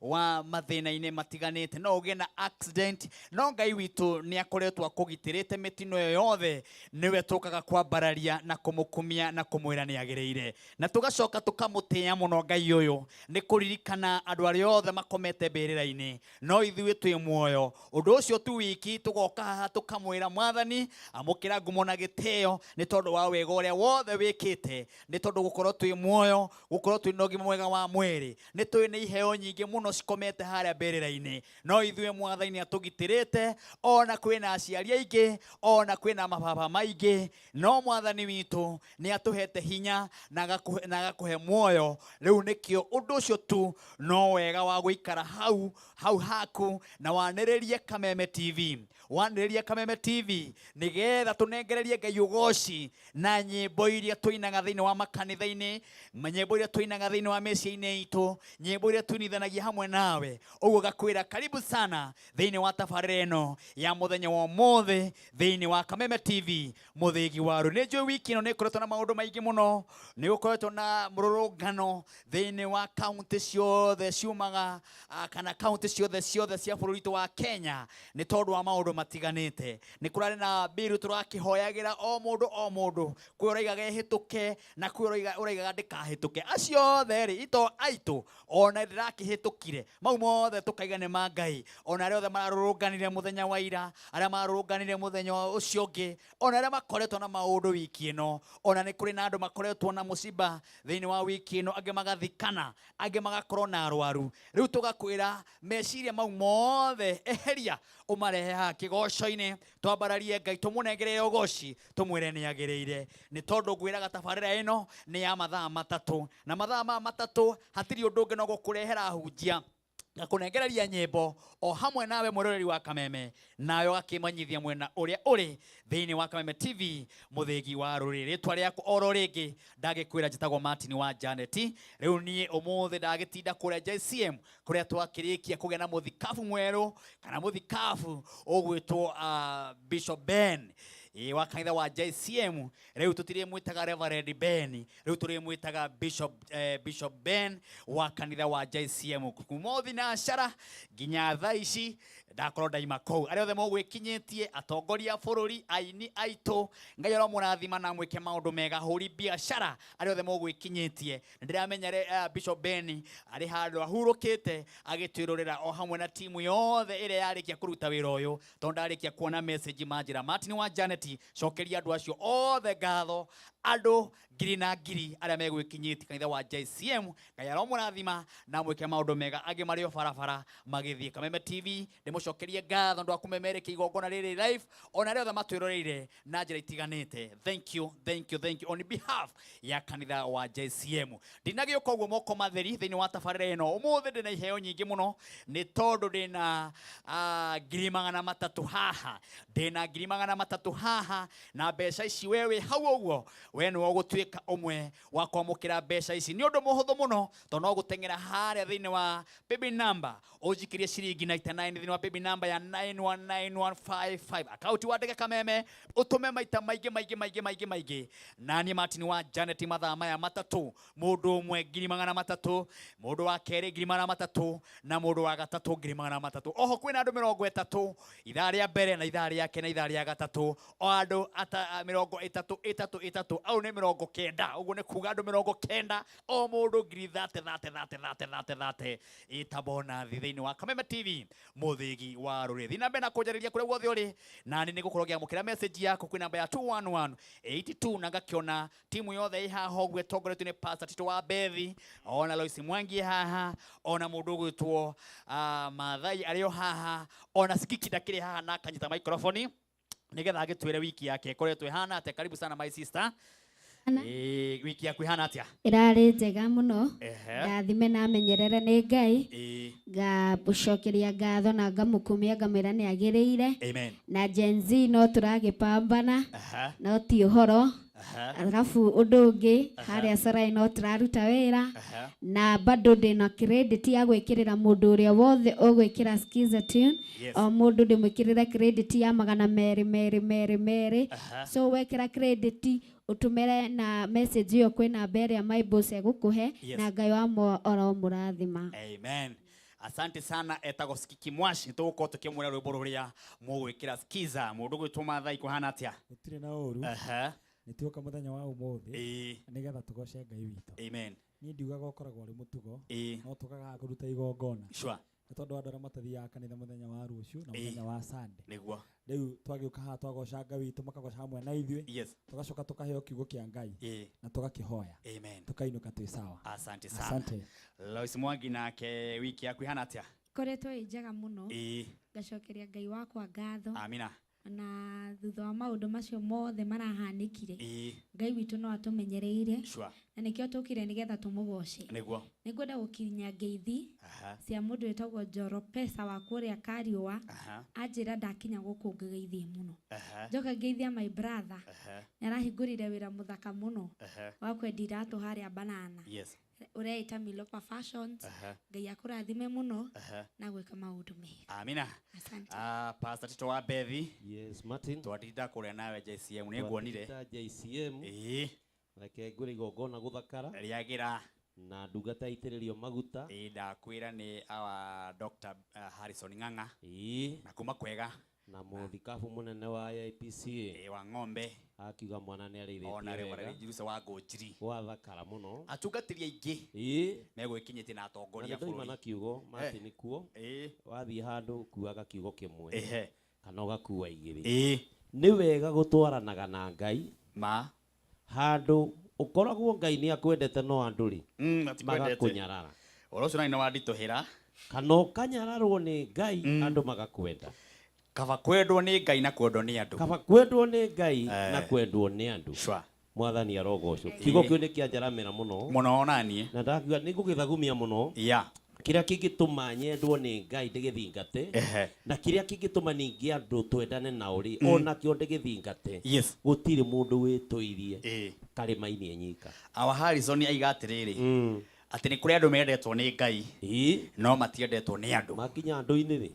Wa mathĩna-inĩ matiganĩte, no ũgĩe na accident, no Ngai witũ nĩ akoretwo akũgitĩrĩte mĩtino ĩyo yothe. Nĩwe tũkaga kwambararia na kũmũkumia na kũmwĩra nĩ agĩrĩire, na tũgacoka tũkamũtĩĩa mũno Ngai ũyũ nĩ kũririkana andũ arĩa othe makomete mbĩrĩra-inĩ, no ithuĩ twĩ muoyo. Ũndũ ũcio tu wiki tũgoka haha tũkamwĩra, Mwathani, amũkĩra ngumo na gĩtĩo nĩ tondũ wa wega ũrĩa wothe wĩkĩte, nĩ tondũ gũkorwo twĩ muoyo, gũkorwo twĩ na ũgima mwega wa mwĩrĩ, nĩ tũĩ nĩ iheo nyingĩ mũno cikomete harĩa mbĩrĩra-inĩ, no ithuĩ Mwathani nĩ atũgitĩrĩte. Ona kwĩna aciari aingĩ, ona kwĩna mababa maingĩ, no Mwathani witũ nĩ atũhete hinya na agakũhe muoyo. Rĩu nĩkĩo ũndũ ũcio tu no wega wa gũikara hau hau haku na wanĩrĩrie Kameme TV, wanĩrĩrie Kameme TV, nĩgetha tũnengererie Ngai ũgoci na nyĩmbo iria tũinaga thĩinĩ wa makanitha-inĩ, nyĩmbo iria tũinaga thĩinĩ wa mĩciĩ-inĩ itũ, nyĩmbo iria tuinithanagia hamwe nawe. Ũguo gakwĩra karibu sana thĩinĩ wa tabarĩra ĩno ya mũthenya wa ũmũthĩ thĩinĩ wa Kameme TV, mũthĩgi wa rũ. Nĩ njũĩ wiki ĩno nĩ ĩkoretwo na maũndũ maingĩ mũno, nĩ gũkoretwo na mũrũrũngano thĩinĩ wa kaunti ciothe ciumaga kana kaunti ciothe ciothe cia bũrũri witũ wa Kenya nĩ tondũ wa maũndũ matiganĩte. Nĩ kũrarĩ na mbiru tũrakĩhoyagĩra o mũndũ o mũndũ, kwĩ ũraigaga ĩhĩtũke na kwĩ ũraigaga ndĩkahĩtũke. Acio othe rĩ ito aitũ ona ndĩrakĩhĩtũkire, mau mothe tũkaiga nĩ ma Ngai. Ona arĩa othe mararũrũnganire mũthenya wa ira, arĩa mararũrũnganire mũthenya ũcio ũngĩ, ona arĩa makoretwo na maũndũ wiki ĩno, ona nĩ kũrĩ na andũ makoretwo na mũciba thĩinĩ wa wiki ĩno, angĩ magathikana, angĩ magakorwo na arwaru. Rĩu tũgakwĩra meciria mau mothe eheria, ũmarehe haha kĩgoco-inĩ, twambararie Ngai, tũmũnengerere ũgoci, tũmwĩre nĩ agĩrĩire, nĩ tondũ ngwĩraga tabarĩra ĩno nĩ ya mathaa 3, na mathaa maya 3 hatirĩ ũndũ ũngĩ no gũkũrehera ahunjia na kũnengereria nyĩmbo o hamwe nawe mwĩroreri wa Kameme, nawe ũgakĩmanyithia mwena ũrĩa ũrĩ thĩinĩ wa Kameme TV, mũthĩgi wa rũrĩrĩ. Rĩtwa rĩakwa oro rĩngĩ ndagĩkwĩra njĩtagwo Martin wa Janet. Rĩu niĩ ũmũthĩ ndagĩtinda kũrĩa JCM, kũrĩa twakĩrĩkia kũgĩa na mũthikabu mwerũ kana mũthikabu ũgwĩtwo Bishop Ben wa kanitha wa JCM. Rĩu tũtirĩmwĩtaga Reverend Ben, rĩu tũrĩmwĩtaga Bishop Ben wa kanitha wa JCM. Kuma thinacara nginya thaa ici ndakorwo ndaima kũu. Arĩa othe mũgwĩkinyĩtie, atongoria a bũrũri, aini aitũ, Ngai aromũrathima na mwĩke maũndũ mega, ahũri biacara arĩa othe mũgwĩkinyĩtie. Nĩ ndĩramenya Bishop Ben arĩ handũ ahurũkĩte agĩtwĩrorera o hamwe na timu yothe ĩrĩa yarĩkia kũruta wĩra ũyũ, tondũ ndarĩkia kuona message manjĩra, Martin wa Janet, cokeria andũ acio othe ngatho, andũ ngiri na ngiri arĩa megwĩkinyĩtie kanitha wa JCM. Ngai aromũrathima na mwĩke maũndũ mega. Angĩ marĩ o barabara magĩthiĩ. Kameme TV ndĩmũcokerie ngatho ndwa kũmemerekia igongona rĩrĩ live, ona arĩa othe matwĩroreire na njĩra itiganĩte. Thank you, thank you, thank you on behalf ya kanitha wa JCM. Ndinagĩũka ũguo moko matheri thĩinĩ wa tabarĩra ĩno ũmũthĩ. Ndĩna iheo nyingĩ mũno nĩ tondũ ndĩna 300,000 haha, ndĩna 300,000 haha, na mbeca ici we wĩ hau ũguo, we nĩwe ũgũtuĩka ũmwe wa kwamũkĩra mbeca ici. Nĩ ũndũ mũhũthũ mũno, tondũ no gũteng'era harĩa thĩinĩ wa paybill number ũnjikĩrie ciringi 99 thĩinĩ wa paybill number ya 919155, akaunti wandĩke Kameme, ũtũme maita maingĩ maingĩ maingĩ maingĩ maingĩ. Na niĩ Martin wa Janet, mathaa maya 3, mũndũ ũmwe 300,000, mũndũ wa kerĩ 300,000, na mũndũ wa gatatũ 300,000. Oho kwĩna andũ 30 ithaa rĩa mbere na ithaa rĩa kerĩ na ithaa rĩa gatatũ, o andũ 30 ĩtatũ ĩtatũ, au nĩ 90. Ũguo nĩ kuga andũ 90, o mũndũ ngiri 30 30 30 30 30 30, ĩta bonathi thĩinĩ wa Kameme TV, mũthĩgi wa rũrĩrĩ. Thiĩ na mbere na kũnjarĩria kũrĩa guothe ũrĩ, na nĩ nĩgũkorwo ngĩamũkĩra message yaku kwĩ namba ya 21182, na ngakĩona timu yothe ĩ haha ũguo ĩtongoretio nĩ Pastor Tito wa Bethi, ona Lois Mwangi ĩ haha, ona mũndũ ũgwĩtwo Mathai arĩ o haha, ona Sikiki ndakĩrĩ haha na akanyita microphone nigetha agĩtwĩre wiki yake ĩkoretwo ĩhana atĩa. Karibu sana, my sister. Wiki yaku ĩhana atĩa? Ĩrarĩ njega mũno. Ndathime na menyerere nĩ Ngai. Ngamũcokeria ngatho na ngamũkumia, ngamwĩra nĩ agĩrĩire. Amen. Na Gen Z no tũragĩpambana, no ti ũhoro. Alafu ũndũ ũngĩ, harĩa Sarai no tũraruta wĩra, na bado ndĩna credit ya gwĩkĩrĩra mũndũ ũrĩa wothe ũgwĩkĩra Skiza tune. O mũndũ ndĩmwĩkĩrĩre credit ya 200 200 200. So wekĩra credit, ũtũmĩre na message ĩyo kwĩ namba ĩrĩa my boss egũkũhe. Na Ngai wa oro mũrathima. Amen. Asante sana etagwo Skiki Mwashi, nĩ tũgũkorwo tũkĩmwĩra rwĩmbo rũrĩa mũgwĩkĩra. Skiza, mũndũ gwĩtwo Mathai kũhana atĩa? Gũtirĩ na ũru. Nĩ tuoka mũthenya wa ũmũthĩ nĩgetha tũgoce Ngai witũ. Amen. Niĩ ndiugaga ũkoragwo ũrĩ mũtugo, no tũkaga kũruta igongona, nĩ tondũ andũ arĩa matathiaga kanitha mũthenya wa rũciũ na mũthenya wa Sunday. Rĩu twagĩũka haha twagoca Ngai witũ, makagoca hamwe na ithuĩ, tũgacoka tũkaheo kiugo kĩa Ngai na tũgakĩhoya, tũkainũka twĩ sawa. Asante sana. Asante. Lois Mwangi, nake wiki yaku ihana atĩa? Koretwo ĩ njega mũno. Ngacokeria Ngai wakwa ngatho. Amina. Na thutha wa maũndũ macio mothe marahanĩkire, Ngai witũ no atũmenyereire, na nĩkĩo tũkire nĩgetha tũmũgoce. Nĩngwenda gũkinya ngeithi cia mũndũ wĩtagwo Njoro Pesa wa kũrĩa Kariũa. Anjĩra ndakinya gũkũ ngĩgeithie mũno. Njoka ngeithia my brother, nĩ arahingũrire wĩra mũthaka mũno wa kwendia iratũ harĩa Banana, ũreĩta Milopa Fashions. Ngai akũrathime mũno na gwĩka maũndũ mega. Amina. Asante. Ah, Pastor Tito wa Bethi. Yes, Martin. Twatinda kũrĩa nawe JCM, nĩ nguonire. Twatinda JCM. Reke ngwĩre igongona gũthakara. Rĩagĩra. Na ndungata itĩrĩrio maguta. Ĩĩ, ndakwĩra nĩ our Dr. Harrison Ng'ang'a. Na kuma kwega. Na mũthikabu mũnene wa IPCA. Ĩĩ, wa ng'ombe. Akiuga mwana nĩ arĩithĩtie Ona rĩu wega. ararĩnjiruca wa ngũnjiri. Gwathakara mũno. Atungatĩri aingĩ megwĩkinyĩtie na atongoria Na nĩ ndoima bũrũri. na kiugo, Martin, kuo. Wathiĩ handũ kuaga kiugo kĩmwe. Kana ũgakua igĩrĩ. Nĩ wega gũtwaranaga na Ngai. Ma. Handũ ũkoragwo Ngai nĩ akwendete, no andũ rĩ, matikwendete. Magakũnyarara. Ũhoro ũcio nani nĩ wanditũhĩra. Kana ũkanyararwo nĩ Ngai, andũ magakwenda. Kaba kwendwo nĩ Ngai na kwendwo nĩ andũ. Kaba kwendwo nĩ Ngai na kwendwo nĩ andũ. Mwathani arogocwo. Kiugo kĩu nĩ kĩanjaramĩra mũno. Mũno onaniĩ. Na ndakiuga nĩ ngũgĩthagumia mũno. Kĩrĩa kĩngĩtũma nyendwo nĩ Ngai ndĩgĩthingate, na kĩrĩa kĩngĩtũma ningĩ andũ twendane nao rĩ, onakĩo ndĩgĩthingate. Gũtirĩ mũndũ wĩtũirie karĩma-inĩ enyika. Our Harrison aiga atĩrĩrĩ, atĩ nĩ kũrĩ andũ mendetwo nĩ Ngai no matiendetwo nĩ andũ. Makinya andũ-inĩ rĩ,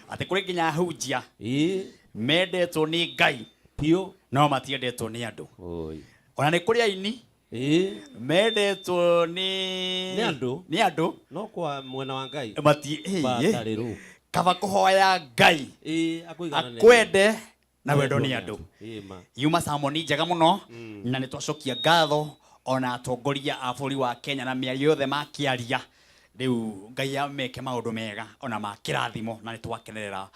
atĩ kũrĩ nginya ahunjia mendetwo nĩ Ngai piũ no matiendetwo nĩ andũ. Oi. Ona nĩ kũrĩ aini mendetwo nĩ Nĩ andũ. Nĩ andũ. No kwa mwena wa Ngai mati batarĩrwo. Kaba kũhoya Ngai akũiganane. Akwende na wendo nĩ andũ. Ma. Yuma samoni njega mũno, na nĩ twacokia ngatho ona atongoria a bũrũri wa Kenya na mĩario yothe makĩaria. Rĩu Ngai ameke maũndũ mega ona ma kĩrathimo, na nĩ twakenerera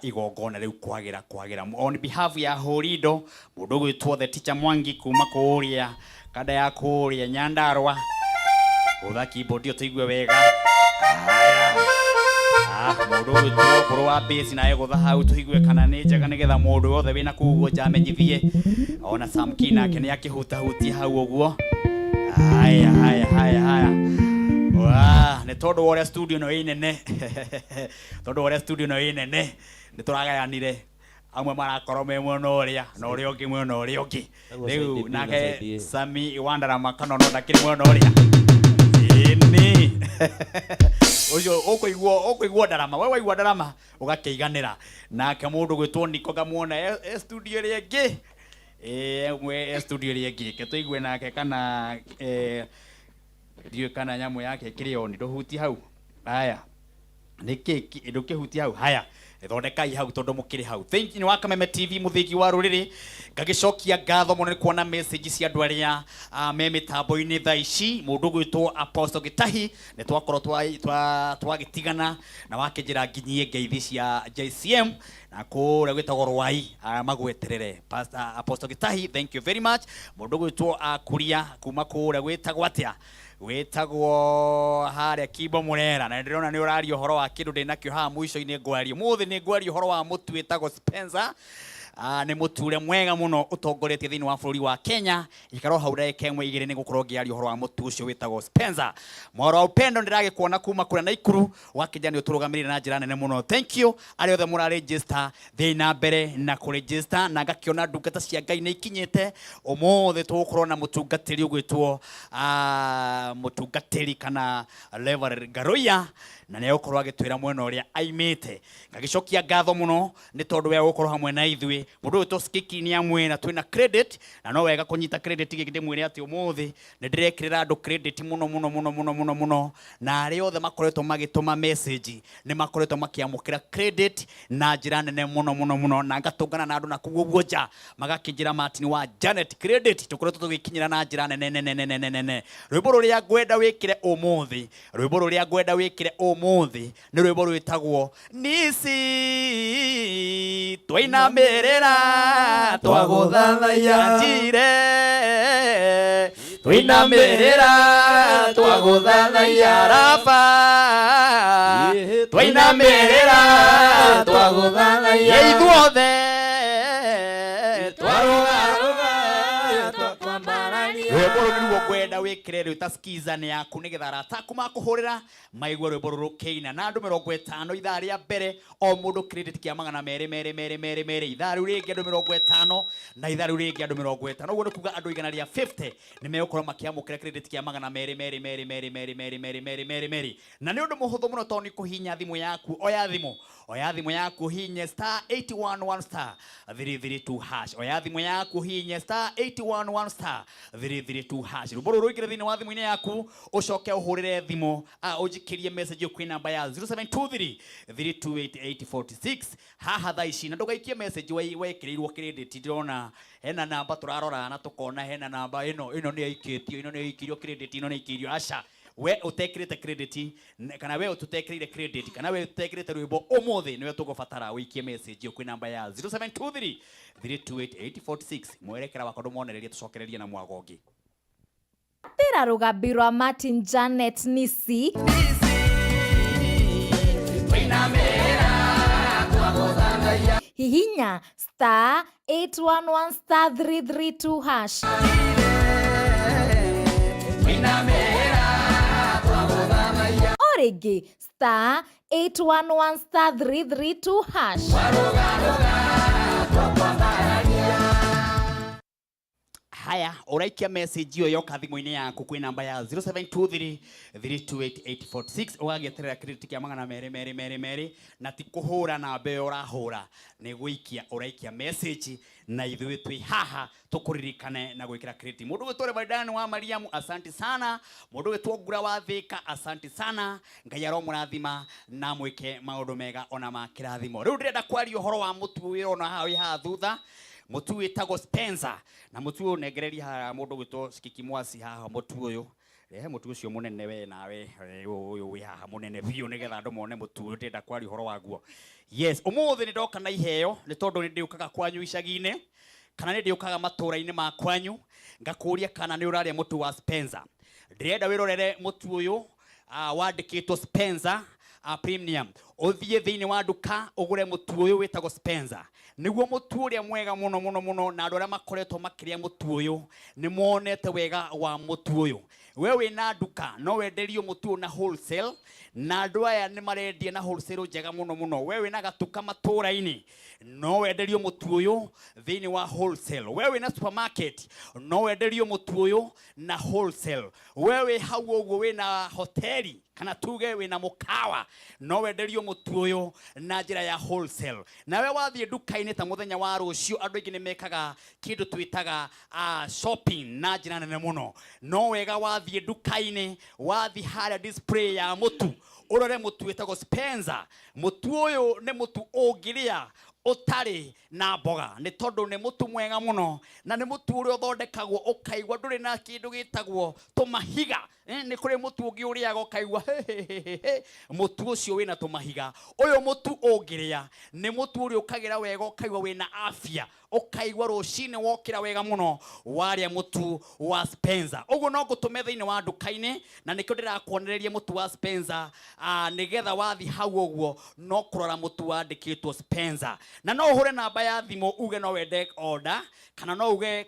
igongona rĩu kwagĩra kwagĩra. On behalf ya Hũrindo, mũndũ ũgwĩtwo the teacher Mwangi kuma kũrĩa kanda ya kũrĩa Nyandarua, gũtha keyboard ĩyo tũigue wega. Haya. Ah, mũndũ ũgwĩtwo Mbũrũ wa bass naye gũtha hau tũigue kana nĩ njega, nĩgetha mũndũ wothe wĩna kũu ũguo nja amenyithie. Ona Sam Key nake nĩ akĩhutahutia hau ũguo. Haya, haya, haya, haya. Wa, nĩ tondũ wa ũrĩa studio ĩno ĩ nene, tondũ wa ũrĩa studio ĩno ĩ nene, nĩ tũragayanire, amwe marakorwo me mwena ũrĩa na ũrĩa ũngĩ mwena ũrĩa ũngĩ. Ũguo rĩu side B na nake side A. Sami Wandarama Kanono ndakĩrĩ mwena ũrĩa ĩni ũcio ũkũigua ũkũigua ndarama, we waigua ndarama ũgakĩiganĩra. Nake mũndũ gwĩtwo Niko ngamuona e studio ĩrĩa ĩngĩ. Ĩ, ĩmwe e studio ĩrĩa ĩngĩ, ke tũigue nake kana ndiũĩ kana nyamũ yake ĩkĩrĩ on. Ndũhutie hau. Haya, nĩkĩ ndũkĩhutia hau? Haya, thondekai hau tondũ mũkĩrĩ hau. Thank you. Nĩ wa Kameme TV, mũthingi wa rũrĩrĩ. Ngagĩcokia ngatho mũno nĩ kuona message cia andũ arĩa me mĩtambo-inĩ thaa ici. Mũndũ ũgwĩtwo Apostle Gĩtahi, nĩ twakorwo twagĩtigana na wakĩnjĩra nginyie ngeithi cia JCM na kũrĩa gwĩtagwo Rwai, magweterere. Pastor Apostle Gĩtahi, thank you very much. Mũndũ ũgwĩtwo Kuria kuma kũrĩa gwĩtagwo atĩa, wĩtagwo harĩa Kimbo Mũrera, na ndĩrona nĩ ũraria ũhoro wa kĩndũ ndĩnakĩo haha mũico-inĩ. Ngwaria ũmũthĩ nĩ ngwaria ũhoro wa mũtu wĩtagwo Spencer. Nĩ mũtu ũrĩa mwega mũno ũtongoretie thĩinĩ wa bũrũri wa Kenya. Ikara o hau ndagĩka ĩmwe igĩrĩ, nĩ gũkorwo ngĩaria ũhoro wa mũtu ũcio wĩtagwo Spencer. Mwaro wa Upendo, ndĩragĩkuona kuma kũrĩa Naikuru, wakĩnja nĩ ũtũrũgamĩrĩire na njĩra nene mũno. Thank you. Arĩa othe mũraregister, thiĩ na mbere na kũregister. Na ngakĩona ndungata cia Ngai nĩ ikinyĩte. Ũmũthĩ tũgũkorwo na mũtungatĩri ũgwĩtwo mũtungatĩri kana Reverend Ngaruiya, na nĩ egũkorwo agĩtwĩra mwena ũrĩa aimĩte. Ngagĩcokia ngatho mũno nĩ tondũ we gũkorwo hamwe na ithuĩ. Umuthi mundu witwo Skiki ni amwira twina credit, na no wega kunyita credit giki ndimwire ati umuthi ni ndirekirira andu credit muno muno muno muno muno muno, na aria othe makoretwo magituma message ni makoretwo makiamukira credit na njira nene muno muno muno, na ngatungana na andu na kuu uguo nja magakinjira Martin wa Janet credit tukoretwo tugikinyira na njira nene nene nene nene. Rwimbo ruria ngwenda wikire umuthi, rwimbo ruria ngwenda wikire umuthi ni rwimbo rwitagwo Nisi twainamirira twaguthathaiya njire twainamirira twaguthathaiya Rafa twainamirira twaguthathaiya ithuothe twarugaruga twakwambararia. Rwimbo rũu nĩruo ngwenda wĩkĩre rĩu ta skiza nĩ yaku nĩgetha arata aku makũhũrĩra maigue rwĩmbo rũrũ rũkĩina. Na andũ 50 ithaa rĩa mbere o mũndũ credit kĩa magana merĩ merĩ merĩ merĩ merĩ, ithaa rĩu rĩngĩ andũ 50 na ithaa rĩu rĩngĩ andũ 50. Ũguo nĩ kuga andũ 150 nĩ megũkorwo makĩamũkĩra credit kĩa magana merĩ merĩ merĩ merĩ merĩ merĩ merĩ merĩ merĩ merĩ. Na nĩ ũndũ mũhũthũ mũno tondũ nĩ kũhihinya thimũ yaku, oya thimũ, oya thimũ yaku hihinye star 811 star 332 hash, oya thimũ yaku hihinye star 811 star 332 hash. Rwĩmbo rũrũ rũingĩre thĩinĩ wa thimũ-inĩ yaku ũcoke ũhũrĩre thimũ, ũnjikĩrie message kwĩ namba ya 0723 328846 haha thaa ici, na ndũgaikie message wekĩrĩirwo credit. Ndĩrona hena namba tũrarora na tũkona hena namba ĩno, ĩno nĩ yaikĩtio, ĩno nĩ yaikĩirio credit, ĩno nĩ yaikĩirio. Aca, we utekirite credit kana we ututekirire credit kana we utekirite rwimbo umuthi niwe tugubatara wikie message kwi namba ya 0723 328846. Mwerekera wakwa ndumuonererie tucokererie na mwago ungi. Tera rũgambi rwa Martin Janet Nisi hihinya star 811 star 332 hash. O rĩngĩ star 811 star 332 hash. Haya, uraikia message iyo yoka thimũ-inĩ yaku kwĩ namba ya 0723 328846 ũgagĩeterera credit kĩa magana merĩ merĩ merĩ merĩ, na ti kũhũra namba ĩyo ũrahũra, nĩ gũikia ũraikia message, na ithuĩ twĩ haha tũkũririkane na gwĩkĩra credit. Mũndũ gwĩtwo Reverend wa Mariamu, asanti sana. Mũndũ gwĩtwo Ngura wa Thika, asanti sana. Ngai aromũrathima na mwĩke maũndũ mega ona ma kĩrathimo. Rĩu ndĩrenda kwaria ũhoro wa mũtu ũyũ ũrona haha wĩ haha thutha, mũtu wĩtagwo Spencer, na mũtu ũyũ nengereria haha mũndũ gwĩtwo Skiki Mwasi haha, mũtu ũyũ rehe mũtu ũcio mũnene we nawe ũyũ wĩ haha mũnene biũ nĩgetha andũ mone mũtu ũyũ ndĩrenda kwaria ũhoro waguo. Yes, ũmũthĩ nĩ ndoka na iheo nĩ tondũ nĩ ndĩũkaga kwanyu icagi-inĩ kana nĩ ndĩũkaga matũũra-inĩ ma kwanyu ngakũria kana nĩ ũrarĩa mũtu wa Spencer. Ndĩrenda wĩrorere mũtu ũyũ wandĩkĩtwo Spencer Premium. Ũthiĩ thĩinĩ wa nduka ũgũre mũtu ũyũ wĩtagwo Spencer. Nĩguo mũtu ũrĩa mwega mũno mũno mũno, na andũ arĩa makoretwo makĩrĩa mũtu ũyũ nĩ monete wega wa mũtu ũyũ. We wĩna nduka no wenderio mũtu ũyũ na wholesale, na andũ aya nĩ marendia na wholesale njega mũno mũno. We wĩna gatuka matũũra-inĩ no wenderio mũtu ũyũ thĩinĩ wa wholesale. We wĩna supermarket no wenderio mũtu ũyũ na wholesale. We wĩ hau ũguo wĩna hoteli kana tuge wĩna mũkawa no wenderio mũtu ũyũ na njĩra ya wholesale. Nawe wathiĩ nduka-inĩ ta mũthenya wa rũciũ, andũ aingĩ nĩ mekaga kĩndũ twĩtaga shopping na njĩra nene mũno. No wega wathiĩ nduka-inĩ, wathiĩ harĩa display ya mũtu, ũrore mũtu wĩtagwo Spencer. Mũtu ũyũ nĩ mũtu ũngĩrĩa ũtarĩ na mboga, nĩ tondũ nĩ mũtu mwega mũno, na nĩ mũtu ũrĩa ũthondekagwo ũkaigua ndũrĩ na kĩndũ gĩtagwo tũmahiga. Nĩ kũrĩ mũtu ũngĩ ũrĩaga ũkaigua he, mũtu ũcio wĩna tũmahiga. Ũyũ mũtu ũngĩrĩa nĩ mũtu ũrĩa ũkagĩra wega ũkaigua wĩna afya, ũkaigua rũcinĩ wokĩra wega mũno warĩa mũtu wa Spencer. Ũguo no ngũtũme thĩinĩ wa nduka-inĩ, na nĩkĩo ndĩrakuonereria mũtu wa Spencer, nĩgetha wathiĩ hau ũguo no kũrora mũtu wandĩkĩtwo Spencer. Na no ũhũre namba ya thimũ uge no wende order, kana no uge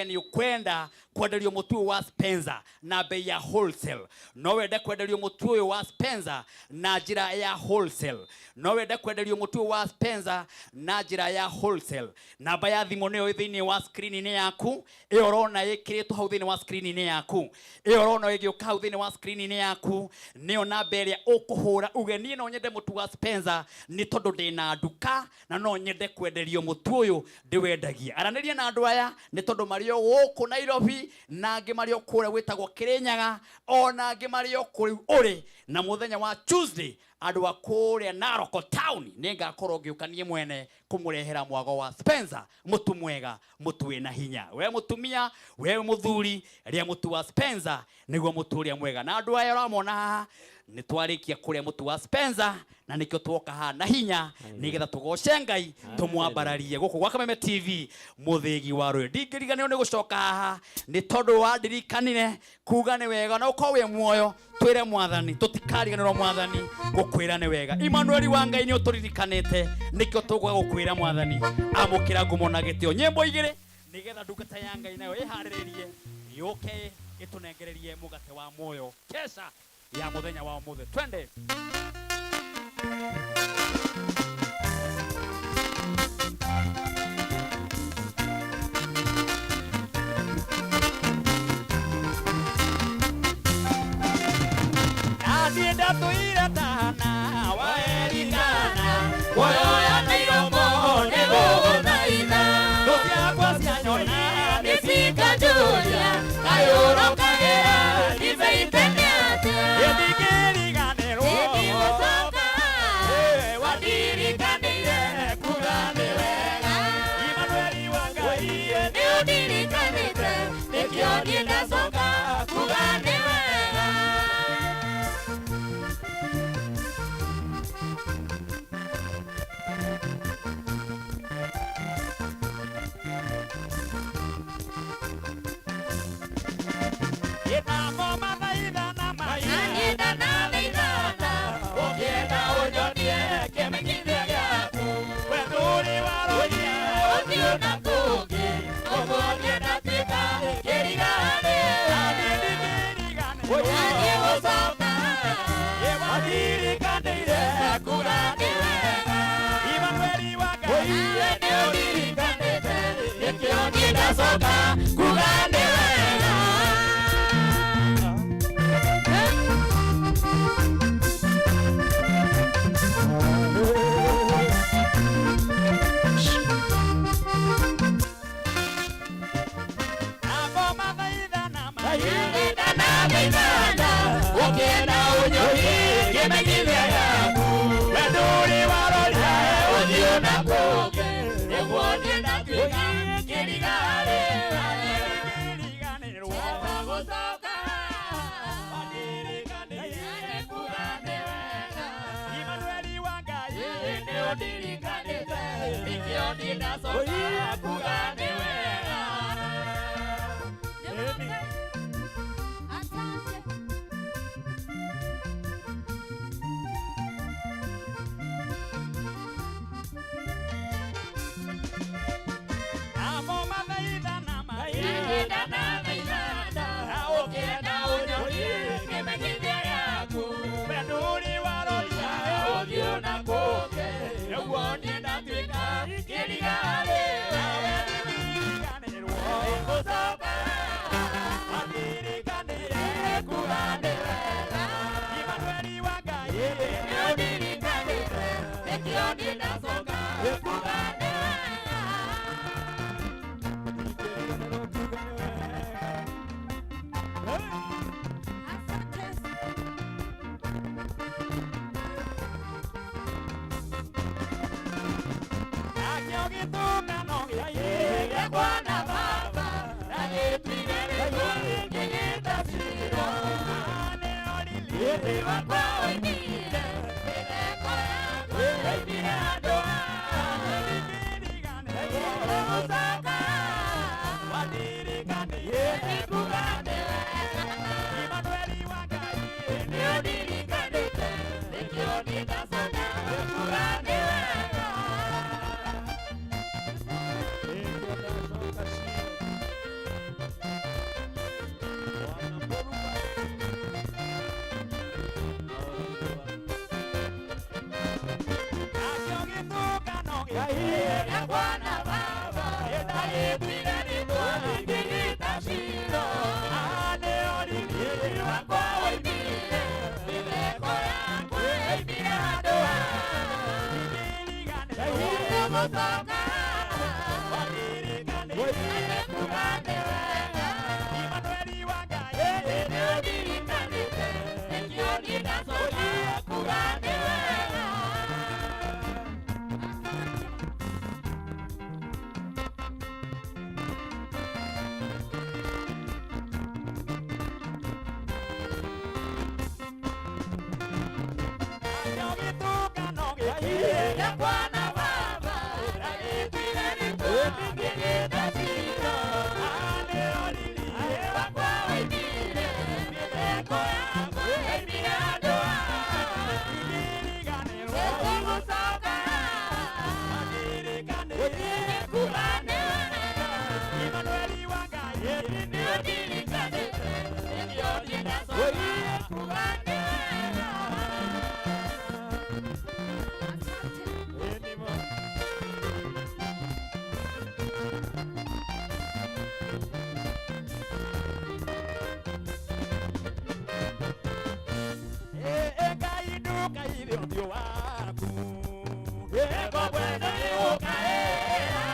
nĩ ũkwenda kwenderio mũtu ũyũ wa Spencer na bei ya wholesale. No wende kwenderio mũtu ũyũ wa Spencer na njĩra ya wholesale. No wende kwenderio mũtu ũyũ wa Spencer na njĩra ya wholesale. Na Namba ya thimũ nĩyo thĩinĩ wa screen-inĩ yaku, ĩyo ũrona ĩkĩrĩtwo hau thĩinĩ wa screen-inĩ yaku, ĩyo ũrona ĩgĩũka hau thĩinĩ wa screen-inĩ yaku, nĩyo namba ĩrĩa ũkũhũra uge niĩ no nyende mũtu wa Spencer nĩ tondũ ndĩna nduka na no nyende kwenderio mũtu ũyũ ndĩwendagia. Aranĩria na andũ aya nĩ tondũ marĩ o gũkũ Nairobi, na angĩ marĩ o kũrĩa gwĩtagwo Kĩrĩnyaga, ona angĩ marĩ o kũu ũrĩ. Na mũthenya wa Tuesday andũ a kũrĩa Narok town nĩngakorwo ngĩũka niĩ mwene kũmũrehera mwago wa Spencer, mũtu mwega, mũtu wĩna hinya. We mũtumia, we mũthuri, rĩa mũtu wa Spencer nĩguo mũtu ũrĩa mwega. Na andũ aya ũramona haha nĩ twarĩkia kũrĩa mũtu wa Spencer, na nĩkĩo twoka haha na hinya nĩgetha tũgoce Ngai, tũmwambararie gũkũ gwa Kameme TV mũthĩgi wa rũĩ. Ndingĩriganĩrwo nĩ gũcoka haha nĩ tondũ wandirikanire kuga nĩ wega na ũkorwo wĩ muoyo, twĩre mwathani, tũtikariganĩrwo mwathani gũkwĩra nĩ wega. Emmanuel wa Ngai nĩ ũtũririkanĩte, nĩkĩo tũgũka gũkwĩra mwathani, amũkĩra ngumo na gĩtĩo. Nyĩmbo igĩrĩ nĩgetha ndungata ya Ngai nayo ĩharĩrĩrie yũke ĩtũnengererie mũgate wa muoyo kesha ya mũthenya wa ũmũthĩ. Twende. Ndathiĩ ndatũire tana waerikana, Muoyo ya Nairobi nĩ gũgũthaitha. Thũ ciakwa cianyona nĩ cikanjũria, kaĩ ũrokagĩra ndibei tene atĩa? Ndingĩriganĩrwo. Ndigũcoka. Wandirikanĩire kuga nĩ wega. Emmanuel wa Ngai nĩ ũndirikanĩte, nĩkĩo niĩ ndacoka kuga nĩ wega. Ndacoka kuga nĩ wega. Ũkĩenda ũnyonie kĩmenyithia gĩaku, we ndũrĩ waroria ũthiũ na kũngĩ, nĩguo niĩ ndatuĩka kĩriga harĩ we. Gũcoka kuga nĩ wega. Nĩ ũndirikanĩte, nĩkĩo niĩ ndacoka kuga nĩ wega. Nĩngũcoka Nĩ kuga nĩ wega Imanueli wa Ngai Nĩ ũndirikanĩte Nĩkĩo niĩ ndacoka kuga nĩ wega. Gĩakwa na baba Ndagĩtuire gĩtũmi ngĩgĩta Shilo Wakwa waimire mĩtheko yakwa yaimire andũ Nĩngũgũcoka Kuga nĩ wega Imanueli wa Ngai Nĩ ũndirikanĩte Nĩkĩo niĩ ndacoka kuga nĩ wega. Ngai ndũkaire ũthiũ waku ngombo ĩno ĩgũkaĩra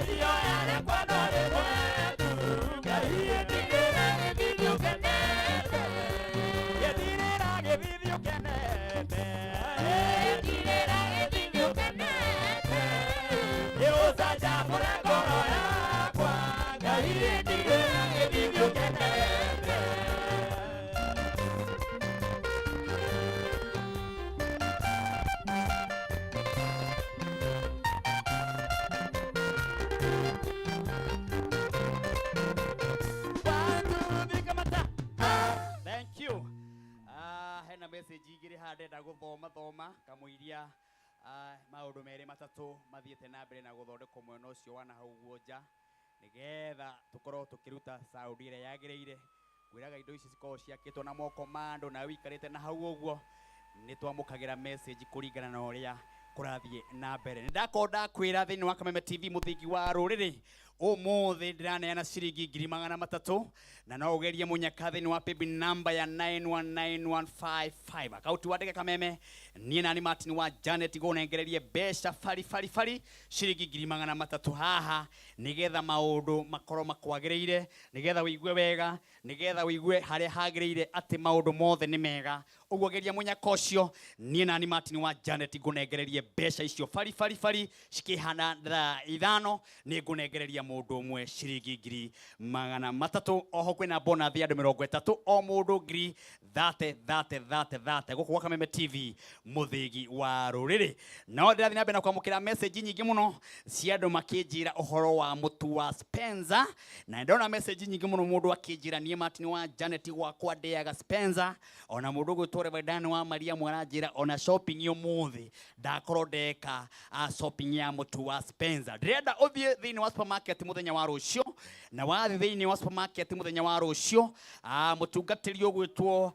irio yarekwa no rĩmwe tu Ngai ĩtigĩra gĩthithi ũkenete gĩtirĩra gĩthithi ũkenete ĩtirĩra gĩthithi ũkenete ĩũcanjamũre ngoro yakwa Ngai ĩtigĩra gĩthithi ũkenete. One, two, three, kamata. Thank you. Hena message igĩrĩ haha ndĩrenda gũthoma thoma kamũiria maũndũ merĩ matatũ mathiĩte na mbere na gũthondekwo mwena ũcio wa nahau ũguo nja nĩgetha tũkorwo tũkĩruta sound ĩrĩa yagĩrĩire. Ngwĩraga indo ici cikoragwo ciakĩtwo na moko ma andũ nawe ũikarĩte na hau ũguo nĩ twamũkagĩra message kũringana na ũrĩa kũrathiĩ na mbere. Nĩ ndakorwo ndakwĩra thĩinĩ wa Kameme TV mũthingi wa rũrĩrĩ ũmũthĩ ndĩraneana ciringi 300,000 na no ũgerie mũnyaka thĩinĩ wa paybill number ya 919155 akaunti wandĩke Kameme niĩ nani Martin wa Janet ngũnengererie mbeca bari bari bari ciringi 300,000 haha nĩgetha maũndũ makorwo makwagĩrĩire nĩgetha ũigue wega nĩgetha ũigue harĩa hagĩrĩire atĩ maũndũ mothe nĩ mega. Ũguo geria mũnyaka ũcio niĩ nani Martin wa Janet ngũnengererie mbeca icio bari bari bari cikĩhana thaa 5 nĩ ngũnengereria mũndũ ũmwe ciringi 300,000. Oho kwĩna bonus ya andũ 30 o mũndũ ngiri thate thate thate thate gũkũ gwa Kameme TV mũthĩgi wa rũrĩrĩ. No ndĩrathiĩ na mbere na kwamũkĩra message nyingĩ mũno cia andũ makĩnjĩra ũhoro wa mũtu wa Spencer na ndona message nyingĩ mũno mũndũ akĩnjĩra niĩ Martin wa Janet gwakwa ndĩaga Spencer ona mũndũ ũgwĩtwo Reverend Dan wa Maria mwaranjĩra ona shopping ũmũthĩ ndakorwo ndeka shopping ya mũtu wa Spencer. Ndĩrenda ũthiĩ thĩinĩ wa supermarket mũthenya wa rũciũ na wathiĩ thĩinĩ wa supermarket mũthenya wa rũciũ mũtungatĩri ũgwĩtwo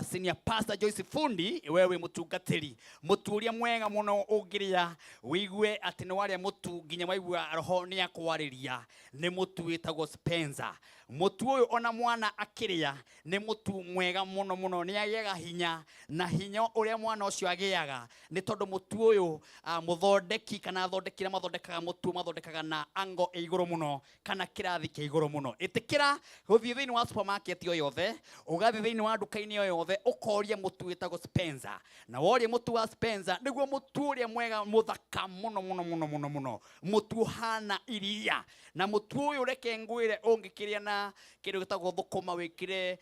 senior pastor Joyce Fundi we wĩ mũtungatĩri mũtu ũrĩa mwega mũno ũngĩrĩa ũigue atĩ nĩ warĩa mũtu nginya waigua roho nĩ akwarĩria nĩ mũtu wĩtagwo Spencer. Mũtu ũyũ ona mwana akĩrĩa nĩ mũtu mwega mũno mũno nĩ agĩaga hinya na hinya ũrĩa mwana ũcio agĩaga nĩ tondũ mũtu ũyũ mũthondeki kana athondeki arĩa mathondekaga mũtu mathondekaga na ango ĩ igũrũ mũno kana kĩrathi kĩa igũrũ mũno. Ĩtĩkĩra gũthiĩ thĩinĩ wa supermarket o yothe ũgathiĩ thĩinĩ wa nduka-inĩ o yothe ũkoria mũtu wĩtagwo Spencer na woria mũtu wa Spencer nĩguo mũtu ũrĩa mwega mũthaka mũno mũno mũno mũno mũno mũtu ũhana iria na mũtu ũyũ reke ngwĩre ũngĩkĩrĩa na kĩndũ gĩtagwo thũkũma wĩkĩre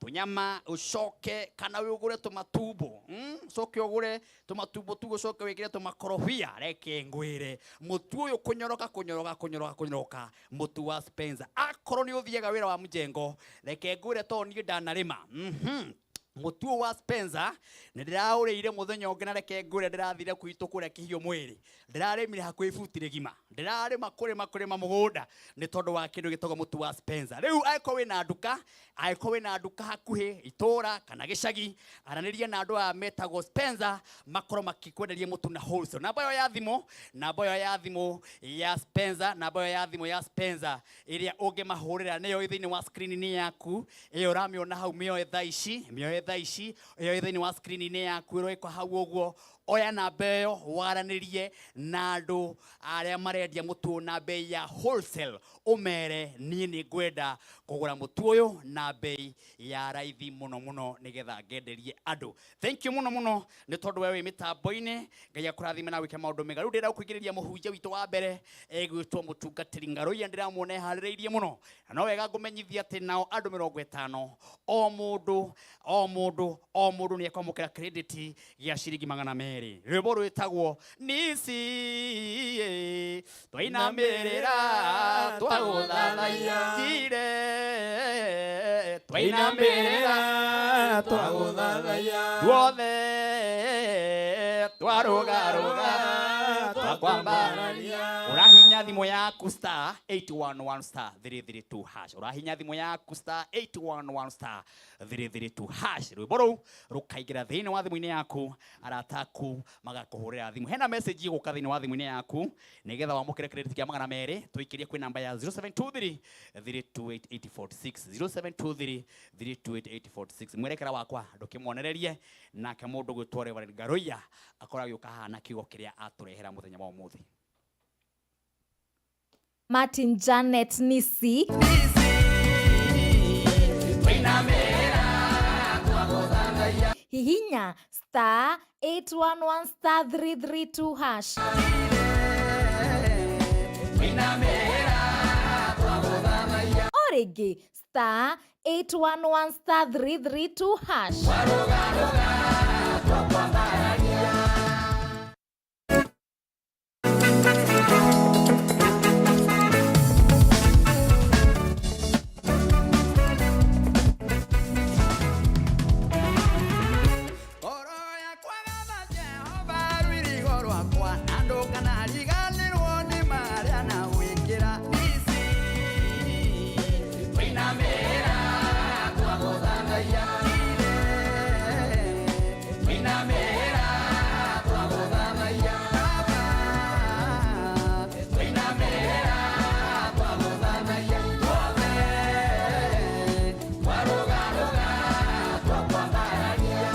tũnyama ũcoke kana ũgũre tũmatumbo ũcoke ũgũre tũmatumbo tu ũcoke wĩkĩre tũmakorobia reke ngwĩre mũtu ũyũ kũnyoroka kũnyoroka kũnyoroka kũnyoroka mũtu wa Spencer. Akorwo nĩ ũthiaga wĩra wa mjengo reke ngwĩre tondũ niĩ ndanarĩma mũtu ũyũ wa Spencer nĩ ndĩraũrĩire mũthenya ũngĩ na reke ngwĩre ndĩrathire gwitũ kũrĩa kĩhiũ mwĩrĩ ndĩrarĩmire hakuhĩ ibuti rĩgima ndĩrarĩma kũrĩma kũrĩma mũgũnda nĩ tondũ wa kĩndũ gĩtagwo mũtu wa Spencer. Rĩu angĩkorwo wĩna nduka angĩkorwo wĩna nduka hakuhĩ itũra kana gĩcagi aranĩria na andũ aya metagwo Spencer makorwo makĩkwenderia mũtu na wholesale. Namba ĩyo ya thimũ namba ĩyo ya thimũ ya Spencer namba ĩyo ya thimũ ya Spencer ĩrĩa ũngĩmahũrĩra nĩyo ĩ thĩinĩ wa screen-inĩ yaku ĩyo ũramĩona hau mĩoe thaa ici mĩoe Thaa ici ĩyo ĩ thĩinĩ wa screen-inĩ yaku ĩroĩkwo hau ũguo. Oya namba ĩyo waranĩrie na andũ arĩa marendia mũtu na bei ya wholesale, ũmere niĩ nĩ ngwenda kũgũra mũtu ũyũ na bei ya raithi mũno mũno nĩgetha ngenderie andũ. Thank you mũno mũno nĩ tondũ we wĩ mĩtambo-inĩ. Ngai akũrathime na gwĩke maũndũ mega. Rĩu ndĩrenda gũkũingĩrĩria mũhunjia witũ wa mbere egwĩtwo mũtungatĩri Ngaruiya. Ndĩramuona eharĩrĩirie mũno, na no wega ngũmenyithia atĩ nao andũ 50, o mũndũ o mũndũ o mũndũ nĩ ekwamũkĩra credit gĩa ciringi 200. Rwĩmbo rwĩtagwo Nisi twainamĩrĩra twagũthathaiya tire twainamĩrĩra twagũthathaiya tuothe twarũgarũga twakwambararia. Ũrahinya thimũ yaku star 811 star 332 hash. Ũrahinya thimũ yaku star 811 star 332 hash. Rwĩmbo rũu rũkaingĩra thĩinĩ wa thimũ-inĩ yaku, arata aku magakũhũrĩra thimũ. Hena message ĩgũka thĩinĩ wa thimũ-inĩ yaku nĩgetha wamũkĩre credit kĩa 200. Tũikĩrie kwĩ namba ya 0723 328846, 0723 328846. Mwerekera wakwa ndũkĩmuonererie nake mũndũ gwĩtwo Reverend Ngaruiya akorwo agĩũka haha na kiugo kĩrĩa atũrehera mũthenya wa ũmũthĩ. Martin Janet Nisi. Hihinya star 811 star 332 hash. O rĩngĩ star 811 star 332 hash. Ngoro yakwa gatha Jehova rwirigo rwakwa, na ndũkanariganĩrwo nĩ marĩa na gwĩkĩra. Nisi twainamĩrĩra twagũthathaiya tire twainamĩrĩra twagũthathaiya Baba twainamĩrĩra twagũthathaiya tuothe twarũgarũga twakwambararia.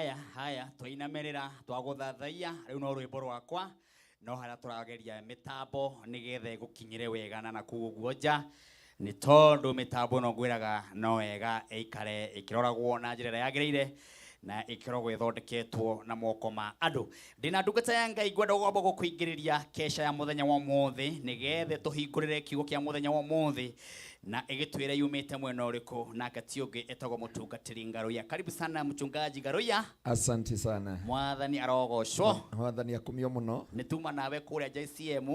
Haya haya twainamerera twaguthathaiya riu no rwimbo rwakwa no haria turageria mitambo nigetha igukinyire wega na nakuu uguo nja ni tondu mitambo no ngwiraga no wega ikare ikiroragwo na njira ĩrĩa yagĩrĩire na ikirogwo ithondeketwo na moko ma andu. Ndina ndungata ya Ngai ngwenda gwamba gũkũingĩrĩria kesha ya muthenya wa ũmũthĩ nigethe tũhingũrĩre kiugo kĩa muthenya wa ũmũthĩ na ĩgĩtwĩre yumĩte mwena ũrĩkũ, nake ti ũngĩ etagwo mũtungatĩri Ngaruiya. Karibu sana mchungaji Ngaruiya. Asante sana. Mwathani arogocwo. Mwathani akumio muno. Nĩ tuma nawe kũrĩa JCM.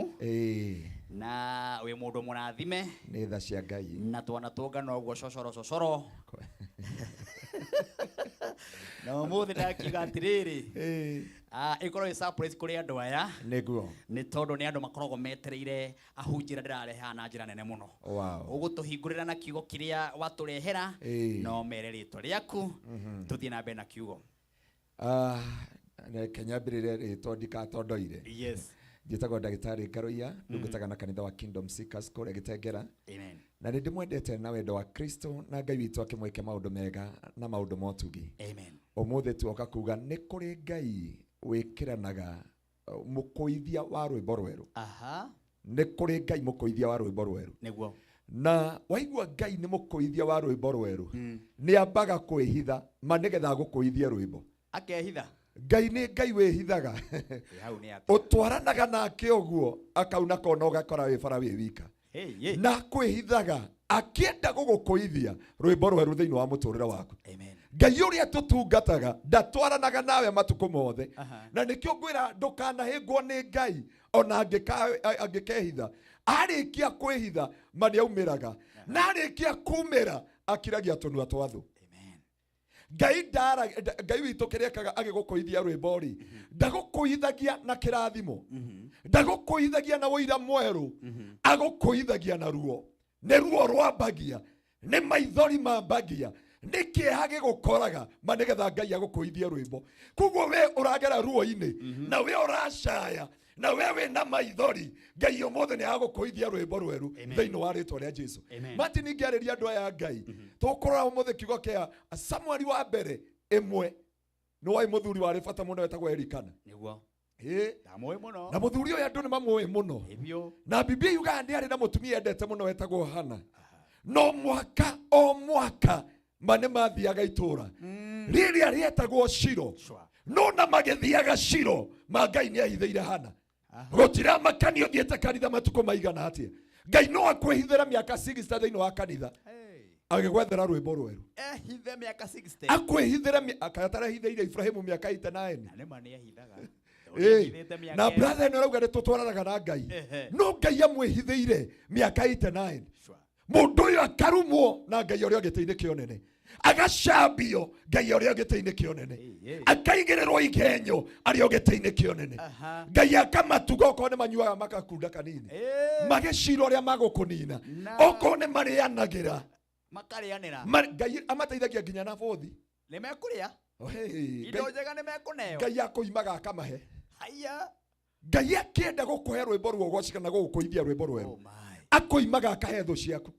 Na wĩ mũndũ mũrathime. Nĩ tha cia Ngai. Na twana tũngana ũguo cocoro cocoro. Na ũmũthĩ ndakiuga atĩrĩrĩ. Ĩkorwo ĩ surprise kũrĩ andũ aya. Nĩguo. Nĩ tondũ nĩ andũ makoragwo metereire ahunjĩra ndĩrarehe na njĩra nene mũno. Wow. Ũgũtũhingũrĩra na kiugo kĩrĩa watũrehera. No mere rĩtwa rĩaku. Tũthiĩ na mbere na kiugo. Reke nyambĩrĩre rĩtwa ndikatondoire. Yes. Njĩtagwo ndagĩtarĩ Ngaruiya, ndungataga na kanitha wa Kingdom Seekers kũrĩa Gĩtengera. Amen. Na nĩ ndĩmwendete na wendo wa Kristo na Ngai witũ akĩmwĩke maũndũ mega na maũndũ ma ũtugi. Amen. Ũmũthĩ tuoka kuga nĩ kũrĩ Ngai wĩkĩranaga mũkũithia wa rwĩmbo rwerũ. Aha. Nĩ kũrĩ Ngai mũkũithia wa rwĩmbo rwerũ. Nĩguo. Na waigua Ngai nĩ mũkũithia wa rwĩmbo rwerũ. Nĩ ambaga kwĩhitha ma nĩgetha agũkũithie rwĩmbo. Akehitha. Ngai nĩ Ngai wĩhithaga. Hau nĩ atĩa? Ũtwaranaga nake ũguo akauna kona ũgakora wĩ bara wĩ wika. Hey, Na kwĩhithaga akĩenda gũgũkũithia rwĩmbo rwerũ thĩinĩ wa mũtũrĩre waku. Amen. Ngai ũrĩa tũtungataga ndatwaranaga nawe matukũ mothe. Na nĩkĩo ngwĩra ndũkanahĩngwo nĩ Ngai ona angĩkehitha. Arĩkia kwĩhitha ma nĩaumĩraga. Na arĩkia kumĩra akiragia tũnua twa thũ. Ngai ndara Ngai witũ kĩrĩa ekaga agĩgũkũithia rwĩmbo rĩ, ndagũkũithagia na kĩrathimo, ndagũkũithagia na ũira mwerũ, agũkũithagia na ruo. Nĩ ruo rwambagia, nĩ maithori mambagia, nĩ kĩeha gĩgũkoraga ma nĩgetha Ngai agũkũithie rwĩmbo. Koguo we ũragera ruo-inĩ, na we ũracaya, na we wĩna maithori, Ngai ũmũthĩ nĩ agũkũithia rwĩmbo rwerũ thĩinĩ wa rĩtwa rĩa Jesu. Martin ingĩarĩria andũ aya a Ngai, tũkũrora ũmũthĩ kiugo kĩa Samueli wa mbere ĩmwe, nĩ warĩ mũthuri warĩ bata mũno wetagwo Elikana. Nĩguo. Ndamũĩ mũno. Na mũthuri ũyũ andũ nĩ mamũĩ mũno. Ĩbiũ. Na Biblia yugaga nĩ arĩ na mũtumia endete mũno wetagwo Hana. No mwaka o mwaka ma nĩ mathiaga itũra rĩrĩa rĩetagwo Shilo. No na magĩthiaga Shilo ma Ngai nĩ ahithĩire Hana. Gũtiramakania ũthiĩte kanitha matukũ maigana atĩa, Ngai no akwĩhithĩra mĩaka 60 thĩinĩ wa kanitha agĩgwethera rwĩmbo rwerũ. Ehithe mĩaka 60. Akwĩhithĩra kana atarehithĩire Ibrahimu mĩaka 89. Na nĩ ma nĩ ehithaga. Na brother ĩno arauga nĩ tũtwaranaga na Ngai. No Ngai amwĩhithĩire mĩaka 89. Mũndũ ũyũ akarumwo na Ngai ũrĩa gĩtĩ-inĩ kĩa ũnene, agacambio Ngai ũrĩa gĩtĩ-inĩ kĩa ũnene, akaigĩrĩrwo igenyo arĩ o gĩtĩ-inĩ kĩa ũnene. Ngai akamatuga okorwo nĩ manyuaga makakunda kanini, magĩcira ũrĩa magũkũnina, okorwo nĩ marĩanagĩra makarĩanĩra, Ngai amateithagia nginya na bothi. Nĩ mekũrĩa indo njega, nĩ mekũneo. Ngai akũimaga akamahe. Haya. Ngai akĩenda gũkũhe rwĩmbo rwa kana gũgũkũithia rwĩmbo rwerũ, akũimaga akahe thũ ciaku.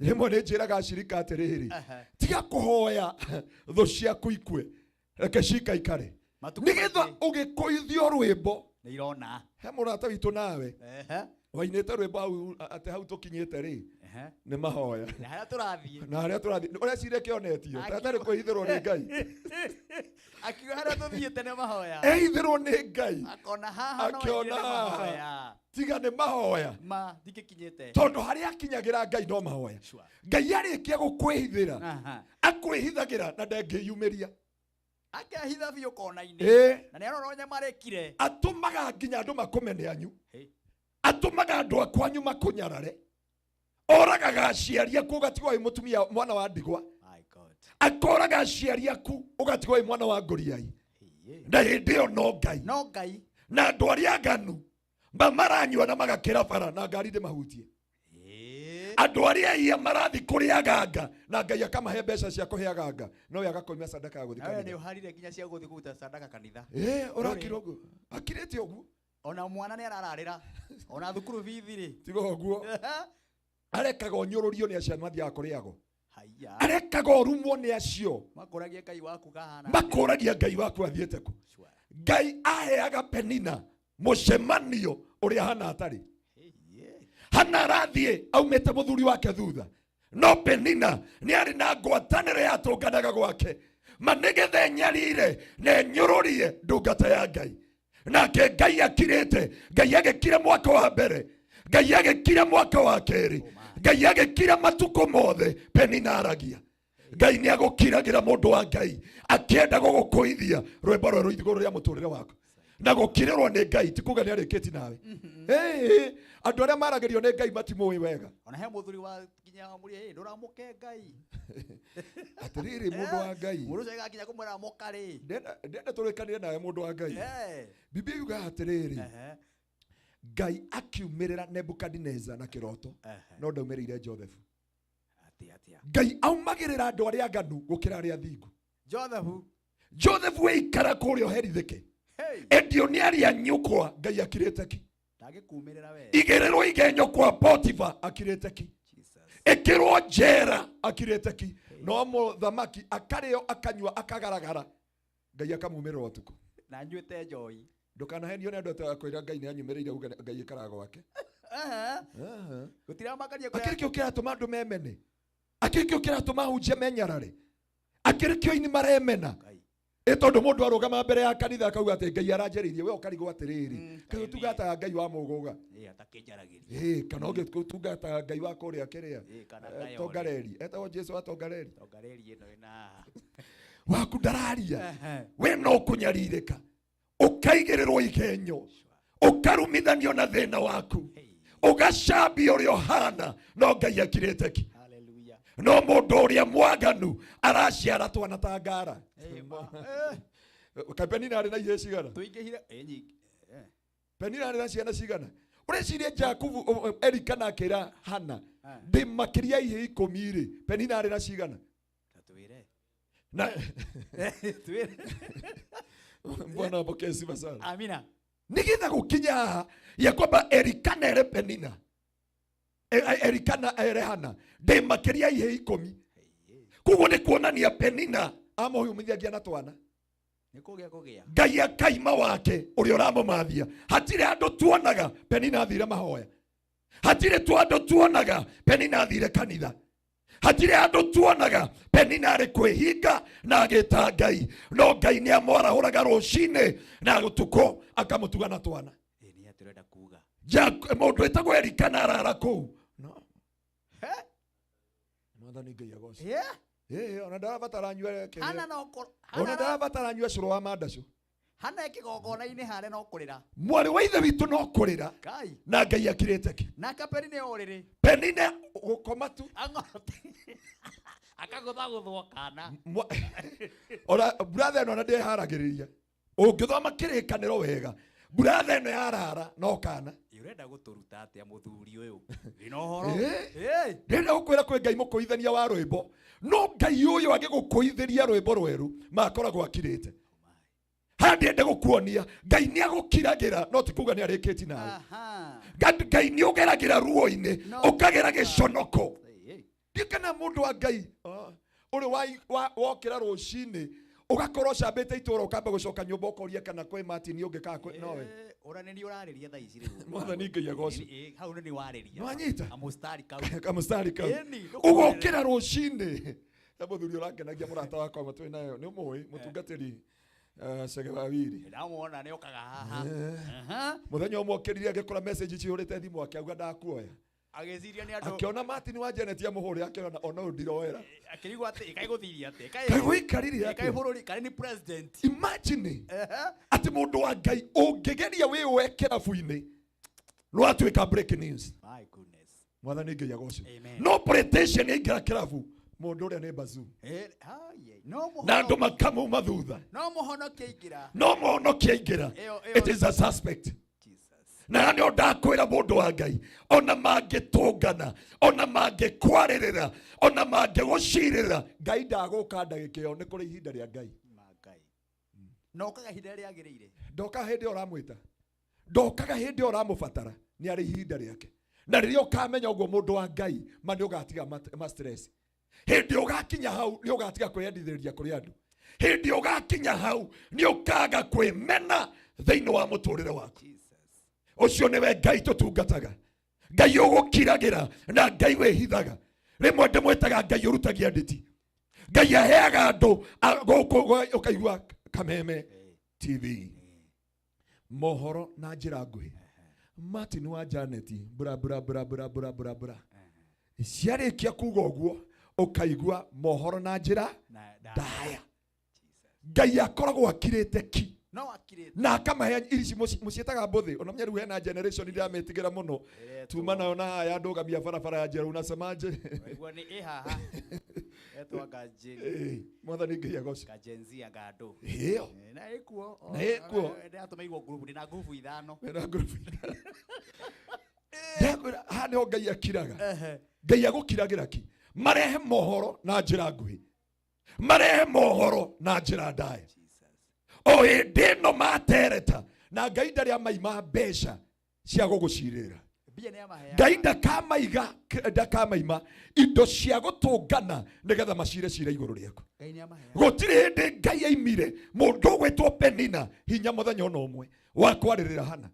Rĩmwe nĩ njĩraga acirika atĩrĩrĩ, tiga kũhoya thũ ciaku ikue, reke cikaikare nĩgetha ũgĩkũithio rwĩmbo. Nĩ irona. He mũrata witũ nawe wainĩte rwĩmbo hau atĩ hau tũkinyĩte rĩ nĩ mahoya. Na harĩa tũrathiĩ. Na harĩa tũrathiĩ ũreciria kĩonetio tatarĩ kwĩhithĩrwo nĩ Ngai. Akiuga harĩa tũthiĩte nĩ mahoya. Ehithĩrwo nĩ Ngai. Akona haha no Akĩona haha. Tiga nĩ mahoya. Ma ndingĩkinyĩte. Tondũ harĩa akinyagĩra Ngai no mahoya. Ngai arĩkia gũkwĩhithĩra, akwĩhithagĩra na ndangĩyumĩria. Akehitha biũ kona-inĩ. Na nĩ arora ũrĩa marekire. Atũmaga nginya andũ makũmene anyu. Atũmaga andũ akwanyu makũnyarare. Oragaga aciari aku ũgatigwo wĩ mũtumia mwana wa ndigwa. Akoraga aciari aku ũgatigwo wĩ mwana wa ngũriai. Na hĩndĩ ĩyo no Ngai. No Ngai. Na andũ arĩa aganu maranyua na magakĩra bara na ngari ndĩmahutie. Andũ arĩa aiya marathi kũrĩ aganga na Ngai akamahe mbeca cia kũhe aganga, no we agakoima sadaka ya gũthiĩ kanitha. Nawe nĩ ũharire nginya cia gũthiĩ kũruta sadaka kanitha. Ũrakira ũguo. Akirĩte ũguo. Ona mwana nĩ arararĩra. Ona thukuru bithi rĩ. Tiga ũguo. Arekaga ũnyũrũrio nĩ acio mathiaga kũrĩ ago. Arekaga ũrumwo nĩ acio. Makũragia Ngai waku kahana. Makũragia Ngai waku athiĩte kũ. Ngai aheaga Penina mũcemanio ũrĩa Hana atarĩ. Hana arathiĩ aumĩte mũthuri wake thutha, no Penina nĩ arĩ na ngwatanĩro yatũnganaga gwake, ma nĩgetha ĩnyarire na ĩnyũrũrie ndungata ya Ngai. Nake Ngai akirĩte. Ngai agĩkira mwaka wa mbere, Ngai agĩkira mwaka wa kerĩ, Ngai agĩkira matukũ mothe. Penina aragia. Ngai nĩ agũkiragĩra mũndũ wa Ngai akĩenda gũgũkũithia rwĩmbo rwerũ igũrũ rĩa mũtũrĩre waku. Na gũkirĩrwo nĩ Ngai ti kuga nĩ arĩkĩti nawe. Andũ arĩa maragĩrio nĩ Ngai matimũĩ wega. Ona he mũthuri wa nginya wamũria, ndũramũke Ngai. Atĩrĩrĩ mũndũ wa Ngai. Mũndũ ũcio agakinya kũmwĩra mũka rĩ. Ndenda tũrĩkanĩre nawe mũndũ wa Ngai. Biblia yugaga atĩrĩrĩ, Ngai akiumĩrĩra Nebukadineza na kĩroto, no ndaumĩrĩire Joseph. Ngai aumagĩrĩra andũ arĩa aganu gũkĩra arĩa athingu. Joseph. Joseph weikara kũrĩa ũherithĩke. Endio nĩ arĩa nyũkwa, Ngai akirĩte ki. Ndangĩkumĩrĩra we. Igĩrĩrwo igenyo kwa Potifa, akirĩte ki. Ĩkĩrwo njera, akirĩte ki. No mũthamaki akarĩo, akanyua, akagaragara, Ngai akamumĩrĩra ũtukũ. Na anyuĩte njohi. Ndũkanahenio nĩ andũ atĩ akwĩra Ngai nĩ anyumĩrĩire uge Ngai ĩkaraga gwake. Gũtiramakania Akĩrĩ kĩo kĩratũma andũ memene. Akĩrĩ kĩo kĩratũma ahunjia menyarare. Akĩrĩ kĩo aini maremena. Ĩ tondũ mũndũ arũgama mbere ya kanitha akauga atĩ Ngai aranjarĩirie, we ũkarigwo atĩrĩrĩ, kaĩ ũtungataga Ngai wa mũgũga? Atakĩnjaragĩria. Kana ũngĩtungataga Ngai wa kũrĩa kĩrĩa? Kana Ngai Tongareri. Etagwo Jesu wa Tongareri. Tongareri ĩno ĩna haha. Waku ndararia. We no kũnyarirĩka. Ũkaigĩrĩrwo igenyo. Ũkarumithanio na thĩna waku. Ũgacambio ũrĩa ũhana, no Ngai akirĩte ki. Hallelujah. No mũndũ ũrĩa mwaganu araciara twana ta ngara. Kaĩ Penina arĩ na ihĩĩ cigana? Tũingĩhire, nyingĩ. Penina arĩ na ciana cigana? Ũreciria Jakubu, Elikana akĩra Hana, ndĩ makĩria ihĩĩ ikũmi rĩ, Penina arĩ na cigana? Ta twĩre. Na Twĩre. Bwana apokee sifa sana. Amina. Nĩgetha gũkinya haha ya kwamba Elikana ere Penina, Elikana ere Hana, ndĩ makĩria ihĩĩ ikũmi. Koguo nĩ kuonania Penina amũhumithagia na twana. Nĩ kũgĩa kũgĩa. Ngai akaima wake ũrĩa ũramũmathia. Hatirĩ handũ tuonaga Penina athire mahoya. Hatirĩ tu andũ tuonaga Penina athire kanitha. Hatirĩ handũ tuonaga Penina arĩ kwĩhinga na agĩta Ngai. No Ngai nĩ amwarahũraga rũcinĩ na ũtukũ akamũtuga na twana. Nĩ atĩ ũrenda kuga. Mũndũ wĩtagwo Elikana arara kũu. No. Mwathani Ngai agocwo. Ona ndarabatara nyue kĩrĩa. Hana no kũ-, Ona Hana ndarabatara nyue cũrũ wa mandacũ. Hana kĩgongona-inĩ harĩa no kũrĩra. Mwarĩ wa ithe witũ no kũrĩra. Ngai. Na Ngai akirĩte ki. Nake Penina ũrĩrĩ. Penina gũkoma tu. Ang'ote. Akagũthagũthwo kana. Ona brother ĩno ona ndĩharagĩrĩria. Ũngĩthoma kĩrĩkanĩro wega, brother ĩno yarara no kana. Ĩ, ũrenda gũtũruta atĩa mũthuri ũyũ? Wĩna ũhoro? Ndĩrenda gũkwĩra kwĩ Ngai mũkũithania wa rwĩmbo. No Ngai ũyũ agĩgũkũithĩria rwĩmbo rwerũ, makoragwo akirĩte. Haha ndĩrenda gũkuonia Ngai nĩ agũkiragĩra, no ti kuga nĩ arĩkĩtie nawe. Ngai nĩ ũgeragĩra ruo-inĩ, ũkagera gĩconoko. Ndiũ kana mũndũ wa Ngai, ũrĩ wokĩra rũcinĩ, ũgakorwo ũcambĩte itũũra, ũkamba gũcoka nyũmba ũkoria kana kwĩ Martin ũngĩ kana kwĩ nowe. Ũra nĩ niĩ ũrarĩria thaa ici rĩu. Mwathani Ngai agocwo. Hau nĩ niĩ warĩria. Nĩwanyita? Kamũstari kau. Kamũstari kau. Ĩni, ndũkũrĩre. Ũgokĩra rũcinĩ. He mũthuri ũrakenagia mũrata wakwa matwĩ nayo, nĩ ũmũĩ, mũtungatĩri, Chege wa Wili. Ndamwona nĩ okaga haha. Mũthenya ũmwe okĩrire agĩkora message cihũrĩte thimũ akiauga ndakuoya. Agĩciria nĩ andũ. Akĩona Martin wa Janet amũhũre, akĩona ona ũyũ ndiroera. Akĩrigwo atĩ, ĩkaĩ gũthirie atĩ, ĩkaĩ Kaĩ gũikarire atĩa? Ĩkaĩ bũrũri, kaĩ nĩ president. Imagine atĩ mũndũ wa Ngai ũngĩgeria wĩũe kĩrabu-inĩ, nĩwatuĩka breaking news. My goodness. Mwathani Ngai agocwo. Amen. No politician aingĩra kĩrabu, mũndũ ũrĩa nĩ bazoo. No Na andũ makamuma thutha. No mũhonokie aingĩra. No mũhonokie aingĩra. Ĩyo, ĩyo. It is a suspect. Na nĩ ndakwĩra mũndũ wa Ngai, ona mangĩtũngana, ona mangĩkwarĩrĩra, ona mangĩgũcirĩra, Ngai ndagũka ndagĩka ĩyo, nĩ kũrĩ ihinda rĩa Ngai. Ma Ngai. Na ũkaga ihinda rĩrĩa rĩagĩrĩire. Ndokaga hĩndĩ ĩyo ũramwĩta. Ndokaga hĩndĩ ĩyo ũramũbatara, nĩ arĩ ihinda rĩake. Na rĩrĩa ũkamenya ũguo mũndũ wa Ngai, ma nĩ ũgatiga ma stress. Hĩndĩ ũgakinya hau nĩ ũgatiga kwĩyendithĩrĩria kũrĩ andũ. Hĩndĩ ũgakinya hau nĩ ũkaga kwĩmena thĩinĩ wa mũtũrĩre waku. Ũcio nĩwe Ngai tũtungataga, Ngai ũgũkiragĩra na Ngai wĩhithaga. Rĩmwe ndĩmwĩtaga Ngai ũrutagia nditi. Ngai aheaga andũ gũkũ ũkaigua Kameme TV mohoro na njĩra nguhĩ. Martin wa Janet bra bra bra bra bra bra bra ciarĩkia kuga ũguo ũkaigua mohoro na njĩra ndaya. Ngai akoragwo akirĩte ki na akamahe irici mũciĩtaga mbũthĩ. Ona menya rĩu hena generation ndĩramĩtigĩra mũno, tuma nayo na haya ndũgamia barabara ya njerũ unasemaje? Waigua nĩ ĩ haha etwo anga Mwathani Ngai agoce. Gajenzia ngandũ ĩyo na ĩkuo Na ĩkuo. Ndĩratũmĩirwo ngurubu, ndĩna ngurubu ithano. Wĩna ngurubu ithano. Ndakwĩra haha nĩho Ngai akiraga. Ngai agũkiragĩra ki marehe mohoro na njĩra nguhĩ, marehe mohoro na njĩra ndaya. O hĩndĩ ĩno matereta na Ngai ndarĩ amaima mbeca cia gũgũcirĩra. Mbia nĩ amaheaga. Ngai ndakamaiga, ndakamaima indo cia gũtũngana nĩgetha macire cira igũrũ rĩaku. Ngai nĩ amaheaga. Gũtirĩ hĩndĩ Ngai aimire mũndũ ũgwĩtwo Penina hinya mũthenya ona ũmwe wa kwarĩrĩra Hana.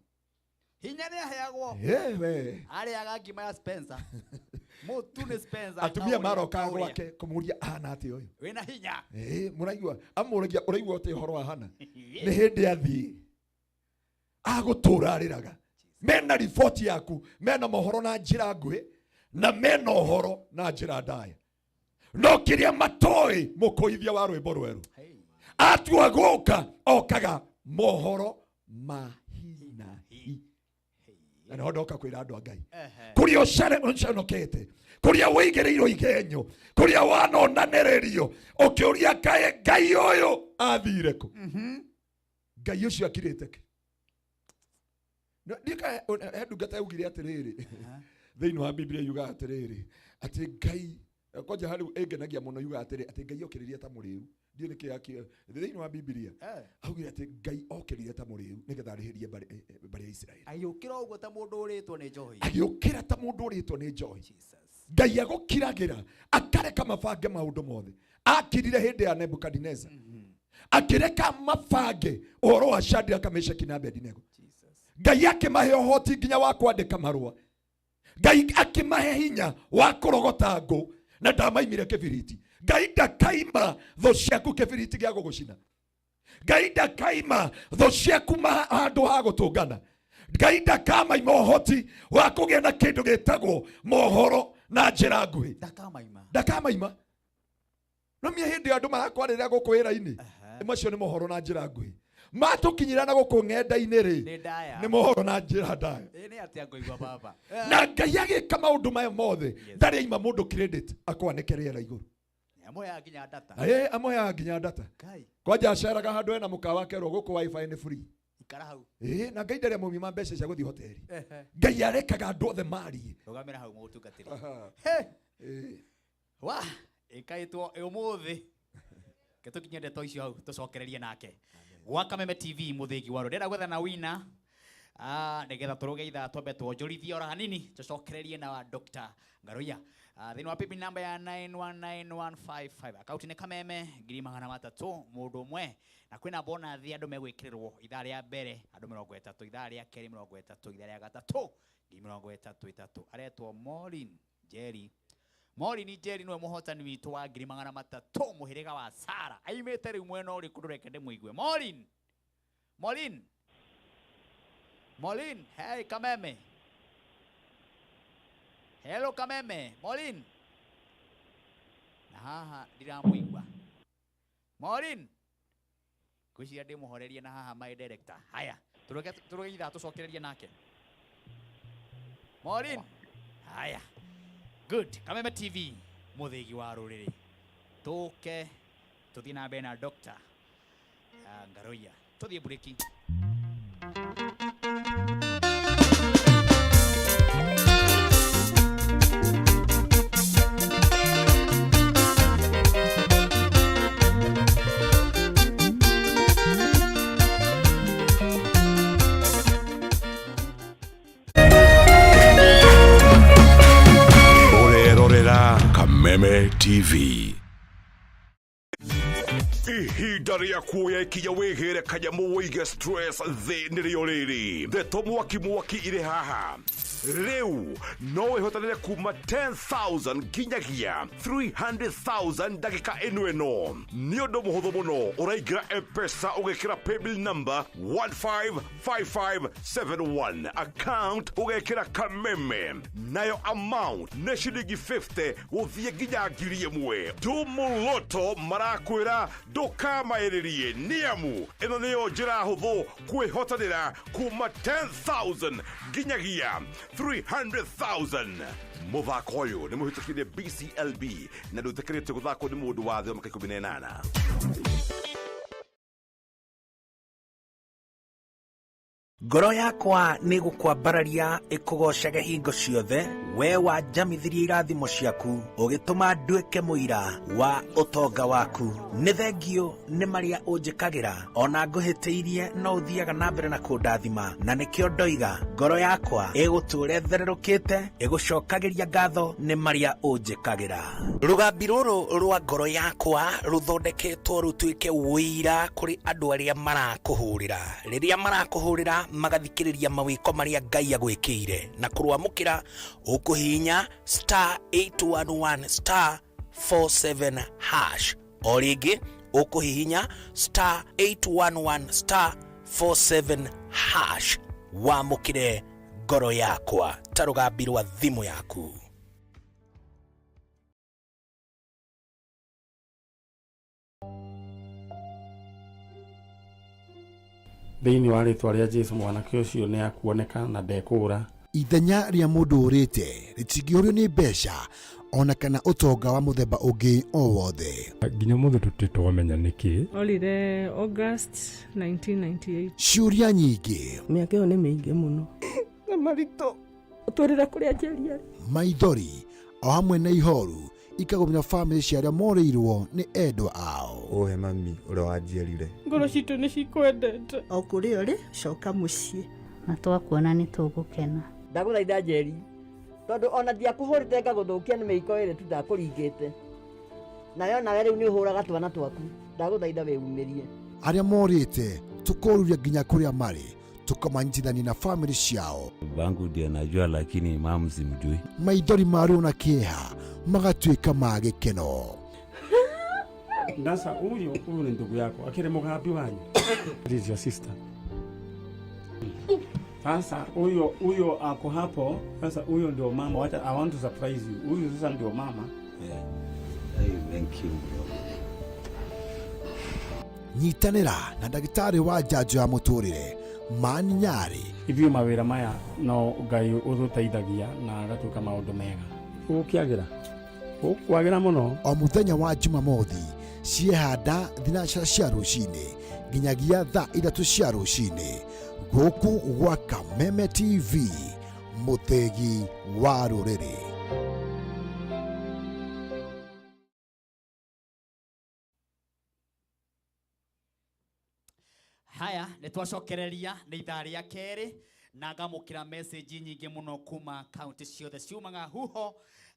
Hinya nĩ aheagwo. Ewe. Arĩaga ngima ya Spencer. Mũtu nĩ Spencer. Atumia Kaũrĩa, marokaga kaũrĩa. gwake kũmũria ahana atĩa ũyũ. Wĩna hinya. Mũraigua amũragia ũraigua atĩa ũhoro wa Hana? Nĩ hĩndĩ athiĩ agũtũra arĩraga. Mena riboti yaku, mena mohoro na njĩra nguhĩ na mena ũhoro na njĩra ndaya. No kĩrĩa matoĩ mũkũithia wa rwĩmbo rwerũ atua gũka okaga mohoro ma hinahi. Na nĩho ndoka kwĩra andũ a Ngai, kũrĩa ũconokete, kũrĩa wĩigĩrĩirwo igenyo, kũrĩa wanonanĩrĩrio ũkĩũria kaĩ Ngai ũyũ athire kũ? Ngai ũcio akirĩte kĩ? No, ndika he ndungata yaugire atĩrĩrĩ thĩinĩ wa Biblia yugaga atĩrĩrĩ atĩ Ngai kwanja harĩ ĩngenagia mũno yugaga atĩrĩ atĩ Ngai okĩrĩrie ta mũrĩu. Ndiũĩ nĩkĩ thĩinĩ wa Biblia augire atĩ Ngai okĩrire ta mũrĩu nĩgetha arĩhĩrie mbarĩ ya Isiraeli. Agĩũkĩra ũguo ta mũndũ ũrĩtwo nĩ njohi. Agĩũkĩra ta mũndũ ũrĩtwo nĩ njohi. Ngai agũkiragĩra akareka mabange maũndũ mothe. Akirire hĩndĩ ya Nebukadineza. Akĩreka mabange ũhoro wa Shadraka, Meshaki na Abednego. Ngai akĩmahe ũhoti nginya wa kwandĩka marũa. Ngai akĩmahe hinya wa kũrogota ngũ na ndamaimire kĩbiriti. Ngai ndakaima thũ ciaku kĩbiriti gĩa gũgũcina. Ngai ndakaima thũ ciaku handũ ha gũtũngana. Ngai ndakamaima ũhoti wa kũgĩa na kĩndũ gĩtagwo mohoro na njĩra nguhĩ. Ndakamaima. Ndakamaima. No mie hĩndĩ andũ marakwarĩrĩra gũkũ wĩra-inĩ, macio nĩ mohoro na njĩra nguhĩ. Matũkinyĩra na gũkũ ng'enda-inĩ rĩ, Nĩ ndaya. nĩ mohoro na njĩra ndaya. Ĩ, nĩ atĩa ngũigua baba? Na Ngai agĩka maũndũ maya mothe, ndarĩ aima mũndũ credit akwanĩke rĩera igũrũ. Amũheaga nginya data. Amũheaga nginya data. Ngai. Kwanja aceraga handũ hena mũkawa kerwo gũkũ wifi nĩ free. Ikara hau. Na Ngai ndarĩ amũmima mbeca cia gũthiĩ hoteli. Ngai arekaga andũ othe marie. Rũgamĩra hau mũtungatĩri. He. Wa, ĩkaĩtwo ũmũthĩ. Ke tũkinye ndeto icio hau tũcokererie nake. Gwa Kameme TV mũthĩgi wa rũrĩrĩ. Ndĩrenda gwetha na wina. Nĩgetha tũrũge ithaa twambe tuonjorithie ora hanini tũcokererie na Dr. Ngaruiya. Thĩinĩ wa PB number ya 919155. Akaunti nĩ Kameme ngiri magana matatũ mũndũ ũmwe. Na kwĩna bonathi andũ megwĩkĩrĩrwo ithaa rĩa mbere andũ mĩrongo ĩtatũ, ithaa rĩa kerĩ mĩrongo ĩtatũ, ithaa rĩa gatatũ ngiri mĩrongo ĩtatũ ĩtatũ. Aretwo Maureen Njeri. Maureen Njeri nĩwe mũhotani witũ wa ngiri magana matatũ mũhĩrĩga wa Sara. Aimĩte rĩu mwena ũrĩkũ ndũreke ndĩmũigue. Maureen. Maureen. Maureen, hey Kameme. Hello Kameme, Maureen. Na haha ndiramũigua. Maureen. Ngwĩciria ndĩmũhorerie na haha my director. Haya, tũrũge ithaa tũcokererie nake. Maureen. Haya. Good. Kameme TV, mũthĩgi wa rũrĩrĩ. Tũke tũthiĩ na mbere na Dr. Ngaruiya. Tũthiĩ mburĩki. Ũrerorera Kameme Kameme TV. Ihinda rĩa kuoya ikinya wĩgĩre kanyamũ wĩige stress thĩ nĩrĩo rĩrĩ. Ndeto mwaki mwaki irĩ haha. Rĩu no wĩhotanĩre kuma 10,000 nginyagia 300,000 ndagĩka ĩno ĩno. Nĩ ũndũ mũhũthũ mũno, ũraingĩra M-Pesa ũgekĩra paybill number 155571, account ũgekĩra Kameme, nayo amount nĩ ciringi 50 gũthiĩ nginya 1,000. Tumuloto marakwĩra ndũkamaĩrĩrie, nĩamu ĩno nĩyo njĩra hũthũ kwĩhotanĩra kuma 10,000 nginyagia 300,000. Mũthako ũyũ nĩ mũhĩtũkire BCLB na ndũĩtĩkĩrĩtio gũthakwo nĩ mũndũ wa thĩ wa mĩaka 18. Ngoro yakwa nĩ gũkwambararia ĩkũgocage hingo ciothe, we wanjamithirie irathimo ciaku, ũgĩtũma nduĩke mũira wa ũtonga waku. Nĩ thengio nĩ marĩa ũnjĩkagĩra, ona ngũhĩtĩirie no ũthiaga na mbere na kũndathima, na nĩkĩo ndoiga ngoro yakwa ĩgũtũũra ĩthererũkĩte, ĩgũcokagĩria ngatho nĩ marĩa ũnjĩkagĩra. Rũgambi rũrũ rwa ngoro yakwa rũthondeketwo rũtuĩke ũira kũrĩ andũ arĩa marakũhũrĩra. Rĩrĩa marakũhũrĩra magathikĩrĩria mawĩko marĩa Ngai agwĩkĩire, na kũrwamũkĩra ũkũhihinya star 811 star 47 hash. O rĩngĩ ũkũhihinya star 811 star 47 hash, wamũkĩre ngoro yakwa ta rũgambi rwa thimũ yaku. Thĩinĩ wa rĩtwa rĩa Jesu mwanake ũcio nĩ akuoneka na ndekũũra. Ithenya rĩa mũndũ ũrĩte rĩtingĩũrio nĩ mbeca ona kana ũtonga wa mũthemba ũngĩ o wothe. Nginya mũthĩ tũtirĩ twamenya nĩkĩ. Orire August 1998. Ciũria nyingĩ. Mĩaka ĩyo nĩ mĩingĩ mũno. Na maritũ ũtũrĩre kũrĩa njeri arĩ. Maithori o hamwe na ihoru ikagũmĩra bamĩrĩ cia arĩa morĩirwo nĩ endwa ao. Ũhe mami ũrĩa wanjiarire. Ngoro citũ nĩ cikwendete. O kũrĩa ũrĩ coka mũciĩ. Na twakuona nĩ tũgũkena. Ndagũthaitha Njeri, tondũ ona ndiakũhũrĩte ngagũthũkia nĩ mĩiko ĩrĩ tu ndakũringĩte. Nayo nawe rĩu nĩ ũhũraga twana twaku. Ndagũthaitha wĩumĩrie. Arĩa morĩte tũkoruria nginya kũrĩa marĩ, tukamanyitithania na bamĩrĩ ciao. Bangu ndiye najua, lakini mamu simjui. Maithori ma ruo na kĩeha magatuĩka ma gĩkeno. Ndasa huyu huyu ni ndugu yako, akiri mũgambi wanyu. This is your sister. Sasa huyo huyo ako hapo, sasa huyo ndio mama. Wacha, I want to surprise you. Huyu sasa ndio mama. Yeah. Hey, thank you bro. Nyitanĩra na ndagĩtarĩ wa njanjo ya mũtũrĩre Mani Nyarĩ. Ithuĩ mawĩra maya no Ngai ũtũteithagia na agatuĩka maũndũ mega. Ũgũkĩagĩra? Ũkwagĩra mũno. O mũthenya wa Jumamothi ciehanda thinacara cia rũcinĩ nginyagia thaa 3 cia rũcinĩ gũkũ gwa Kameme TV, mũthĩgi wa rũrĩrĩ. Haya, nĩ twacokereria nĩ ithaa rĩa kerĩ na ngamũkĩra message nyingĩ mũno kuma kaunti ciothe ciumaga huho,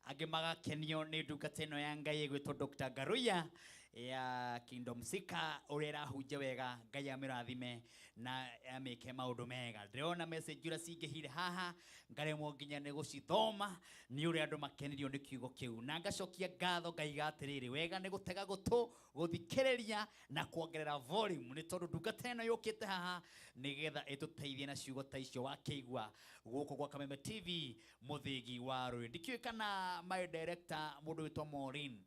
angĩ magakenio nĩ ndungata ĩno ya Ngai ĩgwĩtwo Dr. Ngaruiya ya Kingdom Seeker ũrĩa ĩrahunjia wega. Ngai amĩrathime na amĩke maũndũ mega. Ndĩrona message ũrĩa cingĩhire haha ngaremwo nginya nĩ gũcithoma nĩ ũrĩa andũ makenirio nĩ kiugo kĩu, na ngacokia ngatho ngaiga atĩrĩrĩ, wega nĩ gũtega gũtũ, gũthikĩrĩria na kuongerera volume, nĩ tondũ ndungata ĩno yũkĩte haha nĩgetha ĩtũteithie na ciugo ta icio wakĩigua gũkũ gwa Kameme TV mũthĩgi wa rũrĩrĩ. Ndikĩũĩ kana my director mũndũ wĩtwo Maureen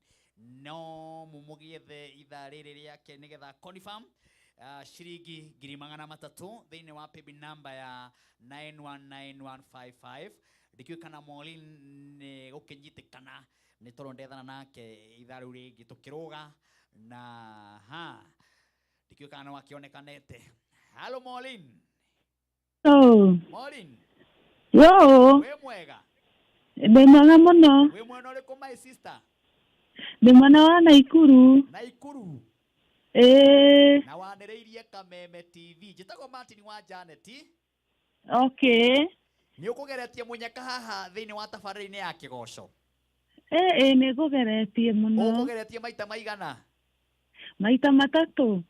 no mumũgĩethe ithaa rĩrĩ rĩake nĩgetha confirm ciringi 300,000 thĩinĩ wa paybill number ya 919155. Ndikĩũĩ kana Maureen nĩ gũkĩnyitĩkana nĩ tondũ ndethana nake ithaa rĩu rĩngĩ tũkĩrũga na ha ndikĩũĩ kana no akĩonekanĩte. Hello Maureen. Oh. Maureen. Yo. Wĩ mwega? Ndĩ mwega mũno. Wĩ mwena ũrĩkũ my sister? Ndĩ mwena wa Naikuru. Naikuru. Ĩĩ. Na wanĩrĩirie Kameme TV. Njĩtagwo Martin wa Janet. Okay. Nĩ ũkũgeretie mũnyaka haha thĩinĩ wa tabarĩra-inĩ ya kĩgoco. Ĩ nĩ ngũgeretie mũno. Ũkũgeretie maita maigana? Maita matatũ.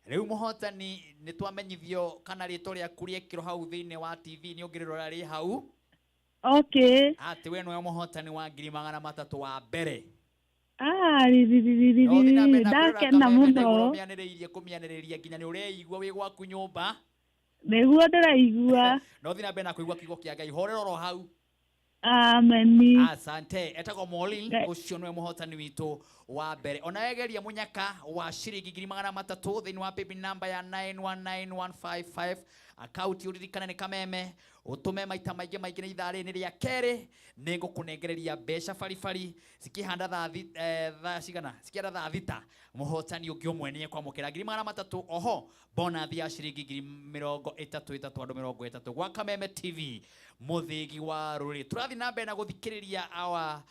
Rĩu mũhotani nĩ twamenyithio kana rĩtwa rĩaku rĩekĩrwo hau thĩinĩ wa TV nĩ ũngĩrĩrora rĩ hau. Okay. Atĩ we nĩwe mũhotani wa 300,000 wa mbere. Ah, No ũthiĩ na mbere na kwĩrora ndakena kameme nĩguo mũno. ũmĩanĩrĩirie kũmĩanĩrĩria nginya nĩ ũreigua wĩ gwaku nyũmba. Nĩguo ndĩraigua. No ũthiĩ na mbere na kũigua kiugo kĩa Ngai. Horera oro hau. Ameni. Asante. Etagwo Maureen, ũcio nĩwe mũhotani witũ wa mbere. Ona wegeria mũnyaka wa ciringi 300,000 thĩinĩ wa paybill number ya 919155 akaunti ũririkane nĩ kameme ũtũme maita maingĩ maingĩ nĩ ithaa rĩrĩ nĩ rĩa kerĩ nĩ ngũkũnengereria mbeca baribari cikĩhanda thaa thaa cigana cikĩhanda thaa thita mũhotani ũngĩ ũmwe nĩ ekwamũkĩra 300,000 oho bonathi ya ciringi 30,000 ĩtatũ andũ 30 gwa Kameme TV mũthĩgi wa rũrĩrĩ. Tũrathiĩ na mbere na gũthikĩrĩria awa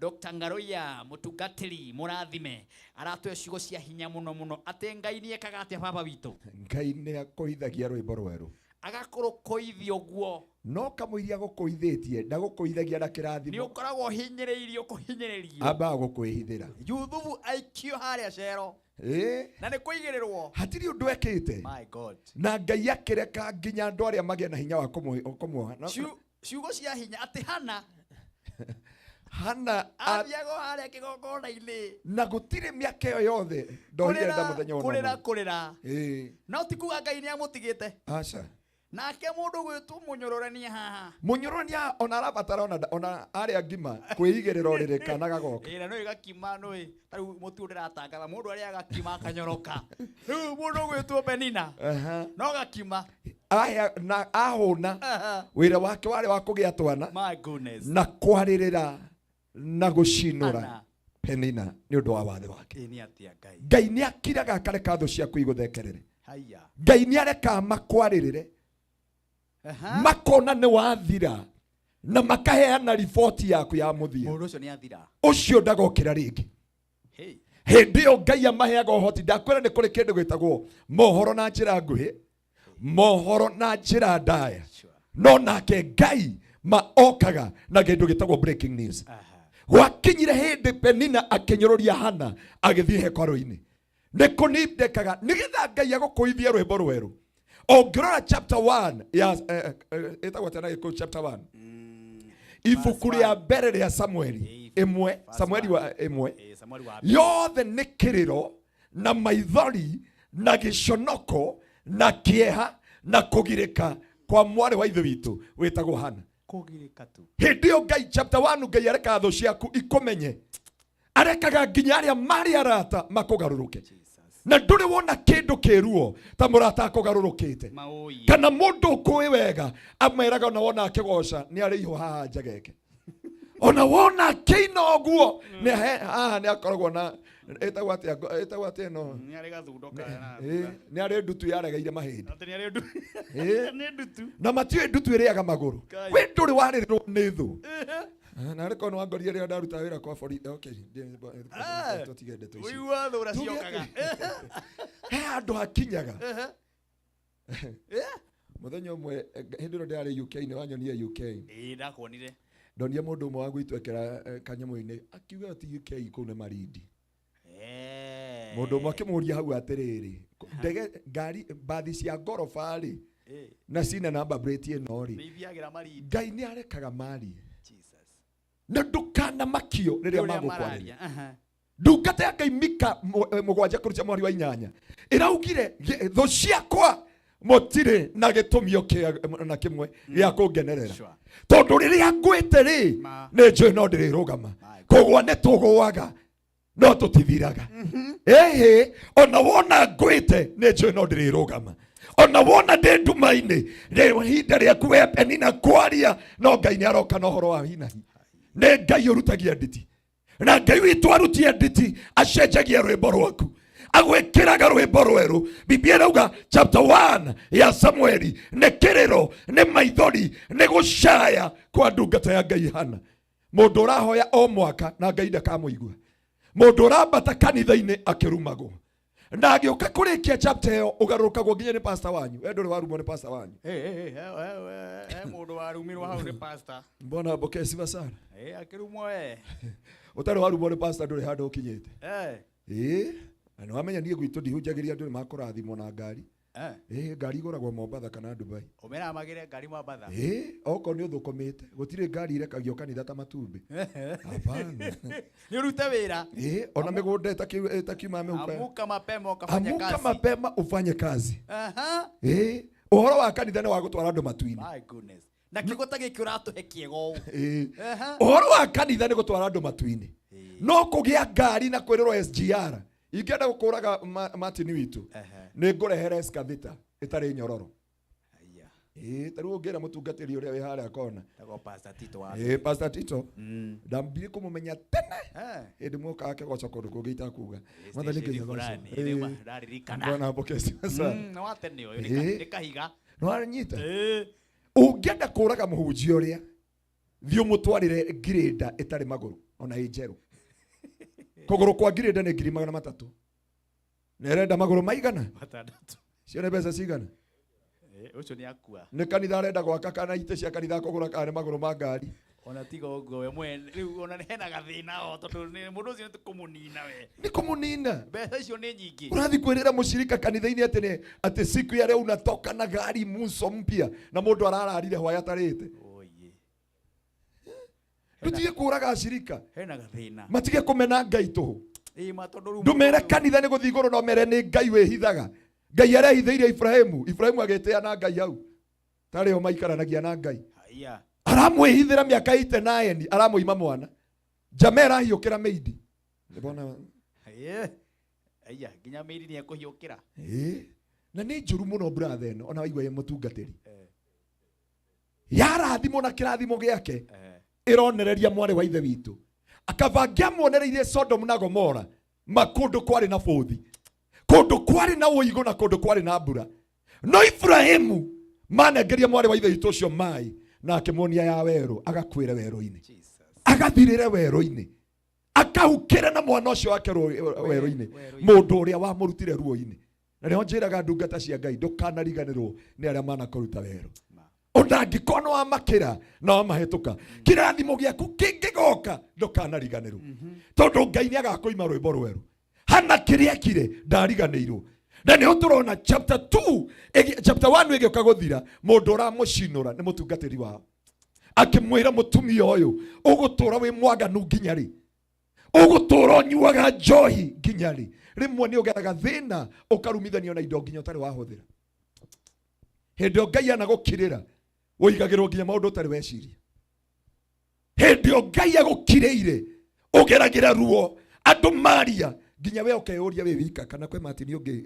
Dr. Ngaruiya mũtungatĩri mũrathime aratũhe ciugo cia hinya mũno mũno atĩ Ngai nĩ ekaga atĩa baba witũ? Ngai nĩ akũithagia rwĩmbo rwerũ. Agakũrũkũithia ũguo. No kamũiria gũkũithĩtie ndagũkũithagia na kĩrathimo. Nĩ ũkoragwo ũhinyĩrĩirio kũhinyĩrĩrio. Ambaga gũkwĩhithĩra. Juthubu aikio harĩa cero. Na nĩ kũigĩrĩrwo. Hatirĩ ũndũ ekĩte. My God. Na Ngai akĩreka nginya andũ arĩa magĩe na hinya wa kũmuoha. Ciugo cia hinya atĩ Hana. Hana athiaga o harĩa kĩgongona-inĩ. Na gũtirĩ mĩaka ĩyo yothe ndohire nda mũthenya ona Kũrĩra, ũmwe. kũrĩra. No ti kuga Ngai nĩ amũtigĩte. Aca. Nake mũndũ gwĩtwo mũnyũrũrania haha. Mũnyũrũrania ona arabatara ona arĩa ngima kwĩigĩrĩra ũrĩrĩ kana gagoka. Ĩĩ, na nĩũĩ gakima nĩũĩ, ta rĩu mũtu ndĩratangatha, mũndũ arĩa gakima akanyoroka. Rĩu mũndũ gwĩtwo Penina, no gakima. Ahea, na ahũna, wĩra wake warĩ wa kũgĩa twana. My goodness. Na kwarĩrĩra na gũcinũra Ana. Penina nĩ ũndũ wa wathe wake. Ĩĩ, nĩ atĩa Ngai? Ngai nĩ akiraga akareka thũ ciaku igũthekerere. Haiya. Ngai nĩ arekaga makwarĩrĩre. Makona nĩ wathira na makaheana riboti yaku ya mũthia. Mũndũ ũcio nĩ athira. Ũcio ndagokĩra rĩngĩ. Hey. Hĩndĩ ĩyo Ngai amaheaga ũhoti. Ndakwĩra nĩ kũrĩ kĩndũ gĩtagwo mohoro na njĩra nguhĩ, mohoro na njĩra ndaya. No nake Ngai maokaga na kĩndũ gĩtagwo breaking news. Gwakinyire hĩndĩ Penina akĩnyũrũria Hana agĩthiĩ hekarũ-inĩ. Nĩ kũnindĩkaga nĩgetha Ngai agũkũithie rwĩmbo rwerũ. Ũngĩrora chapter 1 ya ĩtagwo atĩa na Gĩkũyũ chapter 1? Ibuku rĩa mbere rĩa Samueli ĩmwe, Samueli wa ĩmwe. Samueli wa mbere. Yothe nĩ kĩrĩro na maithori na gĩconoko na kĩeha na kũgirĩka kwa mwarĩ wa ithe witũ wĩtagwo Hana. Kũgirĩka tu. Hĩndĩ ĩyo Ngai chapter 1 Ngai arekaga thũ ciaku ikũmenye. Arekaga nginya arĩa marĩ arata makũgarũrũke. Na ndũrĩ wona kĩndũ kĩruo ta mũrata akũgarũrũkĩte. Maũi. Kana mũndũ ũkũĩ wega ameraga ona wona akĩgoca nĩ arĩ ihũ haha njageke. Ona wona akĩina ũguo nĩ haha nĩ akoragwo na ĩtagwo atĩa ĩtagwo atĩa ĩno? Nĩ arĩ gathundo kana Nĩ arĩ ndutu yaregeire mahĩndĩ. Atĩ nĩ arĩ ndu- Nĩ ndutu. Na matiũĩ ndutu ĩrĩaga magũrũ. Ngai. We ndũrĩ warĩrĩrwo nĩ thũ. Na arĩ korwo nĩ wangorire rĩrĩa ndaruta wĩra kwa borithi. Okay, tũtige ndeto icio. Ũigua thũ ũrĩa Tuge ciokaga. atĩ, he handũ hakinyaga. Mũthenya ũmwe, hĩndĩ ĩno ndĩrarĩ UK, nĩ wanyonire UK. Ĩĩ, ndakuonire. Ndonire mũndũ ũmwe wa gwitũ ekĩra kanyamũ-inĩ, akiuga ti UK kũu nĩ Malindi. Mũndũ ũmwe akĩmũria hau atĩrĩrĩ, ndege, ngari, mbathi cia ngoroba rĩ, na cina namba plate ĩno rĩ, Nĩ ithiagĩra Malindi. Ngai nĩ arekaga marie. Na ndũkanamakio rĩrĩa Rĩrĩa magũkwarĩria. mararia. Ndungata ya Ngai Mika mũgwanja kũruta mweri wa inyanya ĩraugire, thũ ciakwa mũtirĩ na gĩtũmio na kĩmwe gĩa kũngenerera. Tondũ rĩrĩa ngwĩte rĩ, nĩ njũĩ no ndĩrĩrũgama. Kũgwa nĩ tũgũaga, no tũtithiraga. Ĩhĩ, ona wona ngwĩte nĩ njũĩ no ndĩrĩrũgama. Ona wona ndĩ nduma-inĩ, rĩ ihinda rĩaku we Penina kwaria, no Ngai nĩ aroka na ũhoro wa hinahi. Nĩ Ngai ũrutagia nditi. Na Ngai witũ arutie nditi, acenjagia rwĩmbo rwaku. Agwĩkĩraga rwĩmbo rwerũ. Biblia ĩrauga chapter 1 ya Samueli nĩ kĩrĩro, nĩ maithori, nĩ gũcaya kwa ndungata ya Ngai Hana. Mũndũ ũrahoya o mwaka na Ngai ndakamũigua. Mũndũ ũrambata kanitha-inĩ akĩrumagwo. Na agĩũka kũrĩkia chapter ĩyo ũgarũrũkagwo nginya nĩ pastor wanyu. We ndũrĩ warumwo nĩ pastor wanyu. Eh, eh, eh, eh, eh, mũndũ warumirwo hau nĩ pastor. Mbona mbokee sifa sana. Eh, akĩrumwo we. Ũtarĩ warumwo nĩ pastor ndũrĩ handũ ũkinyĩte. Eh. Ĩĩ, na nĩwamenya niĩ gwitũ ndihunjagĩria andũ nĩ makũrathimwo na ngari. Eh. Ĩĩ, ngari igũragwo Mombatha kana Dubai. Ũmeramagĩre ngari Mombatha. Ĩĩ, okorwo nĩ ũthũkũmĩte, gũtirĩ ngari irekagio kanitha ta matumbĩ. Hapana. Nĩ ũrute wĩra. Ĩĩ, ona mĩgũnda ĩtakiuma mĩhuko. Amuka mapema ukafanye Amuka kazi. mapema ufanye kazi. Aha. Ĩĩ, ũhoro wa kanitha nĩ wa gũtwara andũ matu-inĩ. My goodness. Na kiugo ta gĩkĩ ũratũhe kĩega ũũ. Ĩĩ. Aha. Ũhoro wa kanitha nĩ gũtwara andũ matu-inĩ. No kũgĩa ngari na kwĩrĩrwo SGR. Ingĩenda gũkũraga Martin witũ. Nĩ ngũrehere excavator ĩtarĩ nyororo. Ĩĩ, ta rĩu ũngĩra mũtungatĩri ũrĩa wĩ harĩa kona. Tagwo Pastor Tito wa. Ĩĩ, Pastor Tito. Ndambire kũmũmenya tene. Eh. Hĩndĩ mwokaga kĩgoco kũndũ kũngĩ itakuga. Mwathani Station Ngai agocwo. fulani, Ĩĩ. rĩu ndaririkana. Bwana apokee sifa sana. Nĩ wa tene ũyũ, Ĩĩ. nĩ kahiga. Nĩwanyita? Ĩĩ. Ũngĩenda kũraga mũhunjia ũrĩa, thiĩ ũmũtwarĩre ngirĩnda ĩtarĩ magũrũ ona ĩ njerũ. Kũgũrũ kwa ngirĩnda nĩ ngiri magana matatũ. Na ĩrenda magũrũ maigana? Matandatũ. Cio nĩ mbeca cigana? Eh, ũcio nĩ akua. Nĩ kanitha arenda gwaka kana itĩ cia kanitha kũgũra kana nĩ magũrũ ma ngari? Ona tiga ũguo we mwene rĩu ona hena gathĩna o tondũ mũndũ ũcio nĩ tũkũmũnina we. Nĩ kũmũnina. Mbeca icio nĩ nyingĩ. Ũrathiĩ kwĩrĩra mũcirika kanitha-inĩ atĩ nĩ atĩ siku ya leo unatoka na gari muso mpya na mũndũ arararire hwaĩ atarĩte. Tũtige kũraga acirika. Hena gathĩna. Matige kũmena Ngai tũhũ. Ĩĩ ma tondũ rĩu Ndũmere kanitha nĩ gũthiĩ igũrũ no mere nĩ Ngai wĩhithaga. Ngai arehithĩire Ibrahimu. Ibrahimu agĩtĩa na Ngai hau. Tarĩ o maikaranagia na Ngai. Haiya. Aramwĩhithĩra mĩaka 89 aramũima mwana. Njama ĩrahiũkĩra mĩindi. Nĩbona Ĩĩ. Haiya, nginya mĩiri nĩ ekũhiũkĩra. Ĩĩ. Na nĩ njũru mũno brother ĩno ona waigua ĩ mũtungatĩri. Yarathimwo na kĩrathimo gĩake ĩronereria mwarĩ wa ithe witũ. Akaba angĩamuonereirie Sodom na Gomora ma kũndũ kwarĩ na bũthi, kũndũ kwarĩ na ũigũ na kũndũ kwarĩ na mbura. No Ibrahimu manengeria mwarĩ wa ithe witũ ũcio maĩ na akĩmuonia ya werũ, agakuĩre werũ-inĩ, agathirĩre werũ-inĩ, akahukĩre na mwana ũcio wake werũ-inĩ, mũndũ ũrĩa wamũrutire ruo-inĩ. Na nĩho njĩraga ndungata cia Ngai, ndũkanariganĩrwo nĩ arĩa manakũruta werũ. Ona angĩkorwo nĩ wamakĩra na wamahĩtũka, kĩrathimo gĩaku kĩngĩgoka ndũkanariganĩrwo, tondũ Ngai nĩ agakũima rwĩmbo rwerũ. Hana kĩrĩa ekire ndariganĩirwo. Na nĩho tũrona chapter 2, chapter 1 ĩgĩũka gũthira, mũndũ ũramũcinũra nĩ mũtungatĩri wao. Akĩmwĩra mũtumia ũyũ, ũgũtũra wĩ mwaganu nginya rĩ? Ũgũtũra ũnyuaga njohi nginya rĩ? Rĩmwe nĩ ũgeraga thĩna ũkarumithanio na indo nginya ũtarĩ wahũthĩra. Hĩndĩ ĩyo Ngai anagũkirĩra, ũigagĩrwo nginya maũndũ ũtarĩ weciria. Hĩndĩ ĩyo Ngai agũkirĩire, ũgeragĩra ruo, andũ maria, nginya we ũkeyũria wĩ wika kana kwĩ Martin ũngĩ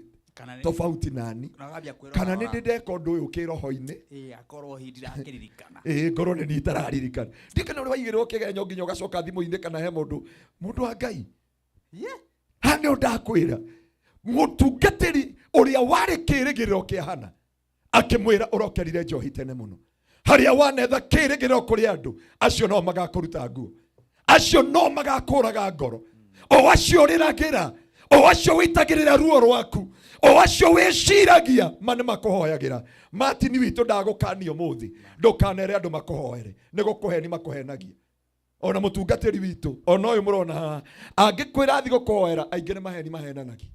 tofauti nani, Na ũkambia kwĩrora kana nĩ rora. ndĩ ndeka ũndũ ũyũ kĩroho-inĩ. Ĩĩ, akorwo hihi ndirakĩririkana. Ĩĩ, ngorwo nĩ niĩ itararirikana. Ndiũĩ kana ũrĩ waigĩrĩrwo kĩgenyo nginya ũgacoka thimũ-inĩ kana he mũndũ, mũndũ wa Ngai. Haha nĩho ndakwĩra, mũtungatĩri ũrĩa warĩ kĩĩrĩgĩrĩro kĩa Hana akĩmwĩra ũrokerire njohi tene mũno. Harĩa wanetha kĩĩrĩgĩrĩro kũrĩ andũ, acio no magakũruta nguo, acio no magakũraga ngoro, o acio ũrĩragĩra, o acio wĩitagĩrĩra ruo rwaku, o acio wĩciragia ma nĩ makũhoyagĩra. Martin witũ ndagũkania ũmũthĩ, ndũkanere andũ makũhoere, nĩ gũkũheni makũhenagia. Ona mũtungatĩri witũ, ona ũyũ mũrona haha, angĩkwĩra athiĩ gũkũhoera, aingĩ nĩ maheni mahenanagia.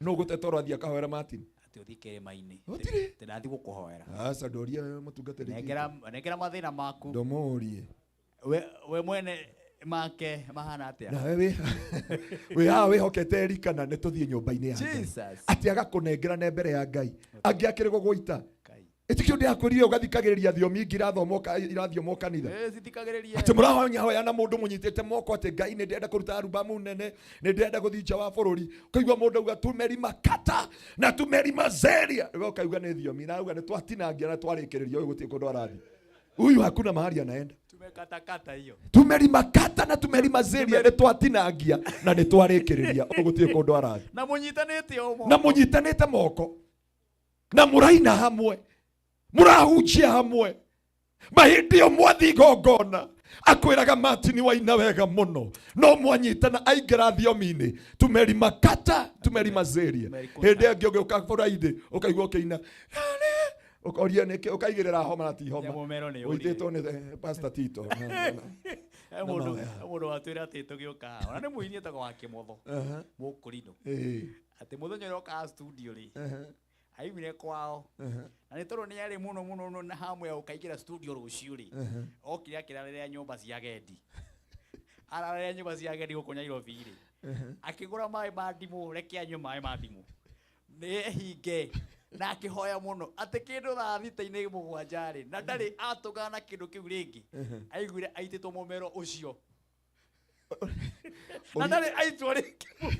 Nũ ũgũteta ũrathiĩ akahoera Martin? Atĩ ũthiĩ kĩrĩma-inĩ. Gũtirĩ. Atĩ ndathiĩ gũkũhoera. Aca, ndũrie mũtungatĩri witũ. Nengera mathĩna maku. Ndũmũrie. We mwene make mahana atĩa? Nawe wĩ haha wĩhokete Erika na nĩ tũthiĩ nyũmba-inĩ ya Ngai. Jesus. Atĩ agakũnengera ne mbere ya Ngai. Angĩ akĩrĩ gũgũita. Ĩtikio ndĩrakwĩrire ũgathikagĩrĩria thiomi ingĩ irathomwo kanitha. Ĩĩ, cithikagĩrĩrie. Atĩ mũrahoya na mũndũ mũnyitĩte moko atĩ Ngai nĩ ndĩrenda kũruta arubamu nene, nĩ ndĩrenda gũthiĩ nja wa bũrũri. Ũkaigua mũndũ auga tumeri makata na tumeri mazeria. We ũkauga nĩ thiomi, na auga nĩ twatinangia na twarĩkĩrĩria ũyũ gũtirĩ kũndũ arathiĩ. Huyu hakuna mahali anaenda. Tumekatakata hiyo. Tumeri makata na tumeri mazeria nĩ twatinangia na nĩ twarĩkĩrĩria ũyũ gũtirĩ kũndũ arathiĩ. Na mũnyitanĩte o moko. Na mũnyitanĩte moko. Na mũraina hamwe, mũrahunjia hamwe, mahĩndĩ ĩyo mwathiĩ igongona, Akwĩraga Martin waina wega mũno, no mwanyitana aingĩra thiomi-inĩ tumeri makata tumeri mazeria. Hĩndĩ ĩngĩ ũgĩũka Friday ũkaigua ũkĩina ũkoria nĩkĩ ũkaigĩrĩra homa na ti homa. Nyamũmero nĩ ũitĩtwo nĩ Pastor Tito. He mũndũ he mũndũ watwĩra atĩ tũgĩũka haha ona nĩ mũini etagwo wa Kĩmotho Mũkũrinũ atĩ mũthenya ũrĩa okaga studio rĩ aimire kwao na nĩ tondũ nĩ arĩ mũno mũno mũno na hamu ya gũkaingĩra studio rũciũ rĩ okire akĩrarĩra nyũmba cia agendi, ararĩra nyũmba cia agendi gũkũ Nairobi rĩ, akĩgũra maĩ ma ndimũ, reke anyue maĩ ma ndimũ nĩ ehinge, na akĩhoya mũno atĩ kĩndũ thaa thita-inĩ mũgwanja rĩ, na ndarĩ atũngana na kĩndũ kĩu rĩngĩ, aiguire aitĩtwo mũmero ũcio na ndarĩ aitwo rĩngĩ,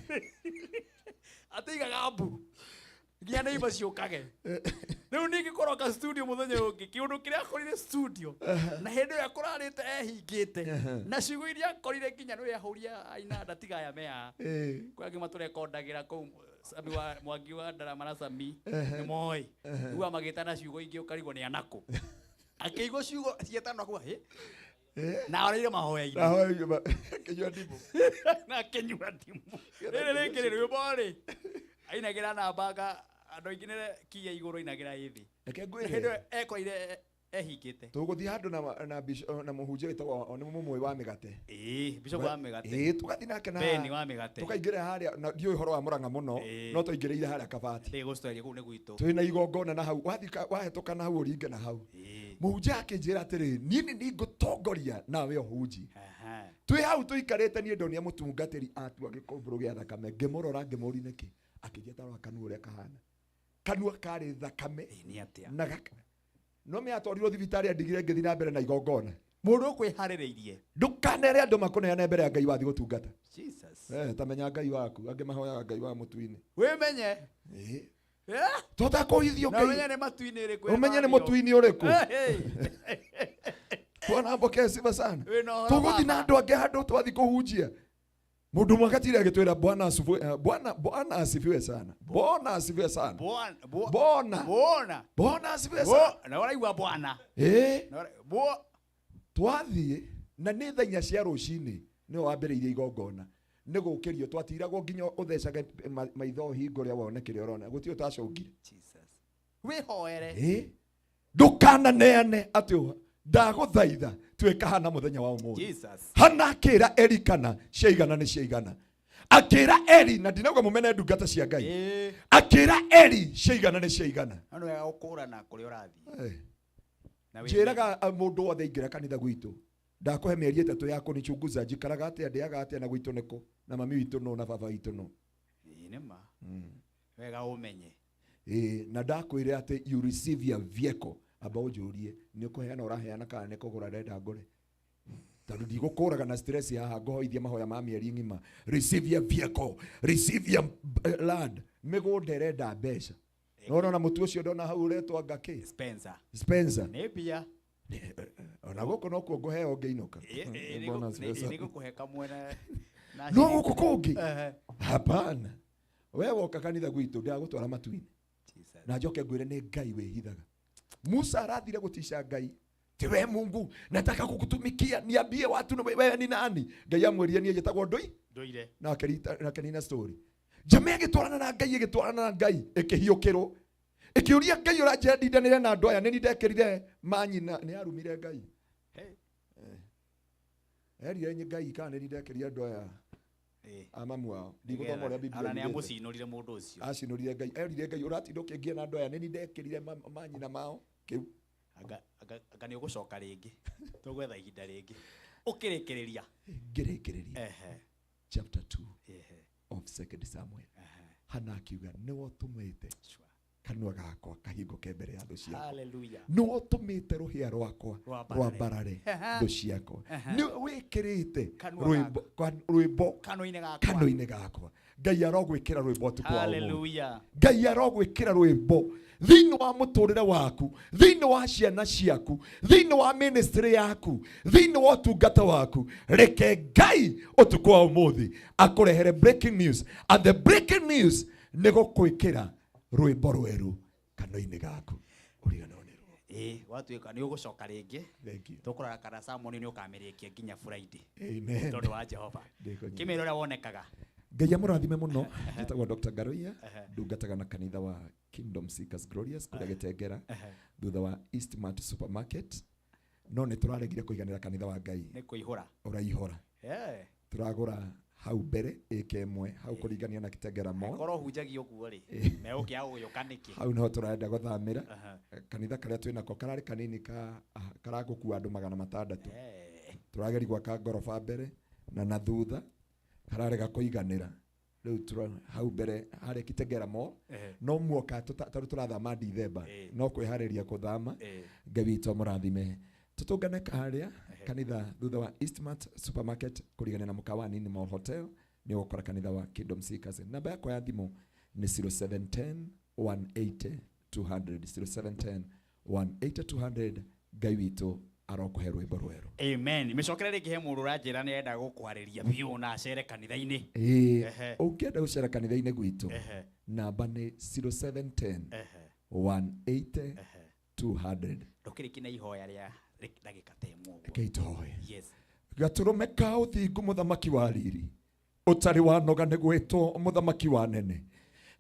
atĩigaga mbu nginya nĩ iba ciũkage. Rĩu ningĩ kũroka studio mũthenya ũyũ ũngĩ, kĩũndũ kĩrĩa akorire studio na hĩndĩ ĩyo akũrarĩte ehingĩte na ciugo iria akorire nginya nĩwe ahũria aina ndatigaya mea kwĩ angĩ matũrekondagĩra kũu Sami wa Mwangi wa Ndarama na Sami nĩ moĩ rĩu amagĩtana ciugo ingĩ ũkarigwo nĩ anakũ akĩigua ciugo cietano akuga hĩ na areire mahoya-inĩ. Akĩnyua ndimũ. Na akĩnyua ndimũ. Rĩrĩ rĩngĩ rĩ rwĩmbo rĩ ainagĩra namba nga andũ aingĩ nĩ kiya igũrũ ainagĩra ĩ thĩ. Reke ngwĩre. Hĩndĩ ĩyo ekorire ehingĩte. Tũgũthiĩ handũ na bishop, na mũhunjia wĩtagwo nĩ mũmũĩ wa mĩgate. Ĩĩ, bishop wa mĩgate. Ĩĩ, tũgathiĩ nake na Beni wa mĩgate. Tũkaingĩra harĩa, na ndiũĩ ũhoro wa Mũrang'a mũno, no twaingĩrĩire harĩa Kabati. Ndĩgũcitwaria kũu nĩ gwitũ. Twĩna igongona na hau, wathiĩ wahĩtũka na hau ũringe na hau. Mũhunjia akĩnjĩra atĩrĩ, niĩ nĩ niĩ ngũtongoria nawe ũhunjie. Twĩ hau tũikarĩte niĩ ndonire mũtungatĩri atua gĩkũmbũrũ gĩa thakame, ngĩmũrora ngĩmũũria nĩkĩ, akĩnjĩra ta rora kanua ũrĩa kahana. Kanua karĩ thakame. Ĩĩ, nĩ atĩa? Na gaka. No me atwarirwo thibitarĩ andigire ngĩthiĩ na mbere na igongona. Mũndũ ũkwĩharĩrĩirie. Ndũkanere andũ makũneane mbere ya Ngai wathiĩ gũtungata. Jesus. Ta menya Ngai waku, angĩ mahoyaga Ngai wa mũtu-inĩ. Wĩmenye. Tũtakũhithio Na Ngai. ũmenye nĩ matu-inĩ ĩrĩkũ Ũmenye nĩ ĩrathiĩ. mũtu-inĩ ũrĩkũ. Hey. Bwana apokee sifa sana. Wĩna ũhoro Tũgũthiĩ na baba. andũ angĩ handũ twathiĩ kũhunjia. Mũndũ ũmwe agatira agĩtwĩra Bwana asifiwe, Bwana, Bwana asifiwe sana. Bwana asifiwe sana. Bwana, Bwana. Bwana. Bwana asifiwe sana. Na ũraigua Bwana. Na Twathiĩ na nĩ thaa inya cia rũcinĩ nĩwe wambĩrĩirie igongona. Nĩ gũkĩrio twatiragwo nginya ũthecage maitho hingo ũrĩa wone kĩrĩa ũrona. Gũtirĩ ũtacũngire. Jesus. Wĩhoere. Ndũkananeane atĩ ndagũthaitha tuĩka Hana mũthenya wa ũmũthĩ. Jesus. Hana akĩra Eli kana ciaigana nĩ ciaigana. Akĩra Eli, na ndinauga mũmene ndungata cia Ngai. Akĩra Eli ciaigana nĩ ciaigana. No nĩ wega gũkũrana kũrĩa ũrathiĩ. Na wĩmenye. Njĩraga mũndũ wothe aingĩra kanitha gwitũ, ndakũhe mĩeri 3 ya kũnichunguza, njikaraga atĩa, ndĩaga atĩa, na gwitũ nĩkũ, na mami witũ nũ, na baba witũ nũ. Ĩĩ, nĩ ma. Wega ũmenye. Na ndakwĩre atĩ you receive your vehicle, amba ũnjũrie nĩ ũkũheana ũraheana kana nĩ kũgũra ndĩrenda ngũre. Tondũ ndigũkũraga na stress haha ngũhoithie mahoya ma mĩeri ng'ima. Receive your vehicle, receive your land. Mĩgũnda ĩrenda mbeca. No ũrona mũtu ũcio ndona hau ũretwo anga kĩ? Spencer. Spencer. Nĩ mbia. Ona gũkũ nokuo ngũheo ngĩinũka. Mbona Spencer. Nĩ ngũkũhe kamwe na No ciringi. gũkũ kũngĩ? Hapana. We woka kanitha gwitũ ndagũtwara matu-inĩ. Jesus. Na njoke ngwĩre nĩ Ngai wĩhithaga. Musa arathire gũtica Ngai. Ti we Mungu, nataka kukutumikia, niambie watu na wewe ni nani? Ngai amwĩrire niĩ njĩtagwo Ndũi. Ndũire. Na akĩnina story. Njama ĩgĩtwarana na Ngai, ĩgĩtwarana na Ngai, ĩkĩhiũkĩrwo. Ĩkĩũria Ngai ũranjĩra ndindanĩre na andũ aya, nĩ niĩ ndekĩrire manyina, nĩ arumire Ngai. Hey. Erire Ngai kana nĩ niĩ ndekĩrire andũ aya. A mamu wao. Ndigũthoma ũrĩa Biblia Ona nĩ yugĩte. amũcinũrire mũndũ ũcio. Acinũrire Ngai. Erire Ngai ũratinda ũkĩngia na andũ aya, nĩ niĩ ndekĩrire manyina mao. Kĩu. Anga nĩ ũgũcoka rĩngĩ. Tũgwetha ihinda rĩngĩ. Ũkĩrĩkĩrĩria. Ngĩrĩkĩrĩria. Chapter 2 of 2 Samuel. Hana akiuga nĩwe ũtũmĩte kanua gakwa kahingũke mbere ya thũ ciakwa. Hallelujah. Nĩwe ũtũmĩte rũhĩa rwakwa Rwambarare. rwambarare thũ ciakwa. Nĩwe wĩkĩrĩte Kanua gakwa. rwĩmbo Kanua-inĩ gakwa. kanua-inĩ gakwa. Ngai arogwĩkĩra rwĩmbo ũtukũ wa ũmũthĩ. Hallelujah. Ngai arogwĩkĩra rwĩmbo thĩinĩ wa mũtũrĩre waku, thĩinĩ wa ciana ciaku, thĩinĩ wa ministry yaku, thĩinĩ wa ũtungata waku. Reke Ngai ũtukũ wa ũmũthĩ akũrehere breaking news, and the breaking news nĩ gũkwĩkĩra rwĩmbo rwerũ kanua-inĩ gaku. Ũriganĩrwo nĩ ruo. Ĩĩ, gwatuĩka nĩ ũgũcoka rĩngĩ. Thank you. Tũkũrora kana sermon nĩ ũkamĩrĩkia nginya Friday. Amen. Tondũ wa Jehova. Ndĩkũnyita. Kĩmĩra ũrĩa wonekaga. Ngai amũrathime mũno. Njĩtagwo Dr. Ngaruiya, Ehe. ndungataga na kanitha wa Kingdom Seekers Glorious kũrĩa Gĩtengera, Ehe. thutha wa Eastmart Supermarket. No nĩ tũraregire kũiganĩra kanitha wa Ngai. Nĩ kũihũra. Ũraihũra. Eh. Tũragũra hau mbere ĩka ĩmwe hau kũringania na Kitengera Mall. Korwo hunjagia ũguo rĩ, Ĩĩ. megũkĩaga gũgĩũka nĩkĩ? Hau niho tũrenda gũthamĩra. Aha. Kanitha karĩa twĩnako kararĩ kanini ka karagũkua andũ 600. Eh. Tũrageria gwaka ngoroba mbere na na thutha kararega kũiganĩra. Rĩu hau mbere harĩa Kitengera Mall. Ehe. No muoka tondũ tũrathama Dithemba, Ĩĩ. no kwĩharĩria kũthama. Ĩĩ. Ngai witũ amũrathime. Tũtũngane harĩa kanitha thutha wa Eastmart Supermarket kũrigania na mũkawa Nini Mall Hotel, nĩ ũgũkora kanitha wa Kingdom Seekers. Namba yakwa ya thimũ nĩ 0710 180 200, 0710 180 200. Ngai witũ arokũhe rwĩmbo rwerũ. Amen. Mĩcokere rĩngĩ he mũndũ ũranjĩra nĩ arenda gũkwarĩria biũ na acere kanitha-inĩ. Ĩĩ, Ehe. ũngĩenda gũcera kanitha-inĩ gwitũ, Ehe. namba nĩ 0710 Ehe. 180 200. Ndũkĩrĩkie na ihoya rĩa ndagĩka ta ĩmwe ũguo. Rekei tũhoe. Yes. Gatũrũme ka ũthingu mũthamaki wa riri, ũtarĩ wanoga nĩ gwĩtwo mũthamaki wa nene.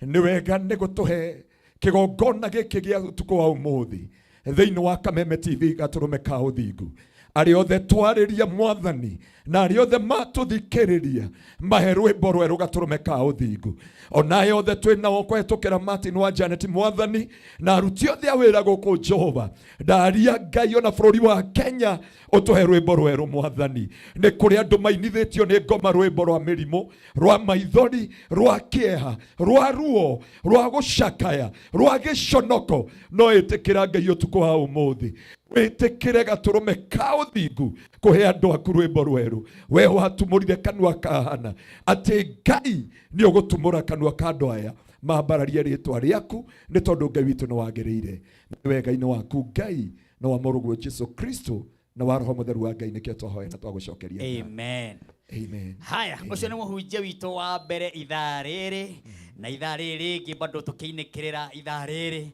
Nĩ wega nĩ gũtũhe kĩgongona gĩkĩ gĩa ũtukũ wa ũmũthĩ thĩinĩ wa Kameme TV gatũrũme ka ũthingu. Arĩa othe twarĩria mwathani na arĩa othe matũthikĩrĩria mahe rwĩmbo rwerũ gatũrũme ka ũthingu. Ona arĩa othe twĩ nao kũhetũkĩra Martin wa Janet mwathani na aruti othe a wĩra gũkũ Jehova, ndaria Ngai ona bũrũri wa Kenya ũtũhe rwĩmbo rwerũ mwathani. Nĩ kũrĩ andũ mainithĩtio nĩ ngoma rwĩmbo rwa mĩrimũ, rwa maithori, rwa kĩeha, rwa ruo, rwa gũcakaya, rwa gĩconoko. No ĩtĩkĩra Ngai ũtukũ wa ũmũthĩ, wĩtĩkĩre gatũrũme ka ũthingu kũhe andũ aku rwĩmbo rwerũ. We watumũrire kanua ka Hana atĩ Ngai nĩ ũgũtumũra kanua ka andũ aya mambararie rĩtwa rĩaku, nĩ tondũ Ngai witũ nĩ wagĩrĩire. Nĩ wega-inĩ waku Ngai na wa mũrũguo Jesu Kristo na wa Roho Mũtheru wa Ngai nĩkĩo twahoya na twagũcokeria ngatho. Amen. Amen. Haya, ũcio nĩ mũhunjia witũ wa mbere ithaa rĩrĩ na ithaa rĩrĩ rĩngĩ bado tũkĩinĩkĩrĩra ithaa rĩrĩ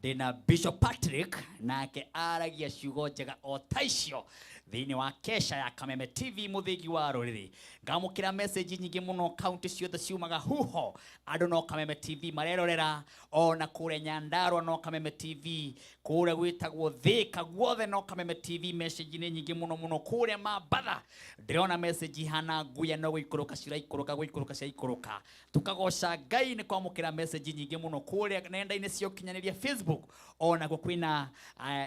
ndĩna Bishop Patrick, nake aragia ciugo njega o ta icio thĩinĩ wa kesha ya Kameme TV mũthĩgi wa rũrĩrĩ. Ngamũkĩra message nyingĩ mũno, kaunti ciothe ciumaga huho, andũ no Kameme TV marerorera, ona kũrĩa Nyandarua no Kameme TV, kũrĩa gwĩtagwo Thika guothe no Kameme TV. Message nĩ nyingĩ mũno mũno kũrĩa Mambatha ndĩrona message ihana nguya no gũikũrũka ciraikũrũka, gũikũrũka ciraikũrũka. Tukagoca Ngai nĩ kwamũkĩra message nyingĩ mũno kũrĩa nenda-inĩ cia ũkinyanĩria Facebook, ona kuo kwĩna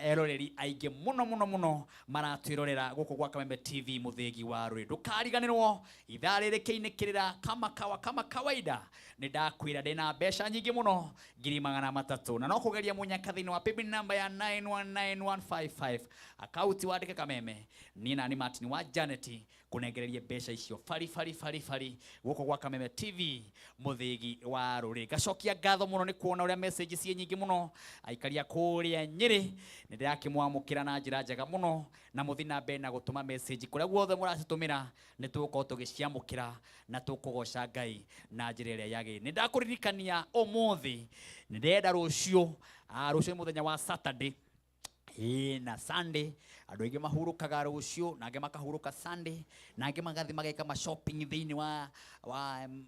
eroreri aingĩ mũno mũno mũno maratwĩrorera gũkũ gwa Kameme TV mũthĩgi wa rũrĩrĩ. Ndũkariganĩrwo ithaa rĩrĩ kĩinĩkĩrĩra kama kawa kama kawaida, nĩ ndakwĩra ndĩna mbeca nyingĩ mũno 300,000, na no kũgeria mũnyaka thĩinĩ wa paybill number ya 919155 akaunti wandĩke Kameme. Niĩ na nĩ Martin wa Janet kũnengereria mbeca icio bari bari bari bari gũkũ gwa Kameme TV mũthĩgi wa rũrĩrĩ. Ngacokia ngatho mũno nĩ kuona ũrĩa message ciĩ nyingĩ mũno aikaria kũrĩa Nyĩrĩ, nĩ ndĩrakĩmwamũkĩra na njĩra njega mũno, na mũthiĩ na mbere na gũtũma message kũrĩa guothe mũracitũmĩra, nĩ tũgũkorwo tũgĩciamũkĩra na tũkũgoca Ngai na njĩra ĩrĩa yagĩrĩire. Nĩ ndakũririkania ũmũthĩ nĩ ndĩrenda rũciũ, rũciũ nĩ mũthenya wa Saturday. Ĩĩ, na Sunday andũ aingĩ mahurũkaga rũciũ, na angĩ makahurũka Sunday, na angĩ magathiĩ mageka ma shopping thĩinĩ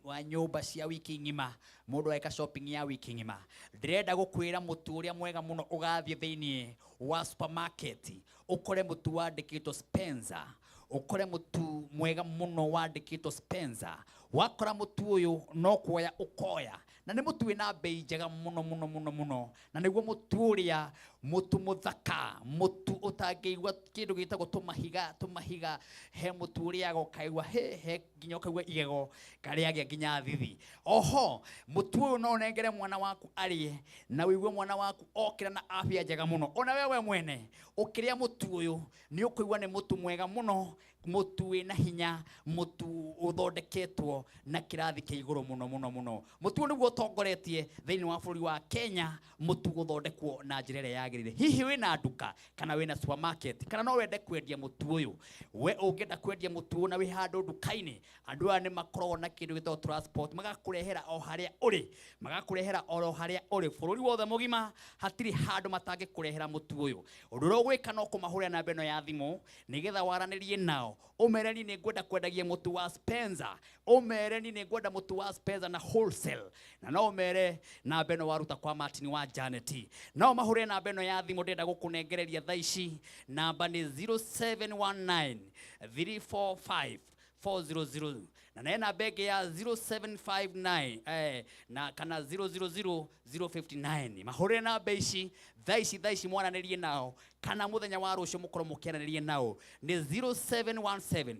wa nyũmba cia wiki ng'ima. Mũndũ ageka shopping ya wiki ng'ima. Ndĩrenda gũkwĩra mũtu ũrĩa mwega mũno ũgathiĩ thĩinĩ wa supermarket, ũkore mũtu wandĩkĩtwo Spencer, ũkore mũtu mwega mũno wandĩkĩtwo Spencer. Wakora mũtu ũyũ no kuoya ũkoya, na nĩ mũtu wĩna bei njega mũno mũno mũno mũno, na nĩguo mũtu ũrĩa mũtu mũthaka, mũtu ũtangĩigua kĩndũ gĩtagwo tũmahiga, tũmahiga. He mũtu ũrĩaga ũkaigua he, he nginya ũkaigua igego karĩagĩa nginya thithi. Oho mũtu ũyũ no ũnengere mwana waku arĩe na ũigue mwana waku okĩra na afya njega mũno. Ona wewe mwene ũkĩrĩa mũtu ũyũ nĩ ũkũigua nĩ mũtu mwega mũno. Mũtu wĩna hinya, mũtu ũthondeketwo na kĩrathi kĩa igũrũ mũno mũno mũno. Mũtu ũyũ nĩguo ũtongoretie thĩinĩ wa bũrũri wa Kenya, mũtu gũthondekwo na njĩra ĩrĩa yagĩrĩire. Hihi wĩna nduka kana wĩna supermarket kana no wende kwendia mũtu ũyũ? We ũngĩenda kwendia mũtu ũyũ na wĩ handũ nduka-inĩ, andũ aya nĩ makoragwo na kĩndũ gĩtagwo transport, magakũrehera o harĩa ũrĩ, magakũrehera oro harĩa ũrĩ bũrũri wothe mũgima, hatirĩ handũ matangĩkũrehera mũtu ũyũ. Ũndũ ũrĩa ũgwĩka no kũmahũrĩra namba ĩno ya thimũ nĩgetha waranĩrie nao, ũmere niĩ nĩ ngwenda kwendagia mũtu wa Spencer, ũmere niĩ nĩ ngwenda mũtu wa Spencer na wholesale, na no ũmere namba ĩno waruta kwa Martin wa Janet. No ũmahũrĩre namba ĩno ya thimũ ndĩrenda gũkũnengereria thaa ici. Namba nĩ 0719 345 400, na nayo namba ĩngĩ ya 0759 na kana 000 059. Mahũrĩre namba ici thaa ici, thaa ici mwaranĩrie nao, kana mũthenya wa rũciũ mũkorwo mũkĩaranĩria nao nĩ 0717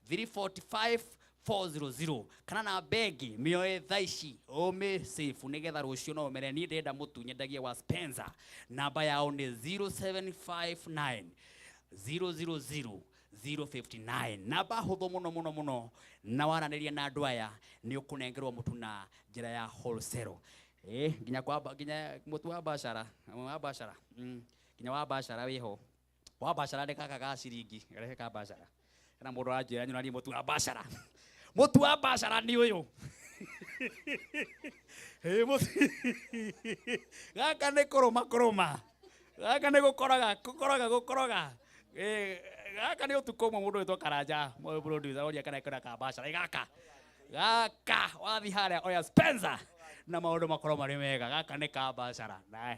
345 400, kana namba ĩngĩ mĩoe thaa ici ũmĩsave nĩgetha rũciũ no ũmere niĩ ndĩrenda mũtu nyendagie wa Spencer. Namba yao nĩ 0759 000 059. Namba hũthũ mũno mũno mũno, na waranĩria na andũ aya nĩ ũkũnengerwo mũtu na njĩra ya wholesale. Nginya kwa nginya mũtu wa biacara, wa biacara. Nginya wa biacara wĩho. Wa biacara nĩ gaka ga ciringi, garehe ka biacara. Kana mũndũ aranjĩra nyonanie mũtu wa biacara. Mũtu wa biacara nĩ ũyũ. Mũtu. Gaka nĩ kũrũma kũrũma. Gaka nĩ gũkoroga, gũkoroga, gũkoroga. Gaka nĩ ũtukũ ũmwe mũndũ wĩtwo Karanja, mũyũ producer oria kana ekũrĩa ka biacara. Gaka. Gaka wathi harĩa oya Spencer na maũndũ makorwo marĩ mega. Gaka nĩ ka biacara. Nae.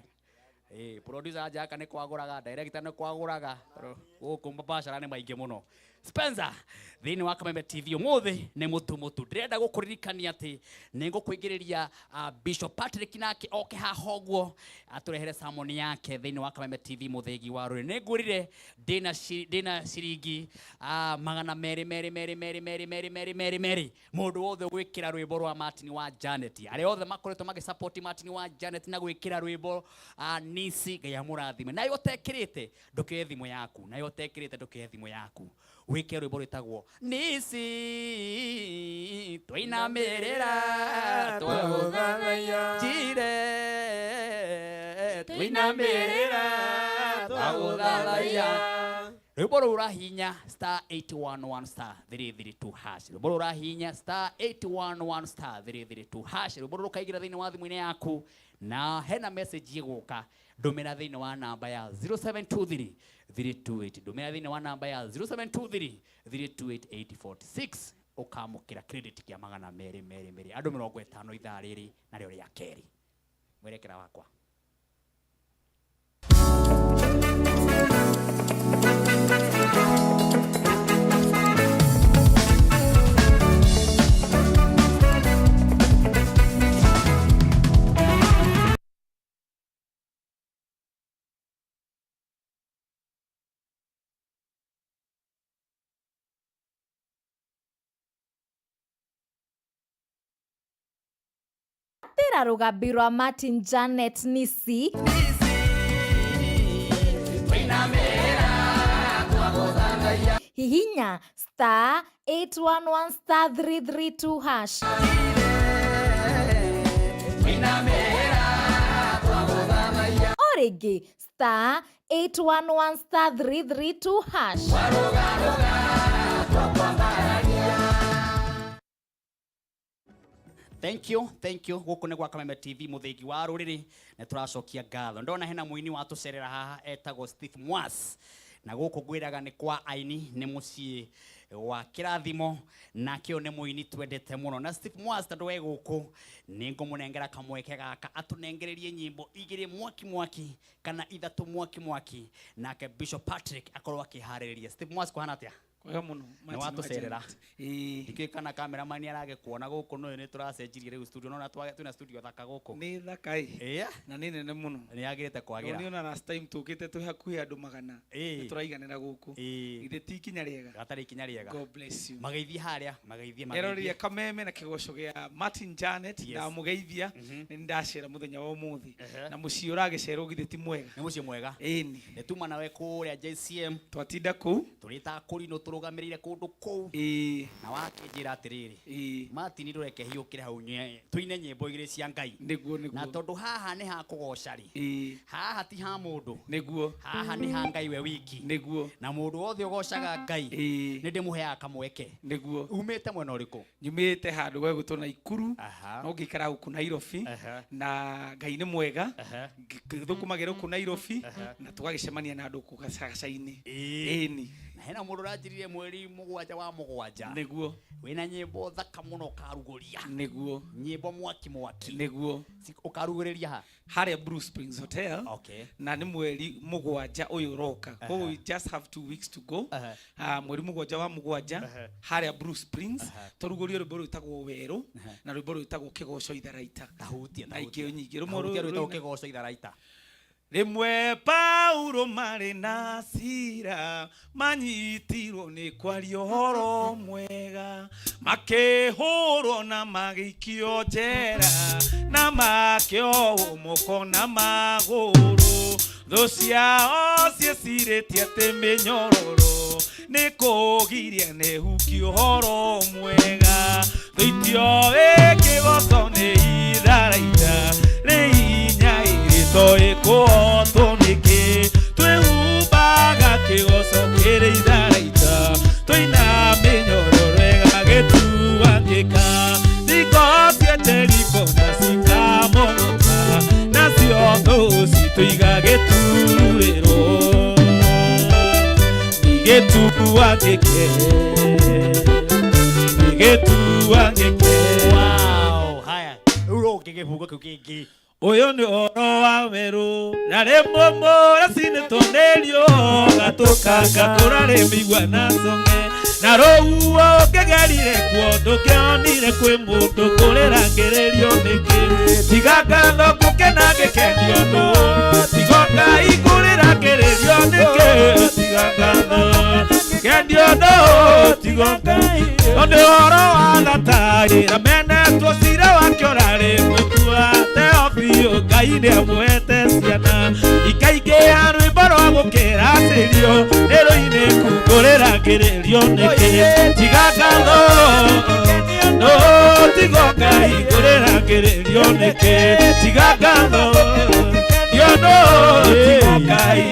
Producer anja gaka nĩ kwagũraga, director nĩ kwagũraga. Gũkũ mabiacara nĩ maingĩ mũno. Spencer thĩinĩ wa Kameme TV ũmũthĩ nĩ mũtu mũtu. Ndĩrenda gũkũririkania atĩ nĩ ngũkũingĩrĩria Bishop Patrick nake oke haha ũguo atũrehere sermon yake thĩinĩ wa Kameme TV mũthĩgi wa rũrĩrĩ. Nĩ ngwĩrire ndĩna ciringi magana merĩ merĩ merĩ merĩ merĩ merĩ merĩ merĩ merĩ. Mũndũ wothe ũgwĩkĩra rwĩmbo rwa Martin wa Janet, arĩa othe makoretwo magĩsupport Martin wa Janet na gwĩkĩra rwĩmbo Nisi, Ngai amũrathime. Nayo ũtekĩrĩte ndũkĩoye thimũ yaku, nayo ũtekĩrĩte ndũkĩoye thimũ yaku, wĩke rwĩmbo rwĩtagwo Nisi twainamĩrĩra twagũthathaiya, Njire twainamĩrĩra twagũthathaiya. Rwĩmbo rũu rũrahihinya star 811 star 332 hash. Rwĩmbo rũu rũrahihinya star 811 star 332 hash. Rwĩmbo rũu rũkaingĩra thĩinĩ wa thimũ-inĩ yaku na hena message ĩgũka, ndũmĩra thĩinĩ wa namba ya 0723 328, ndũmĩra thĩinĩ wa namba ya 0723 328 846, ũkamũkĩra credit kĩa magana merĩ merĩ merĩ andũ mĩrongo ĩtano ithaa rĩrĩ narĩo rĩa kerĩ. Mwerekera wakwa. Tera rũgambi rwa Martin Janet Nisi. Hihinya star 811 star 332 hash. O rĩngĩ star 811 star 332 hash. Thank you, thank you. Gũkũ nĩ gwa Kameme TV mũthĩgi wa rũrĩrĩ, na tũracokia ngatho. Ndona hena mũini watũcerera haha etagwo Steve Mwas, na gũkũ ngwĩraga nĩ kwa aini, nĩ mũciĩ wa kĩrathimo, nake ũyũ nĩ mũini twendete mũno. Na Steve Mwas tondũ we gũkũ nĩ ngũmũnengera kamweke gaka atũnengererie nyĩmbo igĩrĩ mwaki mwaki kana ithatũ mwaki mwaki, nake Bishop Patrick akorwo akĩharĩrĩria. Steve Mwas, kũhana atĩa? Kwega mũno, Nĩ Martin wa watũcerera. Janet. Ĩĩ. Ndikĩũĩ kana cameraman aragĩkuona gũkũ, nũĩ nĩ tũracenjirie rĩu studio, nona twĩna studio thaka gũkũ. Nĩ thaka ĩ. Ĩĩ. Na nĩ nene mũno. Nĩ yagĩrĩte kwagĩra. Nĩ ona last time tũkĩte twĩ hakuhĩ andũ magana. Ĩĩ. Nĩ tũraiganĩra gũkũ. Ĩĩ. Githĩ ti ikinya rĩega? Gatarĩ ikinya rĩega. God bless you. Mageithie harĩa, mageithie, mageithie. Eroria Kameme na kĩgoco gĩa Martin Janet, Yes. ndamũgeithia. Nĩ ndacera mũthenya wa ũmũthĩ. Ehe. Na mũciĩ ũragĩcerwo githĩ ti mwega? Nĩ mũciĩ mwega. Ĩni. Nĩ tuma nawe kũrĩa JCM. Twatinda kũu. Tũrĩta kũrinũ Ũtũrũgamĩrĩire kũndũ kũu. Na wakĩnjĩra atĩrĩrĩ, Martin, ndũreke hiũkĩre hau tũine nyĩmbo igĩrĩ cia Ngai. Nĩguo nĩguo. Na tondũ haha nĩ ha kũgoca rĩ, haha ti ha mũndũ. Nĩguo. Haha nĩ ha Ngai we wiki. Nĩguo. Na mũndũ wothe ũgocaga Ngai nĩ ndĩmũheaga kamweke. Nĩguo. Umĩte mwena ũrĩkũ? Nyumĩte handũ gwegwĩtwo Naikuru, no ngĩikara gũkũ Nairobi, na Ngai nĩ mwega. Thũkũmagĩra gũkũ Nairobi na tũgagĩcemania na andũ kũ gacagaca-inĩ. Ĩni. Na hena mũndũ ũranjĩrire mweri 7 wa 7. Nĩguo. Wĩna nyĩmbo thaka mũno ũkarugũria. Nĩguo. Nyĩmbo mwaki mwaki. Nĩguo. Ũkarugũrĩria ha? Harĩa Blue Springs Hotel. Okay. Na nĩ mweri 7 ũyũ ũroka. Koguo we just have 2 weeks to go. Mweri 7 wa 7 harĩa Blue Springs tũrugũrie rwĩmbo rwĩtagwo Werũ na rwĩmbo rwĩtagwo Kĩgoco Itharaita. Tahutia. Na ingĩ nyingĩ. Rwĩmbo rwĩtagwo Kĩgoco Itharaita. Rĩmwe Paulo marĩ na Sila manyitirwo nĩ kwaria ũhoro mwega, makĩhũrwo na magĩikio njera, na makĩohwo moko na magũrũ. Thũ ciao ciĩcirĩtie atĩ mĩnyororo nĩ kũgiria nĩhuki ũhoro mwega. Thũ itioĩ kĩgoco nĩ itharaita rĩ hinya ĩrĩtoĩ kũhotwo nĩkĩ. Twĩhumbaga kĩgoco kĩrĩ itharaita, twĩna mĩnyororo ĩgagĩtuangĩka. Thingo cia Jeriko na cikamomoka, nacio thũ citũ igagĩturĩrwo igĩtuangĩke, igĩtuangĩke. Wow, haya rĩu rũngĩ gĩbungo kĩu kĩngĩ. Ũyũ nĩ ũhoro wa werũ na rĩmwe mũracinĩtwo nĩ riũa gatũkanga kũrarĩ mĩigua na cong'e, na rũhuho ũngĩgerire kuo ndũngĩonire kwĩ mũndũ kũrĩrangĩrĩrio nĩkĩ. Tiga ngatho gũkena gĩkenio ndũ, tiga Ngai kũrĩrangĩrĩrio nĩkĩ. Tiga ngatho gĩkenio ndũ, tiga Ngai tondũ ũhoro wa thatarĩ ramenetwo cira wake ũrarĩ mũtua teo biũ. Ngai nĩamũhete ciana ikaingĩha rwĩmbo rwa gũkĩracĩrio nĩ rũinĩku kũrĩrangĩrĩrio nĩkĩ. Tiga ngatho no tiga Ngai kũrĩrangĩrĩrio nĩkĩ. Tiga ngatho no tiga Ngai.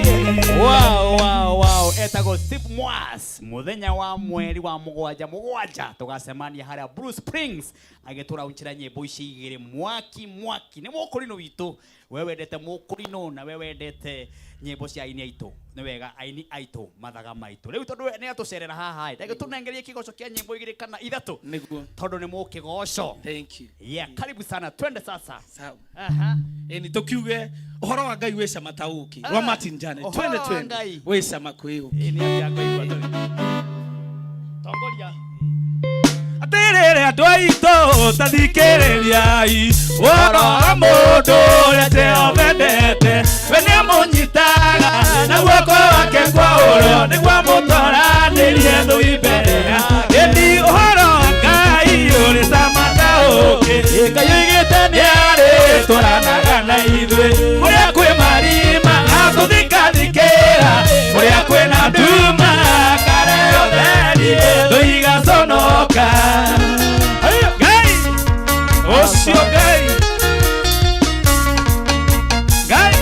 Wow, wow, wow. Etagwo Steve Mwas muthenya wa mweri wa 7 tugacemania haria Blue Springs agĩtũraunchĩra nyĩmbo ici igĩrĩ mwaki mwaki. Nĩ mũkũrinũ witũ, we wendete mũkũrinũ na we wendete nyĩmbo cia aini aitũ. Nĩ wega aini aitũ mathaga maitũ. Rĩu tondũ nĩ atũcerera haha ĩ, tũnengerie kĩgoco kĩa nyĩmbo igĩrĩ kana ithatũ. Nĩguo. Tondũ nĩ mũkĩgoco. Thank you. Yeah, karibu sana, twende sasa. Sawa. Aha. Ĩni tũkiuge ũhoro wa Ngai wĩ cama ta ũkĩ rwa Martin Janet. Twende twende. Wĩ cama kwĩ ũkĩ. Ĩni atĩa ngaigua tũrĩ. Tongoria. Atĩrĩrĩ andũ aitũ ta thikĩrĩriai ũhoro wa mũndũ ũrĩa Jehova endete, we nĩamũnyitaga na guoko wake kwa ũrĩo nĩguo amũtwaranĩrie thũ mbere yake. Ĩni ũhoro wa Ngai ũrĩ cama ta ũkĩ, Ngai oigĩte nĩarĩtwaranaga na ithuĩ. Kũrĩa kwĩ marima atũthikathikĩra, kũrĩa kwĩna nduma akareheo theri, thũ igaconoka. Ngai ũcio Ngai Ngai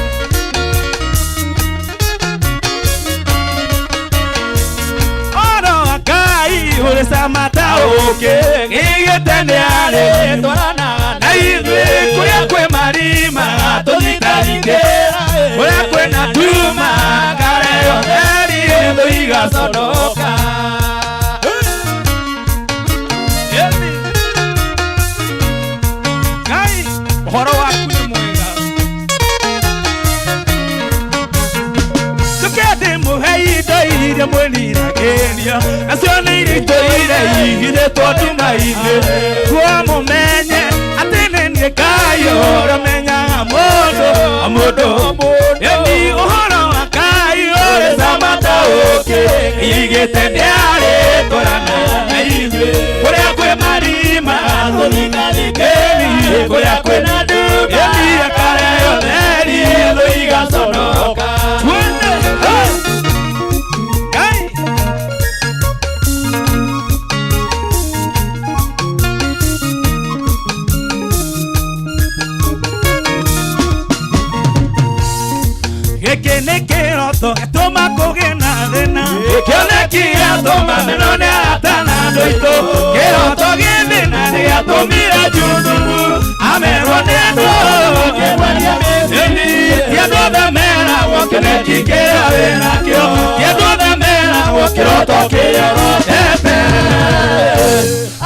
ũhoro wa Ngai ũrĩ cama ta ũkĩ, gĩgĩte nĩarĩtwaranaga na ithuĩ. Kũrĩa kwĩ marima atũthikathikĩra, kũrĩa kwĩna nduma akareheo theri, thũ igaconoka. Ngai ũhoro waku nĩ mwega. Tũke ndĩmũhe indo iria mwĩriragĩria, nacio nĩ iria itũire igirĩtwo nduma-inĩ. Kuo mũmenye atĩ nĩ niĩ Ngai ũrĩa ũmenyaga mũndũ o mũndũ. Ĩni ũhoro wa Ngai ũrĩ cama ta ũkĩ, igĩte nĩarĩtwaranaga na ithuĩ. Kũrĩa kwĩ marima atũthikathikĩria, kũrĩa kwĩna nduma ĩni akareheo theri, thũ igaconoka. Twende. Ngai. Kĩroto gĩtũma kũgĩe na thĩna Kĩoneki gĩatũma menone atana andũ aitũ Kĩroto gĩthĩna nĩgĩatũmire Jusufu amerwo nĩ andũ akĩmwendia Misiri Ti andũ othe meragwo kĩoneki kĩrĩa wĩnakĩo Ti andũ othe meragwo kĩroto kĩrĩa ũrotete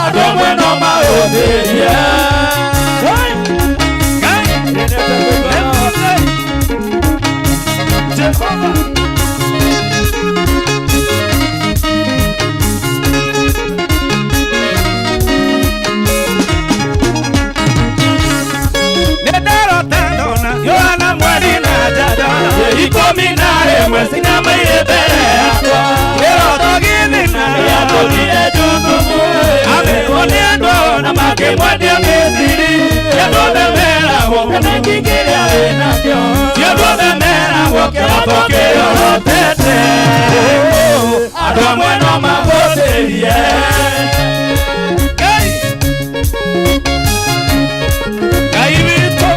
Andũ amwe no mahũthĩrie Jehovah. Nĩndarota ndona Yohana mweri na njata 11 cinamaire mbere yakwa Kĩroto gĩthĩna gĩatũmire Jusufu amerwo nĩ andũ ao na makĩmwendia Misiri Ti andũ othe meragwo kĩoneki kĩrĩa wĩnakĩo Ti andũ othe meragwo kĩroto kĩrĩa ũrotete Andũ amwe no mahũthĩrie Ngai Ngai witũ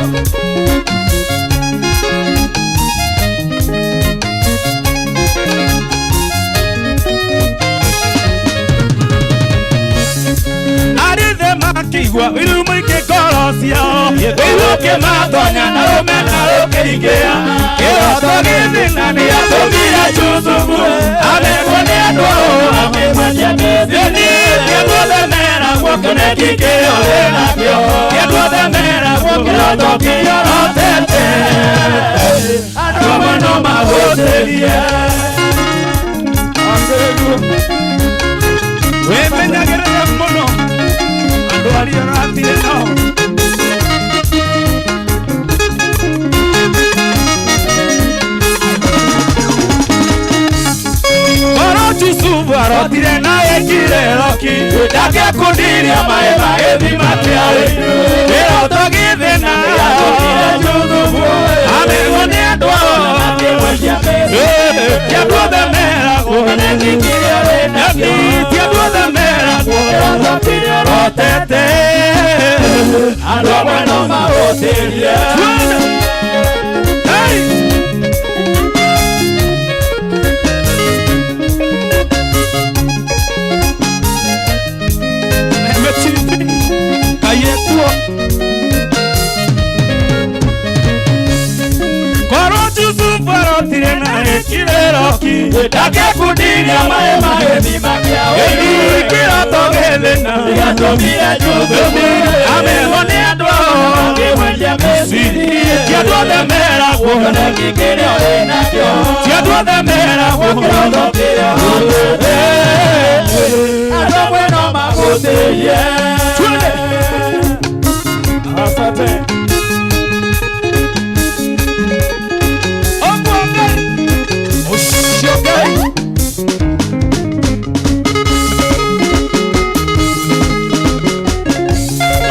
Arĩthe makĩigua ũiru mũingĩ ngoro ciao Ũiru ũkĩmatonya na rũmena rũkĩingĩha Kĩroto gĩthĩna nĩgĩatũmire Jusufu amerwo nĩ andũ ao akĩmwendia Misiri Ti andũ othe meragwo kĩoneki kĩrĩa wĩnakĩo Ti andũ othe meragwo kĩroto kĩrĩa ũrotete Andũ amwe no mahũthĩrie Wĩmenyagĩrĩre mũno andũ arĩa ũrathiĩ nao Korwo Jusufu arotire na ekire roki ndangĩakundirie maĩ ma gĩthima kĩa ũiru Kĩroto gĩthĩna gĩatũmire Jusufu amerwo nĩ andũ ao makĩmwendia Misiri Ti andũ othe meragwo kĩoneki kĩrĩa wĩnakĩo Ti andũ othe meragwo kĩroto kĩrĩa ũrotete Andũ amwe no mahũthĩrie Hey! Kayekuo Korwo Jusufu arotire na ekire roki ndangĩakundirie maĩ ma gĩthima kĩa ũiru Kĩroto gĩthĩna gĩatũmire Jusufu amerwo nĩ andũ ao makĩmwendia Misiri Ti andũ othe meragwo kĩoneki kĩrĩa wĩnakĩo Ti andũ othe meragwo kĩroto kĩrĩa ũrotete Andũ amwe no mahũthĩrie Twende Asante. Ọgbọ́n Ngai. Ũcio Ngai.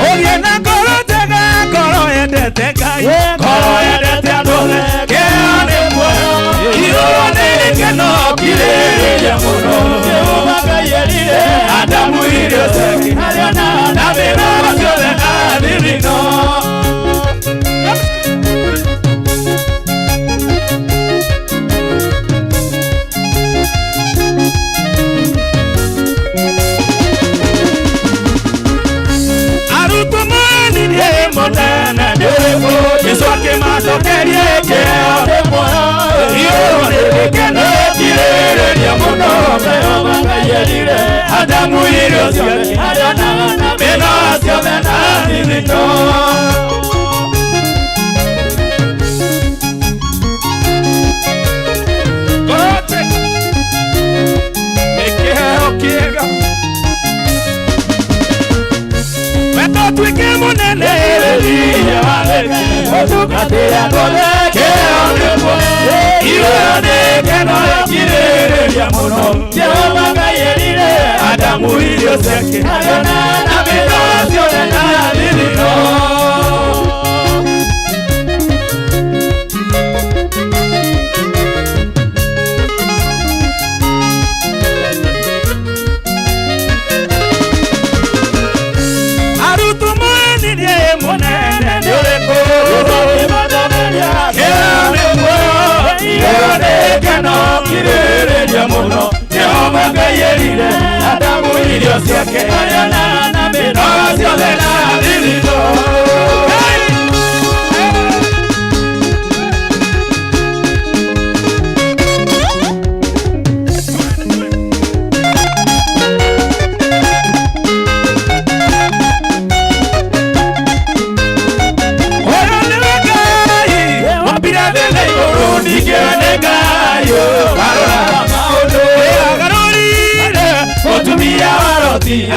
Ũgĩe na ngoro njega, ngoro yendete Ngai, ngoro yendete andũ othe, kĩheo nĩ muoyo, ihũrwo nĩ gĩkeno kirĩrĩria mũno. Jehova Ngai erire Adamu irio ciake, na mĩmera ciothe na thithino. Arutwo monirie mũnene nĩ ũrĩkũ Jesũ akĩmacokeria kĩheo nĩ muoyo ihũrwo nĩ gĩkeno kirĩrĩria mũno Jehova Ngai erire Adamu irio ciake na mĩmera ciothe na thithino. Ngoro nĩ kĩheo kĩega Wendo ũtuĩke mũnene wĩthirie wathĩke ũtungatĩre andũ othe kĩheo nĩ muoyo ihũrwo nĩ gĩkeno kirĩrĩria mũno Jehova Ngai erire Adamu irio ciake na mĩmera ciothe na thithino. Arutwo monirie mũnene nĩ ũrĩkũ Kĩheo nĩ muoyo ihũrwo nĩ Gĩkeno kirĩrĩria mũno Jehova Ngai erire Adamu irio ciake arĩa na mĩnoga ciothe na thiritũ.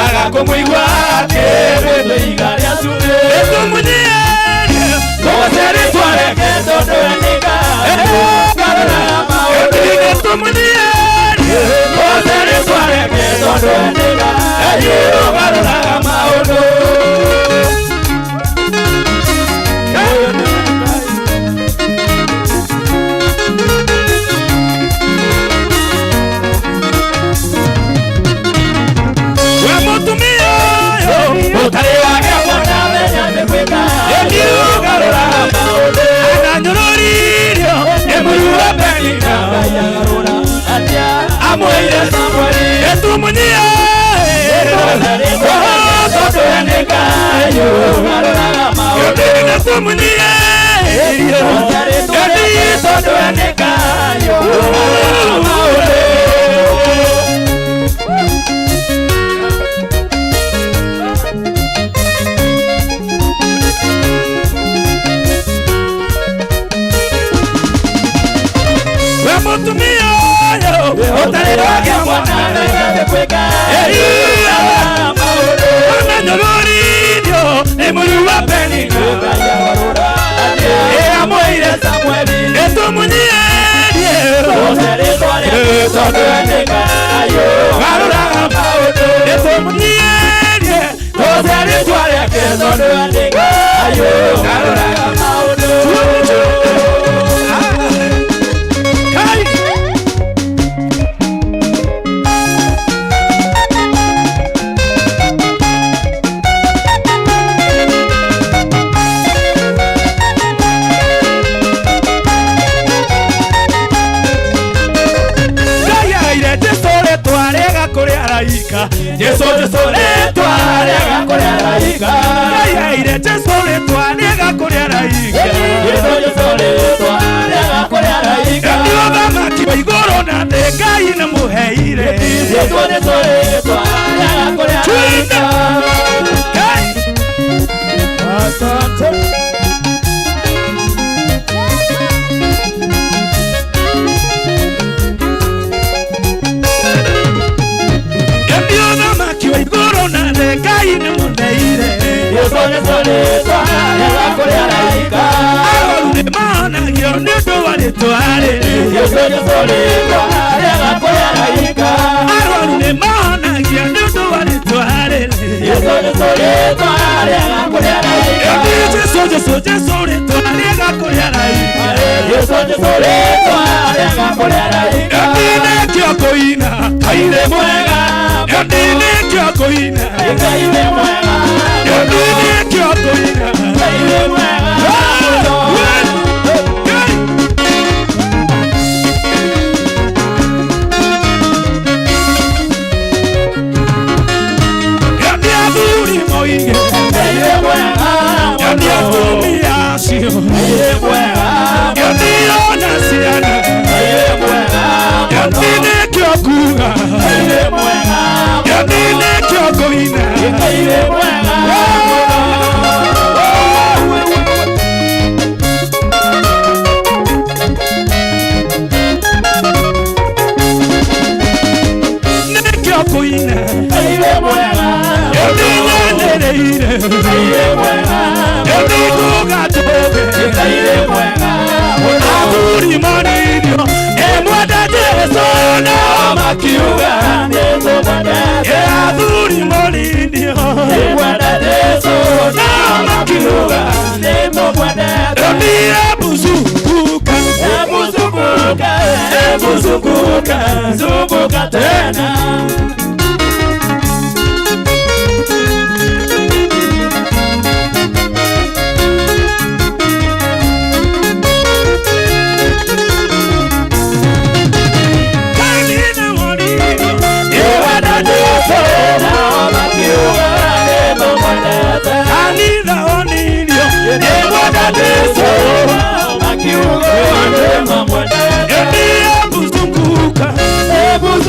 Agakumwigua akĩrĩtwo iga rĩa cumbĩ. Nĩtũmũnyiere tũgoce rĩtwa rĩake tondũ we nĩ Ngai ũgarũraga maũndũ. Nĩtũmũnyiere tũgoce rĩtwa rĩake tondũ we nĩ Ngai ũgarũraga maũndũ.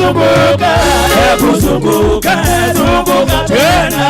Zunguka, hebu zunguka, zunguka tena.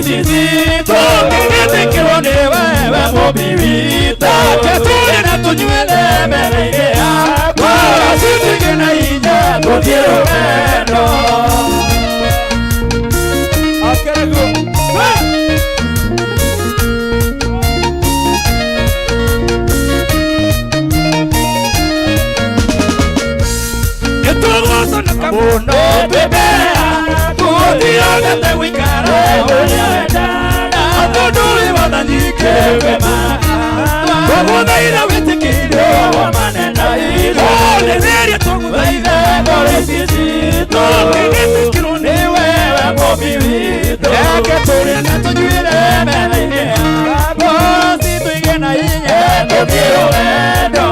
ici citũ Ngĩgĩtĩkĩrwo nĩ wewe mũmbi witũ Reke tũrĩe na tũnyuĩre metha-inĩ yaku Cituige na hinya tũthiĩ rũgendo. Mũno twĩmbera tũthiogete gũikara ũrĩa wendaga tondũ wĩ watha nyingĩ wema tũgũthaitha wĩtĩkĩrio manena-inĩ nĩrĩria tũgũthaithe ngoro ici citũ Ngĩgĩtĩkĩrwo nĩ wewe mũmbi witũ Reke tũrĩe na tũnyuĩre metha-inĩ yaku Cituige na hinya tũthiĩ rũgendo.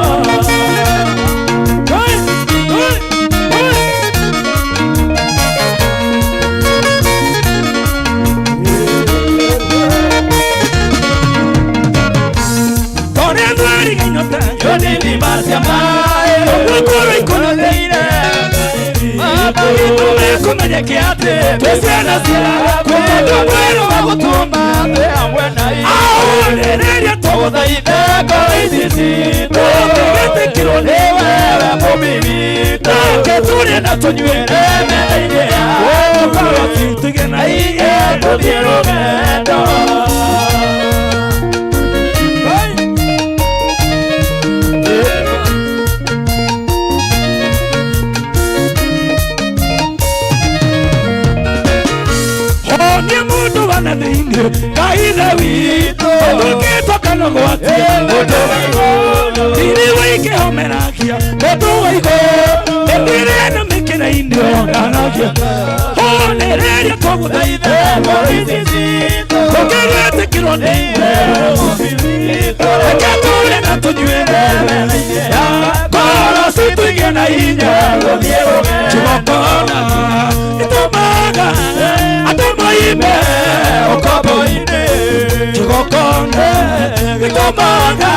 Kaithe witũ ndũngĩtoka no gwatia mũndũ wa igũrũ tiri wĩkĩhomeragia mũndũ wa igũrũ ĩndĩrĩ na mĩkĩra-inĩ onanagia honereria tũgũthaithe ngoro ici citũ tũngĩgĩtĩkĩrwo nĩ reke tũrĩe na tũnyuĩre metha-inĩ ngoro cituige na hinya tũthiĩ rũgendo. Kĩgongona gĩtũmaga andũ moime ũkombo-inĩ kĩgongona gĩtũmaga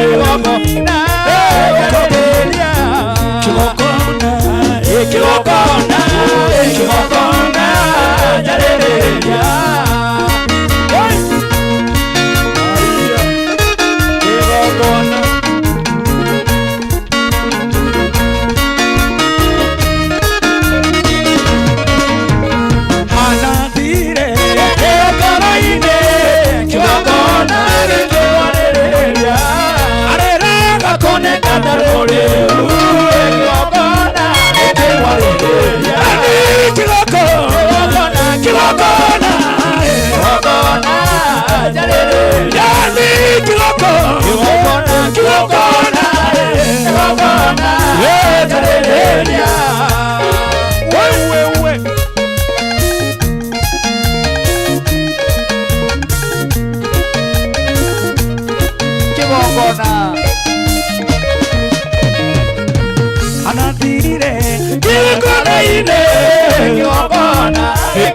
kĩgongona kĩgongona kĩgongona njarĩrĩria. Kĩgongona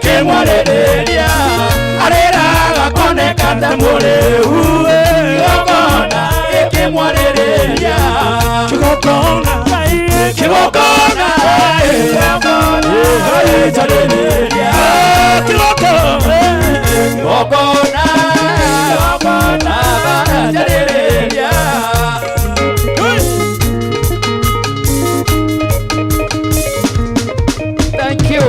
Kĩmwarĩrĩria arĩraga koneka ta mũrĩu kĩgongona gĩkĩmwarĩrĩria kĩgongona kĩgongona kĩgongona kĩgongona kĩgongona njarĩrĩria. Thank you.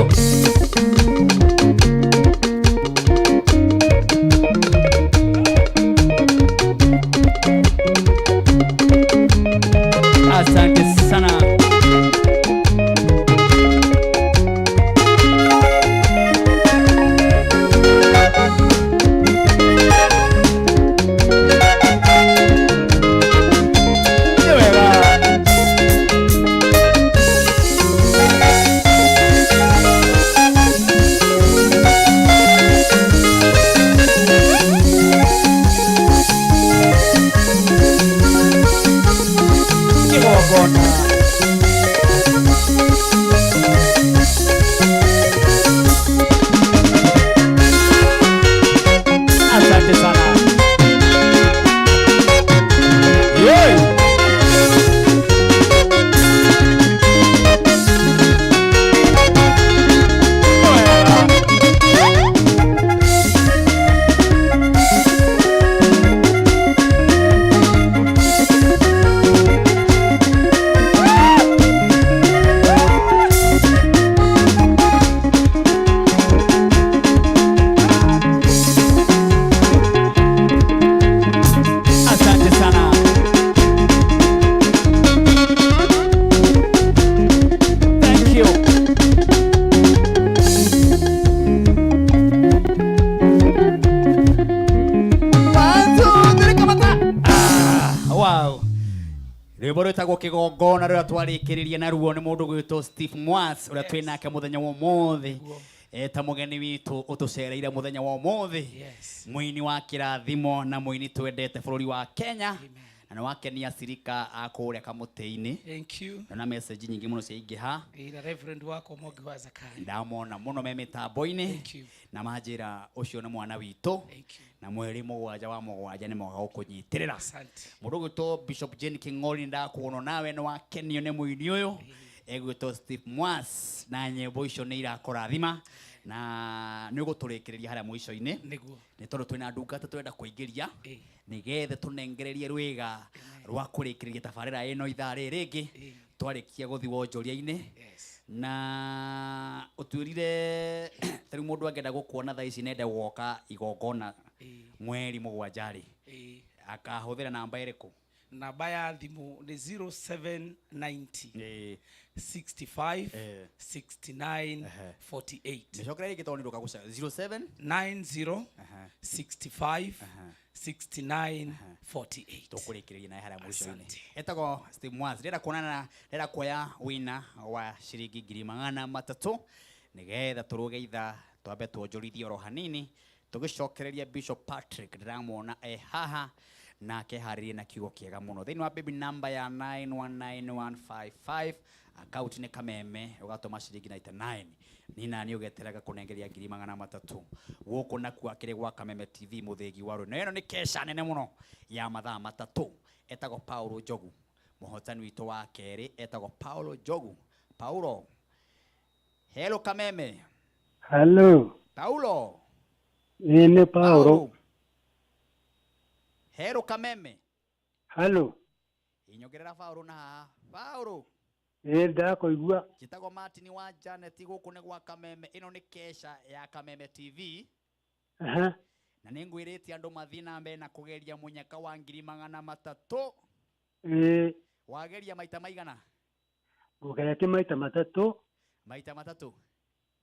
Asante sana. rwĩtagwo kĩgongona rũrĩa twarĩkĩrĩria naruo nĩ mũndũ gwĩtwo Steve Mwas ũrĩa twĩ nake mũthenya wa ũmũthĩ ta mũgeni witũ ũtũcereire mũthenya wa ũmũthĩ. Mũini wa kĩrathimo na mũini twendete bũrũri wa Kenya. Na nĩ wakenia cirika a kũrĩa kamũtĩ-inĩ. Thank you. Na message nyingĩ mũno ciaingĩha. Ĩna Reverend wakwa Mwangi wa Zakayo. Ndamona mũno me mĩtambo-inĩ na manjĩra ũcio nĩ mwana witũ na mweri 7 wa 7 nĩ moga gũkũnyitĩrĩra. Mũndũ ũgwĩtwo Bishop Jane King'ori ndakuona nawe nĩ wakenio nĩ mũini ũyũ egwĩtwo Steve Mwas na nyĩmbo icio nĩ irakũrathima na nĩ ũgũtũrĩkĩrĩria harĩa mũico-inĩ nĩguo nĩ tondũ twĩna ndungata tũrenda kũingĩria nĩgetha tũnengererie rwĩga rwa kũrĩkĩrĩria tabarĩra ĩno ithaa rĩrĩ rĩngĩ twarĩkia gũthiĩ wonjoria-inĩ na ũtwĩrire ta rĩu mũndũ angĩenda gũkuona thaa ici nende gũgoka igongona mweri 7 rĩ akahũthĩra namba ĩrĩkũ? Namba ya thimũ nĩ 0790 65 69 48. Mĩcokere rĩngĩ tondũ nĩ ndũkagũca 07 90 65 69 48. Tũkũrĩkĩrĩria naye harĩa mũico-inĩ. Etagwo Steve Mwas. Ndĩrenda kuonana, ndĩrenda kuoya wina wa ciringi 300,000 nĩgetha tũrũge ithaa twambe tuonjorithie oro hanini tũgĩcokereria Bishop Patrick ndĩramwona e haha nake harĩrie na kiugo kĩega mũno thĩinĩ wa baby number ya 919155 account nĩ Kameme ũgatũma ciringi 99 nina nĩ ũgeteraga kũnengeria 300,000 gũkũ nakuo akĩrĩ gwa Kameme TV mũthĩgi wa rũĩ na ĩno nĩ kesha nene mũno ya mathaa 3 etagwo Paulo Njogu mũhotani witũ wa kerĩ etagwo Paulo Njogu. Paulo, hello Kameme. Hello. Paulo. Nĩ Paulo. Hello Kameme. Hello. Inyongerera Paulo na haha. Paulo. Ĩ ndakũigua. Njĩtagwo Martin wa Janet gũkũ nĩ gwa Kameme. Ĩno nĩ kesha ya Kameme TV. Aha. Na nĩ ngwĩrĩte andũ mathiĩ na mbere na kũgeria mũnyaka wa 300,000. Ĩ. Wageria maita maigana? Ngũgeretie maita 3. Maita 3?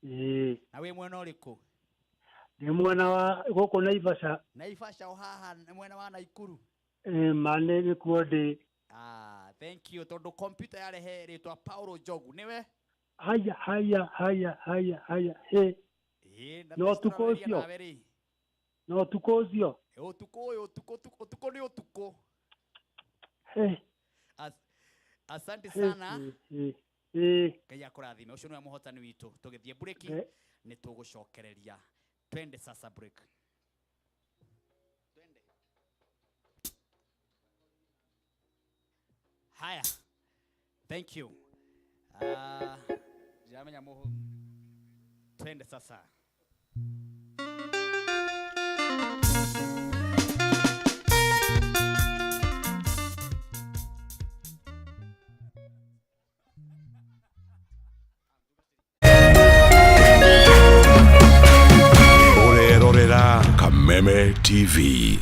Ĩ. Na wĩ mwena ũrĩkũ? Ndĩ mwena wa gũkũ Naivasha. Naivasha o haha mwena wa Naikuru. Ĩ ma nĩkuo ndĩ. Ah, thank you tondũ computer yarehe rĩtwa Paulo Njogu nĩwe? Haya haya haya haya haya he. Ĩ, na No ũtukũ ũcio. No ũtukũ ũcio. Ũtukũ ũyũ ũtukũ ũtukũ nĩ ũtukũ. He. Asante sana. Ngai akũrathime. Ũcio nĩwe mũhotani witũ. Tũgĩthiĩ break nĩ tũgũcokereria. Twende sasa break. Twende. Haya. Thank you. Jamenya moho. Twende sasa. Kameme TV.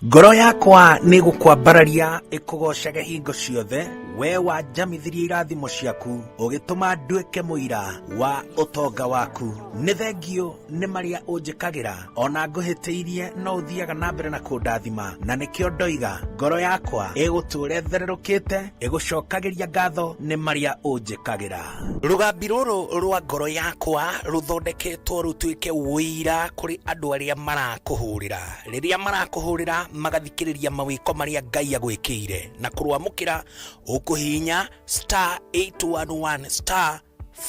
Ngoro yakwa nĩ gũkwambararia ĩkũgocage hingo ciothe we wanjamithirie irathimo ciaku ũgĩtũma nduĩke mũira wa ũtonga waku. Nĩ thengio nĩ marĩa ũnjĩkagĩra ona ngũhĩtĩirie no ũthiaga na mbere na kũndathima na nĩkĩo ndoiga ngoro yakwa ĩgũtũũra ĩthererũkĩte ĩgũcokagĩria ngatho nĩ marĩa ũnjĩkagĩra. Rũgambi rũrũ rwa ngoro yakwa rũthondeketwo rũtuĩke ũira kũrĩ andũ arĩa marakũhũrĩra. Rĩrĩa marakũhũrĩra magathikĩrĩria mawĩko marĩa Ngai agwĩkĩire na kũrwamũkĩra ũkũhihinya star 811 star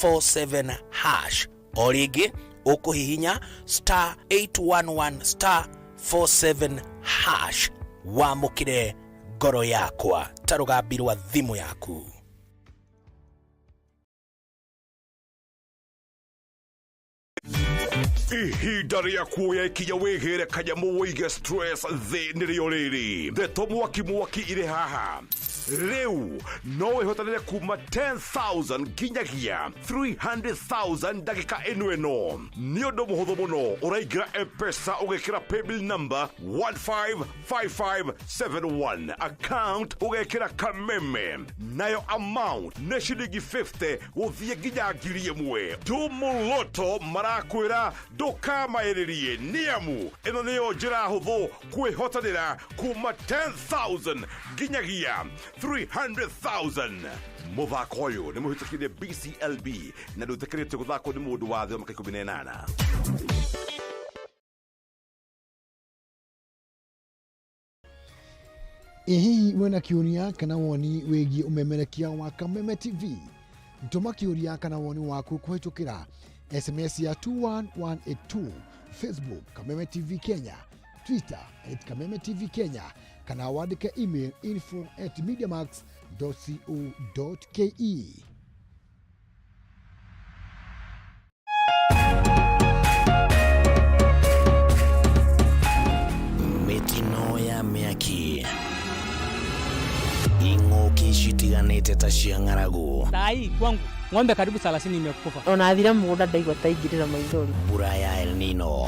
47 hash. O rĩngĩ ũkũhihinya star 811 star 47 hash wamũkĩre ngoro yakwa ta rũgambi rwa thimũ yaku. Ihinda rĩa kuoya ikinya wĩgĩre kanyamũ wĩige stress thĩ nĩrĩo rĩrĩ. Ndeto mwaki mwaki irĩ haha. Rĩu no wĩhotanĩre kuma 10,000 nginyagia 300,000 ndagĩka ĩno ĩno. Nĩ ũndũ mũhũthũ mũno, ũraingĩra M-Pesa ũgekĩra paybill number 155571, account ũgekĩra Kameme, nayo amount nĩ ciringi 50 gũthiĩ nginya 1,000. Tumuloto marakwĩra ndũkamaĩrĩrie nĩamu ĩno nĩyo njĩra hũthũ kwĩhotanĩra kuma 10,000 nginyagia 300,000. Mũthako ũyũ nĩ mũhĩtũkire BCLB na ndũĩtĩkĩrĩtio gũthakwo nĩ mũndũ wa thĩ wa mĩaka 18. Ĩ hihi wĩna kĩũria kana woni wĩgiĩ ũmemerekia wa Kameme TV? Tũma kĩũria kana woni waku kũhĩtũkĩra SMS ya 21182, Facebook Kameme TV Kenya, Twitter at Kameme TV Kenya, kana wandĩke email info at mediamax.co.ke. Mĩtino ya mĩaki, ing'ũki citiganĩte ta cia ng'aragu, Sai kwangu ng'ombe karibu 30 imekufa. Ona athire mũgũnda ndaigua ta ingĩrĩra maithori. Mbura ya El Nino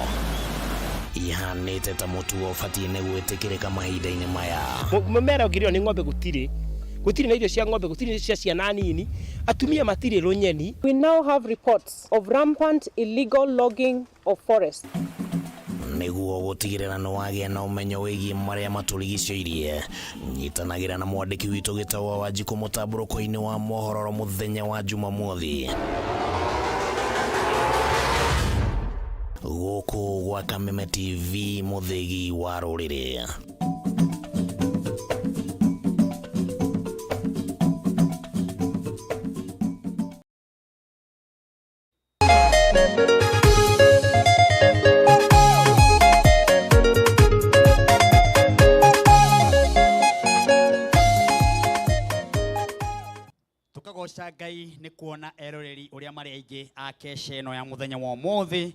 ihanĩte ta mũtugo ũbatiĩ nĩ gwĩtĩkĩrĩka mahinda-inĩ maya. Mũmera ũngĩrĩo nĩ ng'ombe gũtirĩ, gũtirĩ na irio cia ng'ombe, gũtirĩ cia ciana nini, atumia matirĩ rũnyeni. We now have reports of rampant illegal logging of forests. Nĩguo gũtigĩrĩra nĩ wagĩa na ũmenyo wĩgiĩ marĩa matũrigicĩirie, nyitanagĩra na mwandĩki witũ Gĩtaũ wa Wanjikũ mũtambũrũko-inĩ wa mohoro mũthenya wa Jumamothi gũkũ gwa Kameme TV, mũthĩgi wa rũrĩrĩ. Tukagoca Ngai nĩ kuona eroreri ũrĩa marĩ aingĩ a kesha ĩno ya mũthenya wa ũmũthĩ,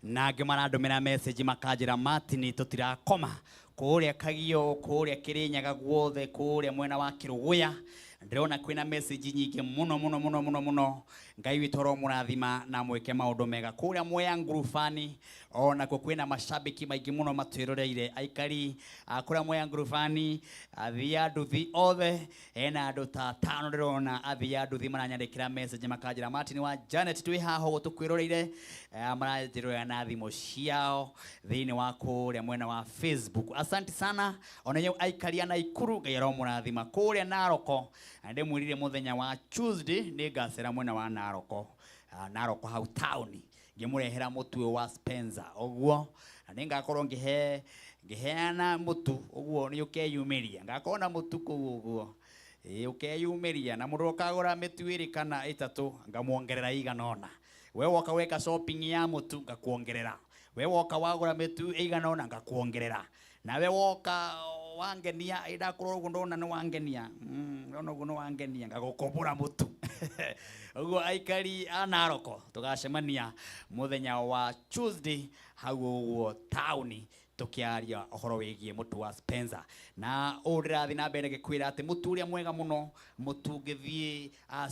na angĩ marandũmĩra message makanjĩra Martin tũtirakoma kũrĩa Kagio, kũrĩa Kĩrĩnyaga guothe, kũrĩa mwena wa Kĩrũgũya. Ndĩrona kwĩna message nyingĩ mũno mũno mũno mũno mũno. Ngai witũ aromũrathima na mwĩke maũndũ mega. Kũrĩa Mwea Ngurubani onakuo kwĩna mashabiki maingĩ mũno matwĩroreire, aikari a kũrĩa Mwea Ngurubani, athii a nduthi othe, hena andũ ta 5 ndĩrona athii a nduthi maranyandĩkĩra message makanjĩra Martin wa Janet twĩ haha ũguo tũkwĩroreire, maranjĩrorera na thimũ ciao thĩinĩ wa kũrĩa mwena wa Facebook. Asante sana ona inyuĩ aikari a Naikuru, Ngai aromũrathima. Kũrĩa Naroko ndĩmwĩrire mũthenya wa Tuesday nĩ ngacera mwena wa Naroko, Naroko hau town, ngĩmũrehera mũtu ũyũ wa Spencer ũguo, na nĩngakorwo ngĩheana mũtu ũguo, nĩ ũkeyumĩria, ngakorwo na mũtu kũu ũguo, ĩĩ ũkeyumĩria, na mũndũ ũkagũra mĩtu 2 kana 3 ngamuongerera igana ũna. We woka weka shopping ya mũtu ngakuongerera, we woka wagũra mĩtu ĩigana ũna ngakuongerera, nawe woka wangenia, ndakorwo ũguo ndona nĩ wangenia, ndona ũguo nĩ wangenia, ngagũkombora mũtu. Ũguo aikari a Naroko tũgacemania mũthenya wa Tuesday hau ũguo taũni tũkĩaria ũhoro wĩgiĩ mũtu wa Spencer. Na ũũ ndĩrathiĩ na mbere ngĩkwĩra atĩ mũtu ũrĩa mwega mũno, mũtu ũngĩthiĩ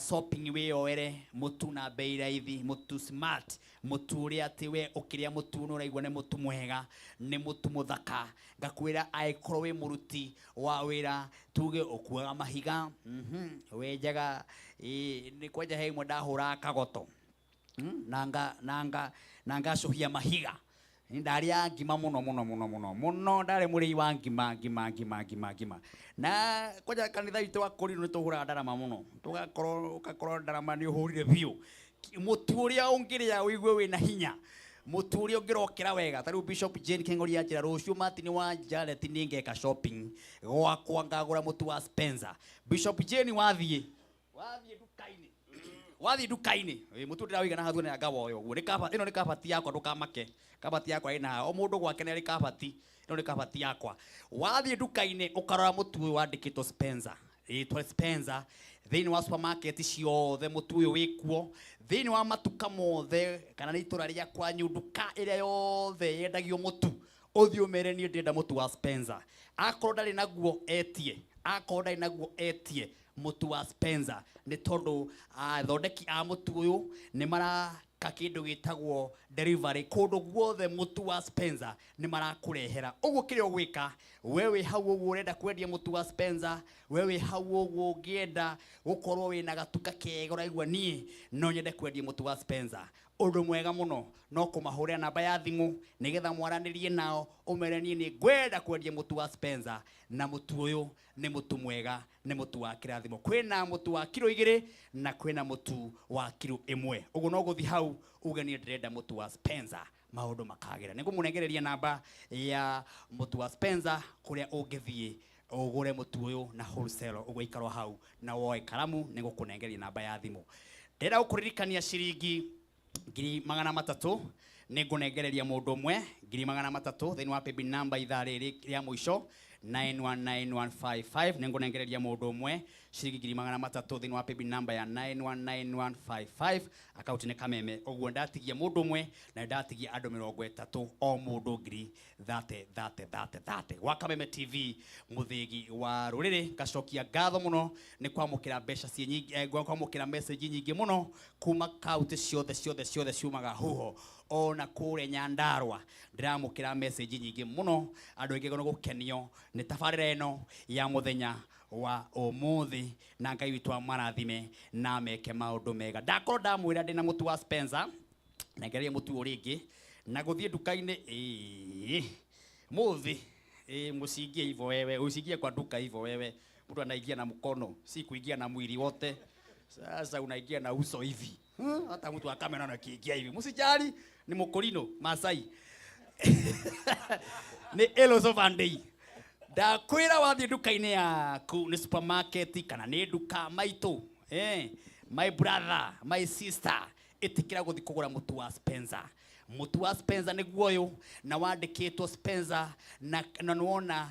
shopping wĩyoere, mũtu na bei raithi, mũtu smart, mũtu ũrĩa atĩ we ũkĩrĩa mũtu nĩ ũraigua nĩ mũtu mwega, nĩ mũtu mũthaka. Ngakwĩra angĩkorwo wĩ mũruti wa wĩra, tuge ũkuaga mahiga, wenjaga, nĩ kwanja he imwe ndahũraga kagoto, na ngacũhia mahiga. Ndarĩa ngima mũno mũno mũno mũno mũno, ndarĩ mũrĩi wa ngima ngima ngima ngima ngima. Na kwanja kanitha witũ wa Kũrinũ nĩ tũhũraga ndarama mũno, tũgakorwo ũgakorwo ndarama nĩ ũhũrire biũ. Mũtu ũrĩa ũngĩrĩa ũigue wĩna hinya, mũtu ũrĩa ũngĩrokera wega. Ta rĩu Bishop Jane Keng'ori anjĩra rũciũ Martin wa Janet nĩ ngeka shopping gwakwa ngagũra mũtu wa Spencer. Bishop Jane wathiĩ nduka-inĩ, wathiĩ nduka-inĩ, mũtu ndĩrawĩiga na hathua nĩ ngawoya ũguo. Nĩ kaba, ĩno nĩ kabati yakwa, ndũkamake. Kabati yakwa ĩna o mũndũ gwake nĩ arĩ kabati, ĩno nĩ kabati yakwa. Wathiĩ nduka-inĩ ũkarora mũtu ũyũ wandĩkĩtwo Spencer, rĩtwa Spencer, thĩinĩ wa supermarket ciothe mũtu ũyũ wĩkuo, thĩinĩ wa matuka mothe kana nĩ itũra rĩa kwanyu, nduka ĩrĩa yothe yendagio mũtu, ũthiĩ ũmere niĩ ndĩrenda mũtu wa Spencer. Akorwo ndarĩ naguo etie, akorwo ndarĩ naguo etie mũtu wa Spencer, nĩ tondũ athondeki a mũtu ũyũ nĩ maraka kĩndũ gĩtagwo delivery kũndũ guothe, mũtu wa Spencer nĩ marakũrehera. Ũguo kĩrĩa ũgwĩka, we wĩ hau ũguo ũrenda kwendia mũtu wa Spencer, we wĩ hau ũguo ũngĩenda gũkorwo wĩna gatuka kega ũraigua niĩ no nyende kwendia mũtu wa Spencer, Ũndũ mwega mũno no kũmahũrĩra namba ya thimũ nĩgetha mwaranĩrie nao, ũmere niĩ nĩ ngwenda kwendia mũtu wa Spencer, na mũtu ũyũ nĩ mũtu mwega, nĩ mũtu wa kĩrathimo. Kwĩna mũtu wa kiro 2 na kwĩna mũtu wa kiro 1. Ũguo no gũthiĩ hau uge niĩ ndĩrenda mũtu wa Spencer, maũndũ makagĩra. Nĩngũmũnengereria namba ya mũtu wa Spencer kũrĩa ũngĩthiĩ ũgũre mũtu ũyũ na wholesale, ũgũikarwo hau na woe karamu, nĩngũkũnengereria namba ya thimũ. Ndĩrenda gũkũririkania ciringi 300,000 nĩngũnengereria mũndũ ũmwe 300,000 thĩinĩ wa paybill number ithaa rĩrĩ rĩa mũico 919155. Nĩngũnengereria mũndũ ũmwe ciringi 300,000 thĩinĩ wa paybill number ya 919155, akaunti nĩ Kameme. Ũguo ndatigia mũndũ ũmwe na ndatigia andũ 30 o mũndũ ngiri thate thate thate thate. Gwa Kameme TV mũthĩgi wa rũrĩrĩ, ngacokia ngatho mũno nĩ kwamũkĩra mbeca ciĩ nyingĩ, kwamũkĩra message nyingĩ mũno kuma kaunti ciothe ciothe ciothe ciumaga huho ona kũrĩa Nyandarua. Ndĩramũkĩra message nyingĩ mũno, andũ aingĩ nĩ gũkenio nĩ tabarĩra ĩno ya mũthenya wa ũmũthĩ, na Ngai witũ amarathime na ameke maũndũ mega. Ndakorwo ndamwĩra ndĩna mũtu wa Spencer, nengereria mũtu ũyũ rĩngĩ na gũthiĩ nduka-inĩ. Mũthĩ mũcingie hivyo wewe, usingie kwa duka hivyo wewe. Mtu anaingia na mkono, si kuingia na mwili wote. Sasa unaingia na uso hivi. Hata mtu wa kamera anakiingia hivi. Msijali, ni mokorino Masai. Ni Elos of Day. Ndakwĩra wathiĩ nduka-inĩ yaku, nĩ supermarket kana nĩ nduka maitũ, my brother, my sister, ĩtĩkĩra gũthiĩ kũgũra mũtu wa Spencer. Mũtu wa Spencer nĩguo ũyũ, na wandĩkĩtwo Spencer, na nĩwona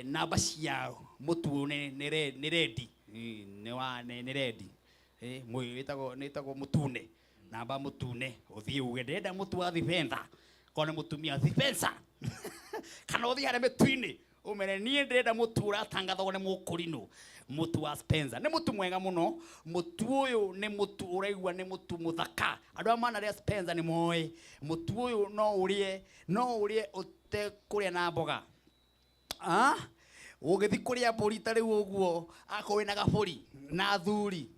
namba cia mũtu ũyũ nĩ rendi. Nĩ rendi. Wĩtagwo mũtune, namba mũtune, ũthiĩ uge ndĩrenda mũtu wa Spencer, korwo nĩ mũtumia Spencer. Kana ũthiĩ harĩa mĩtu-inĩ ũmere niĩ ndĩrenda mũtu ũratangathwo nĩ mũkũrinũ, mũtu wa Spencer. Nĩ mũtu mwega mũno, mũtu ũyũ nĩ mũtu ũraigua nĩ mũtu mũthaka. Andũ arĩa manarĩa Spencer nĩ moĩ mũtu ũyũ no ũrĩe ũtekũrĩa na mboga. Ũgĩthiĩ kũrĩa mbũri ta rĩu ũguo, akorwo wĩna gabũri na athuri,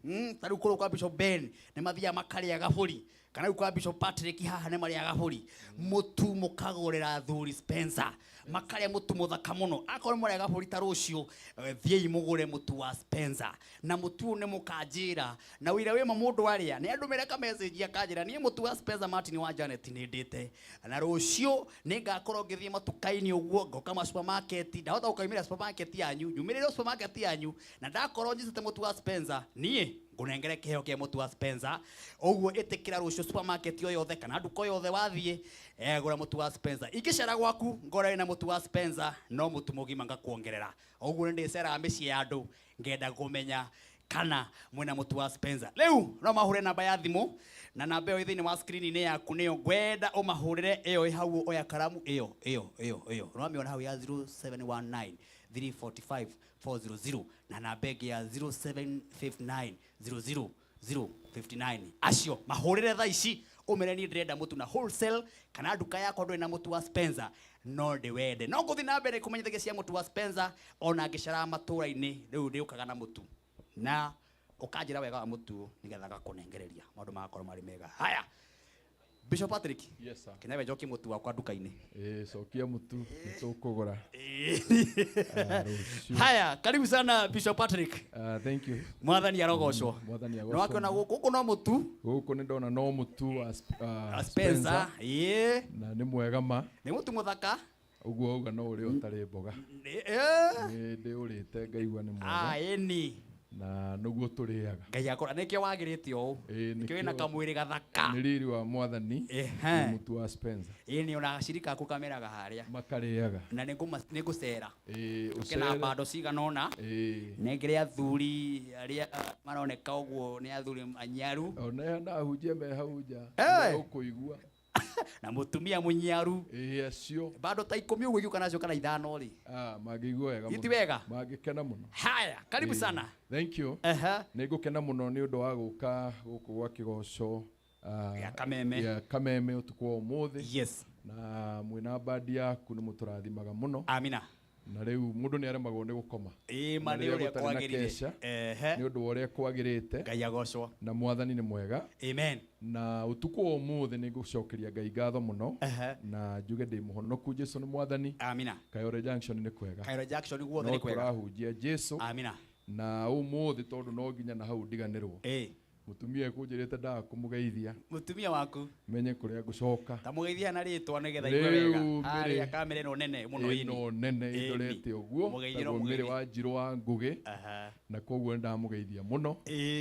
ta rĩu kũrĩa kwa Bishop Ben nĩ mathiaga makarĩa gabũri, kana rĩu kwa Bishop Patrick haha nĩ marĩaga gabũri. Mũtu mũkagũrĩra athuri Spencer, makarĩa mũtu mũthaka mũno. Akorwo mũrĩa gabũri ta rũciũ, thiĩi mũgũre mũtu wa Spencer, na mũtu ũyũ nĩ mũkanjĩra na wĩra wĩma mũndũ arĩa nĩ andũmĩre ka message akanjĩra niĩ mũtu wa Spencer Martin wa Janet nĩ ndĩte, na rũciũ nĩ ngakorwo ngĩthiĩ matuka-inĩ ũguo, ngoka ma supermarket, ndahota gũkaumĩra supermarket yanyu, nyumĩrĩre supermarket yanyu, na ndakorwo njicĩte mũtu wa Spencer, niĩ ngũnengere kĩheo kĩa mũtu wa Spencer. Ũguo ĩtĩkĩra rũciũ supermarket o yothe kana nduka o yothe wathiĩ, gũra mũtu wa Spencer. Ingĩcera gwaku ngore wĩna mũtu wa Spencer, no mũtu mũgima ngakuongerera. Ũguo nĩ ndĩceraga mĩciĩ ya andũ ngenda kũmenya kana mwĩna mũtu wa Spencer. Rĩu no mahũre namba ya thimũ, na namba ĩyo ĩ thĩinĩ wa screen-inĩ yaku nĩyo ngwenda ũmahũrĩre. Ĩyo ĩ hau, oya karamu ĩyo ĩyo ĩyo ĩyo, ũramĩona hau ya 0719 345 400 na namba ĩngĩ ya 0759 00 059. Acio mahũrĩre thaa ici ũmere niĩ ndĩrenda mũtu na wholesale, kana nduka yakwa ndũrĩ na mũtu wa Spencer no ndĩwende. No ngũthiĩ na mbere kũmenyithagia cia mũtu wa Spencer ona ngĩceraga matũũra-inĩ. Rĩu ndĩũkaga na mũtu na ũkanjĩra wega wa mũtu nĩgetha ngakũnengereria maũndũ magakorwo marĩ mega. Haya, Bishop Patrick. Yes sir. Kĩnawe njokie mũtu wakwa nduka-inĩ. Cokia mũtu nĩtũkũgũra. Rũciũ. Haya, karibu sana Bishop Patrick. Thank you. Mwathani arogocwo. Mwathani arogocwo. Nĩwakĩona gũkũ no mũtu? Gũkũ nĩ ndona no mũtu wa Spencer. Spencer. Ĩĩ. Na nĩ mwega ma. Nĩ mũtu mũthaka. Ũguo auga no ũrĩe ũtarĩ mboga. Nĩ ndĩũrĩte ngaigua nĩ mwega. Ĩni. Na nĩguo tũrĩaga. Ngai akora nĩkĩo wagĩrĩte ũũ. Ĩĩ, Nĩkĩo wĩna nĩkĩo kamwĩrĩ gathaka. Nĩ riri wa Mwathani. Ehe. Nĩ mũtu wa Spencer. Ĩĩ, nĩ ona gacirika gaku kameraga harĩa. Makarĩaga. Na nĩngũcera. Ĩĩ, Ũke na ũcere. bando cigana ũna. Ĩĩ. Nengere athuri arĩa maroneka ũguo nĩ athuri anyaru. Ona na ahunjia me hau nja. Nĩũkũigua. Na mũtumia mũnyaru. Ĩĩ, acio. Bando ta 10 ũguo ingĩũka nacio kana 5 rĩ. Mangĩigua wega Iti mũno. wega? Mangĩkena mũno. Haya, karibu Ĩĩ. sana. Thank you. Nĩ ngũkena mũno nĩ ũndũ wa gũka gũkũ gwa kĩgoco, Gĩa Kameme. gĩa Kameme ũtukũ wa ũmũthĩ. Yes. Na mwĩna bandi yaku nĩ mũtũrathimaga mũno. Amina. Na rĩu mũndũ nĩ aremagwo nĩ gũkoma. Ĩĩ, ma Na nĩ rĩrĩa ũrĩa gũtarĩ na kwagĩrĩire. keca, Ehe. nĩ ũndũ wa ũrĩa kwagĩrĩte. Ngai agocwo. Na mwathani nĩ mwega. Amen. Na ũtukũ wa ũmũthĩ nĩ ngũcokeria Ngai ngatho mũno. Na njuge ndĩ mũhonoku Jesu nĩ mwathani. Amina. Kayore Junction nĩ kwega. Kayore Junction guothe No nĩ kwega. tũrahunjia Jesu. Amina. Na ũmũthĩ tondũ no nginya na hau ndiganĩrwo. Mũtumia ekũnjĩrĩte ndaga kũmũgeithia. Mũtumia waku. Menye kũrĩa ngũcoka. Tamũgeithia na rĩtwa nĩgetha igue wega. Rĩu Harĩa Mĩrĩ- kamera ĩno nene mũno ĩni. ĩno nene Ĩni. ĩndorete ũguo Mũgeithie no tagwo Mĩrĩ mũgeithie. wa Njirũ wa Ngũgĩ Aha. na koguo nĩndamũgeithia mũno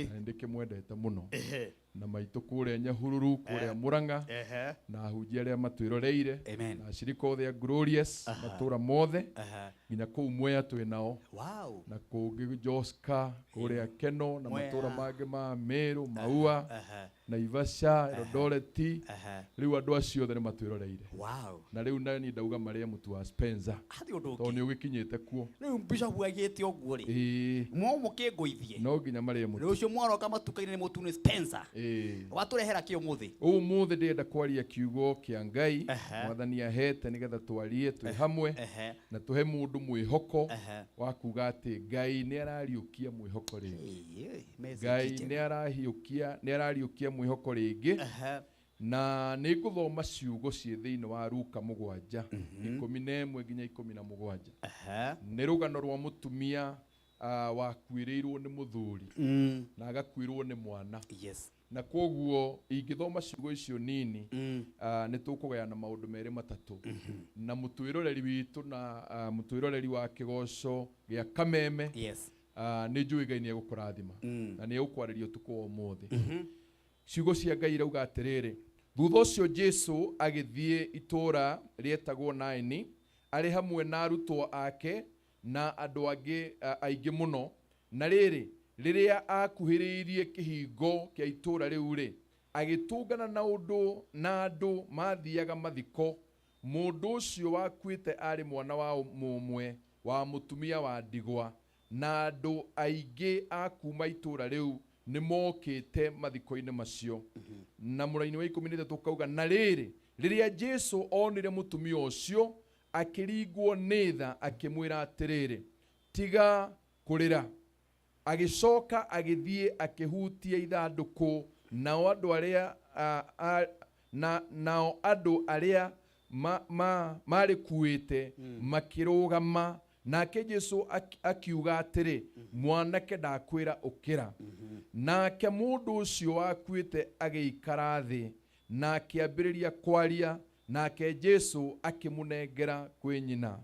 na nĩndĩkĩmwendete mũno Ehe. na maitũ kũrĩa Nyahururu kũrĩa Mũrang'a Ehe. na ahunjia arĩa matwĩroreire Amen. na ashirika othe a Glorious Aha. matũra mothe Aha. nginya kũu Mwea twĩ nao Wow. na kũngĩ Joska kũrĩa Keno na Mwea. matũra mangĩ ma Meru Maua Aha. Naivasha Eldoret Aha. rĩu andũ acio othe nĩ matwĩroreire Wow. na rĩu nani ndauga marĩe mũtu wa Spencer Hatirĩ ũndũ ũngĩ. tondũ nĩ ũgĩkinyĩte kuo Rĩu bishop agĩte ũguo rĩ. Ĩĩ. Mwo mũkĩngũithie. no nginya marĩe mũtu Rũciũ mwaroka matuka-inĩ nĩ mũtu nĩ Spencer. Ĩĩ. Watũrehera kĩ ũmũthĩ? ũmũthĩ ndĩrenda kwaria kiugo kĩa ngai mwathani ahete nĩgetha twarie twĩ hamwe Ehe. na tũhe mũndũ mwĩhoko Ehe. wa kuga atĩ ngai nĩ arariũkia mwĩhoko rĩngĩ Message ngai njega. nĩ arahiũkia nĩ arariũkia mwĩhoko rĩngĩ na nĩ ngũthoma ciugo ciĩ thĩinĩ wa Luka 7 11 nginya 17 nĩ rũgano rwa mũtumia wakuĩrĩirwo nĩ mũthuri na agakuĩrwo nĩ mwana yes. na kwoguo ingĩthoma ciugo icio nini nĩ tũkũgayana maũndũ merĩ matatũ na mũtwĩroreri witũ na mũtwĩroreri wa kĩgoco gĩa kameme yes. Nĩ njũĩ ngai nĩ egũkũrathima na nĩ egũkwarĩria ũtukũ wa ũmũthĩ ciugo cia ngai irauga atĩrĩrĩ thutha ũcio jesu agĩthiĩ itũũra rĩetagwo naini arĩ hamwe na arutwo ake na andũ angĩ aingĩ mũno na rĩrĩ rĩrĩa akuhĩrĩirie kĩhingo kĩa itũũra rĩu rĩ agĩtũngana na ũndũ na andũ mathiaga mathiko mũndũ ũcio wakuĩte arĩ mwana wa mũmwe wa mũtumia wa ndigwa na andũ aingĩ a kuma itũũra rĩu nĩ mokĩte mathiko-inĩ macio na mũraini wa 13 ũkauga na rĩrĩ rĩrĩa jesu onire mũtumia ũcio akĩringwo nĩ tha akĩmwĩra atĩrĩrĩ tiga kũrĩra agĩcoka agĩthiĩ akĩhutia ithandũkũ nao andũ arĩa nao andũ arĩa marĩkuĩte makĩrũgama nake jesu akiuga atĩrĩ mwanake ndakwĩra ũkĩra nake mũndũ ũcio wakuĩte agĩikara thĩ na akĩambĩrĩria kwaria nake jesu akĩmũnengera kwĩ nyina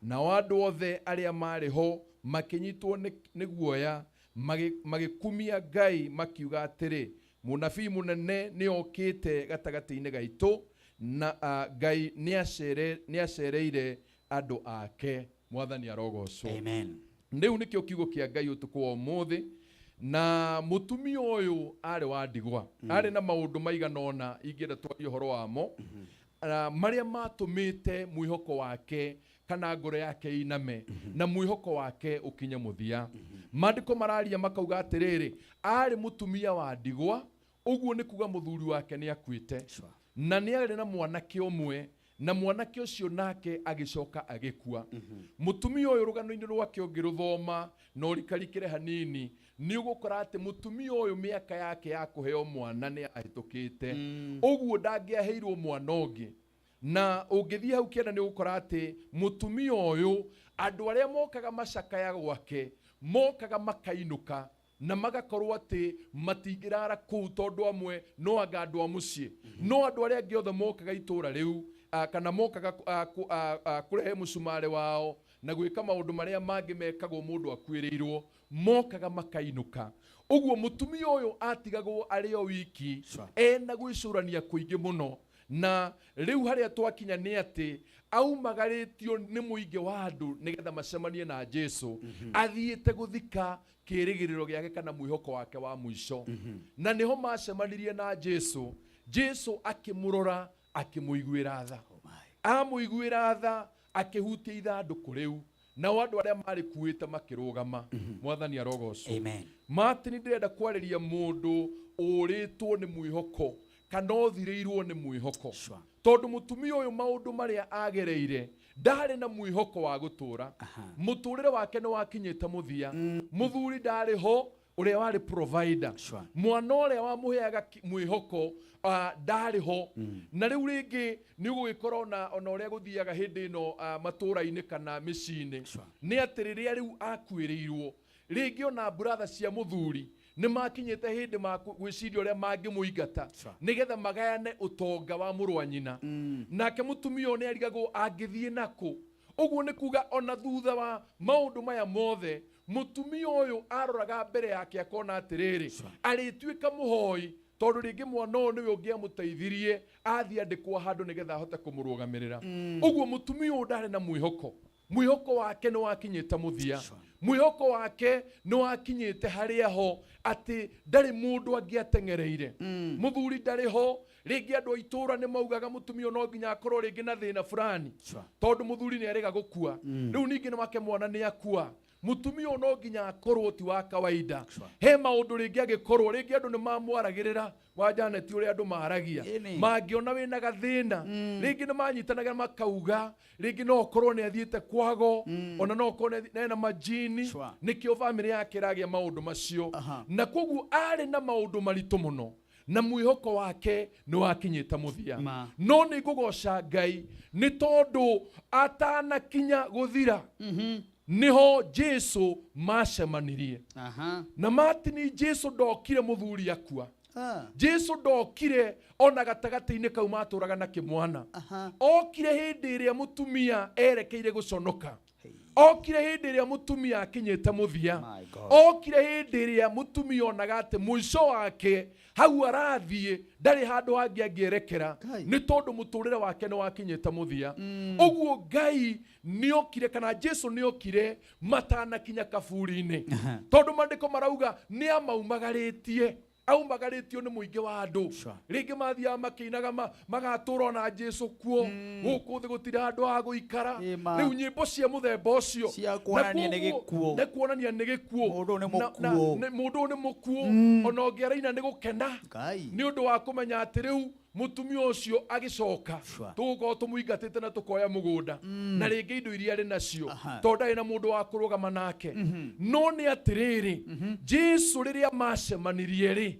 nao andũ othe arĩa marĩ ho makĩnyitwo nĩ guoya magĩkumia ngai makiuga atĩrĩ mũnabii mũnene nĩ okĩte gatagatĩ-inĩ gaitũ na ngai nĩ acereire andũ ake mwathani arogocwo Amen. rĩu nĩkĩo kiugo kĩa ngai ũtukũ wa ũmũthĩ na mũtumia ũyũ arĩ wa ndigwa arĩ na maũndũ maigana ũna ingĩenda twarie ũhoro wamo marĩa matũmĩte mwĩhoko wake kana ngoro yake iname na mwĩhoko wake ũkinye mũthia maandĩko mararia makauga atĩrĩrĩ arĩ mũtumia wa ndigwa ũguo nĩ kuga mũthuri wake nĩ akuĩte na nĩ arĩ na mwanake ũmwe na mwanake ũcio nake agĩcoka agĩkua mũtumia ũyũ rũgano-inĩ rwake ũngĩrũthoma na ũrikarikĩre hanini nĩ ũgũkora atĩ mũtumia ũyũ mĩaka yake ya kũheo mwana nĩ ahĩtũkĩte ũguo ndangĩaheirwo mwana ũngĩ na ũngĩthiĩ hau kĩanda nĩ ũgũkora atĩ mũtumia ũyũ andũ arĩa mokaga macakaya gwake mokaga makainũka na magakorwo atĩ matingĩrara kũu tondũ amwe no anga andũ a mũciĩ no andũ arĩa angĩ othe mokaga itũũra rĩu kana mokaga kũrehe mũcumarĩ wao na gwĩka maũndũ marĩa mangĩ mekagwo mũndũ akuĩrĩirwo mokaga makainũka ũguo mũtumia ũyũ atigagwo arĩ o wiki ena gwĩcũrania kũingĩ mũno na rĩu harĩa twakinya nĩ atĩ aumagarĩtio nĩ mũingĩ wa andũ nĩgetha macemanie na Jesu athiĩte gũthika kĩĩrĩgĩrĩro gĩake kana mwĩhoko wake wa mũico na nĩho macemanirie na Jesu Jesu akĩmũrora akĩmũiguĩra tha amũiguĩra tha akĩhutia ithandũkũ rĩu nao andũ arĩa marĩkuĩte makĩrũgama mwathani arogocwo Amen. Martin ndĩrenda kwarĩria mũndũ ũrĩtwo nĩ mwĩhoko Kana ũthirĩirwo nĩ mwĩhoko, tondũ mũtumia ũyũ maũndũ marĩa agereire ndarĩ na mwĩhoko wa gũtũra. Mũtũrĩre wake nĩ wakinyĩte mũthia. Mũthuri ndarĩ ho ũrĩa warĩ provider, mwana ũrĩa wamũheaga mwĩhoko ndarĩ ho. Na rĩu rĩngĩ nĩ ũgũgĩkora ona ũrĩa gũthiaga hĩndĩ ĩno matũũra-inĩ kana mĩciĩ-inĩ nĩ atĩ rĩrĩa rĩu akuĩrĩirwo, rĩngĩ ona brother cia mũthuri nĩ makinyĩte hĩndĩ gwĩciria ũrĩa mangĩmũingata nĩgetha magayane ũtonga wa mũrũ wa nyina. Nake mũtumia ũyũ nĩ arigagwo angĩthiĩ nakũ. Ũguo nĩ kuga ona thutha wa maũndũ maya mothe, mũtumia ũyũ aroraga mbere yake akona atĩrĩrĩ, arĩtuĩka mũhoi, tondũ rĩngĩ mwana ũyũ nĩwe ũngĩamũteithirie athiĩ andĩkwo handũ nĩgetha ahote kũmũrũgamĩrĩra. Ũguo mũtumia ũyũ ndarĩ na mwĩhoko. Mwĩhoko wake nĩ wakinyĩte mũthia. Mwĩhoko wake nĩ wakinyĩte harĩa ho atĩ ndarĩ mũndũ angĩateng'ereire. Mũthuri ndarĩ ho. Rĩngĩ andũ a itũũra nĩ maugaga mũtumia ũyũ no nginya akorwo rĩngĩ na thĩna fulani, tondũ mũthuri nĩ arĩga gũkua. Rĩu ningĩ nĩ wake mwana nĩ akua, mũtumia ũyũ no nginya akorwo ti wa kawaida. He maũndũ rĩngĩ angĩkorwo rĩngĩ andũ nĩ mamwaragĩrĩra wa Janet, ũrĩa andũ maragia mangĩona wĩna gathĩna, rĩngĩ nĩ manyitanaga makauga rĩngĩ no ũkorwo nĩ athiĩte kwago, ona no ũkorwo ena majini, nĩkĩo bamĩrĩ yake ĩragĩa maũndũ macio. Na koguo arĩ na maũndũ maritũ mũno na mwĩhoko wake nĩ wakinyĩte mũthia. No nĩ ngũgoca Ngai nĩ tondũ atanakinya gũthira niho Jesu macemanirie. Na Martin, Jesu ndokire mũthuri akua. Jesu ndokire ona gatagatĩ-inĩ kau matũraga na kĩmwana. Okire hĩndĩ ĩrĩa mũtumia erekeire gũconoka, okire hĩndĩ ĩrĩa mũtumia akinyĩte mũthia, okire hĩndĩ ĩrĩa mũtumia onaga atĩ mũico wake hau arathiĩ ndarĩ handũ hangĩ angĩerekera, nĩ tondũ mũtũrĩre wake nĩ wakinyĩte mũthia. Ũguo Ngai nĩokire, kana Jesu nĩokire matanakinya kaburi-inĩ, tondũ maandĩko marauga nĩ amaumagarĩtie, aumagarĩtio nĩ mũingĩ wa andũ. Rĩngĩ mathiaga makĩinaga magatũra ona Jesu kuo, gũkũ thĩ gũtirĩ handũ ha gũikara. Rĩu nyĩmbo cia mũthemba ũcio cia kuonania nĩ gĩkuũ. Nĩ kuonania nĩ gĩkuũ. Mũndũ nĩ mũkuũ. Mũndũ ũyũ nĩ mũkuũ. Ona ũngĩ araina nĩ gũkena nĩ ũndũ wa kũmenya atĩ rĩu mũtumia ũcio agĩcoka tũgũkorwo tũmũingatĩte na tũkoya mũgũnda na rĩngĩ indo iria arĩ nacio, tondũ ndarĩ na mũndũ wa kũrũgama nake. No nĩ atĩrĩrĩ, Jesu rĩrĩa macemanirie rĩ,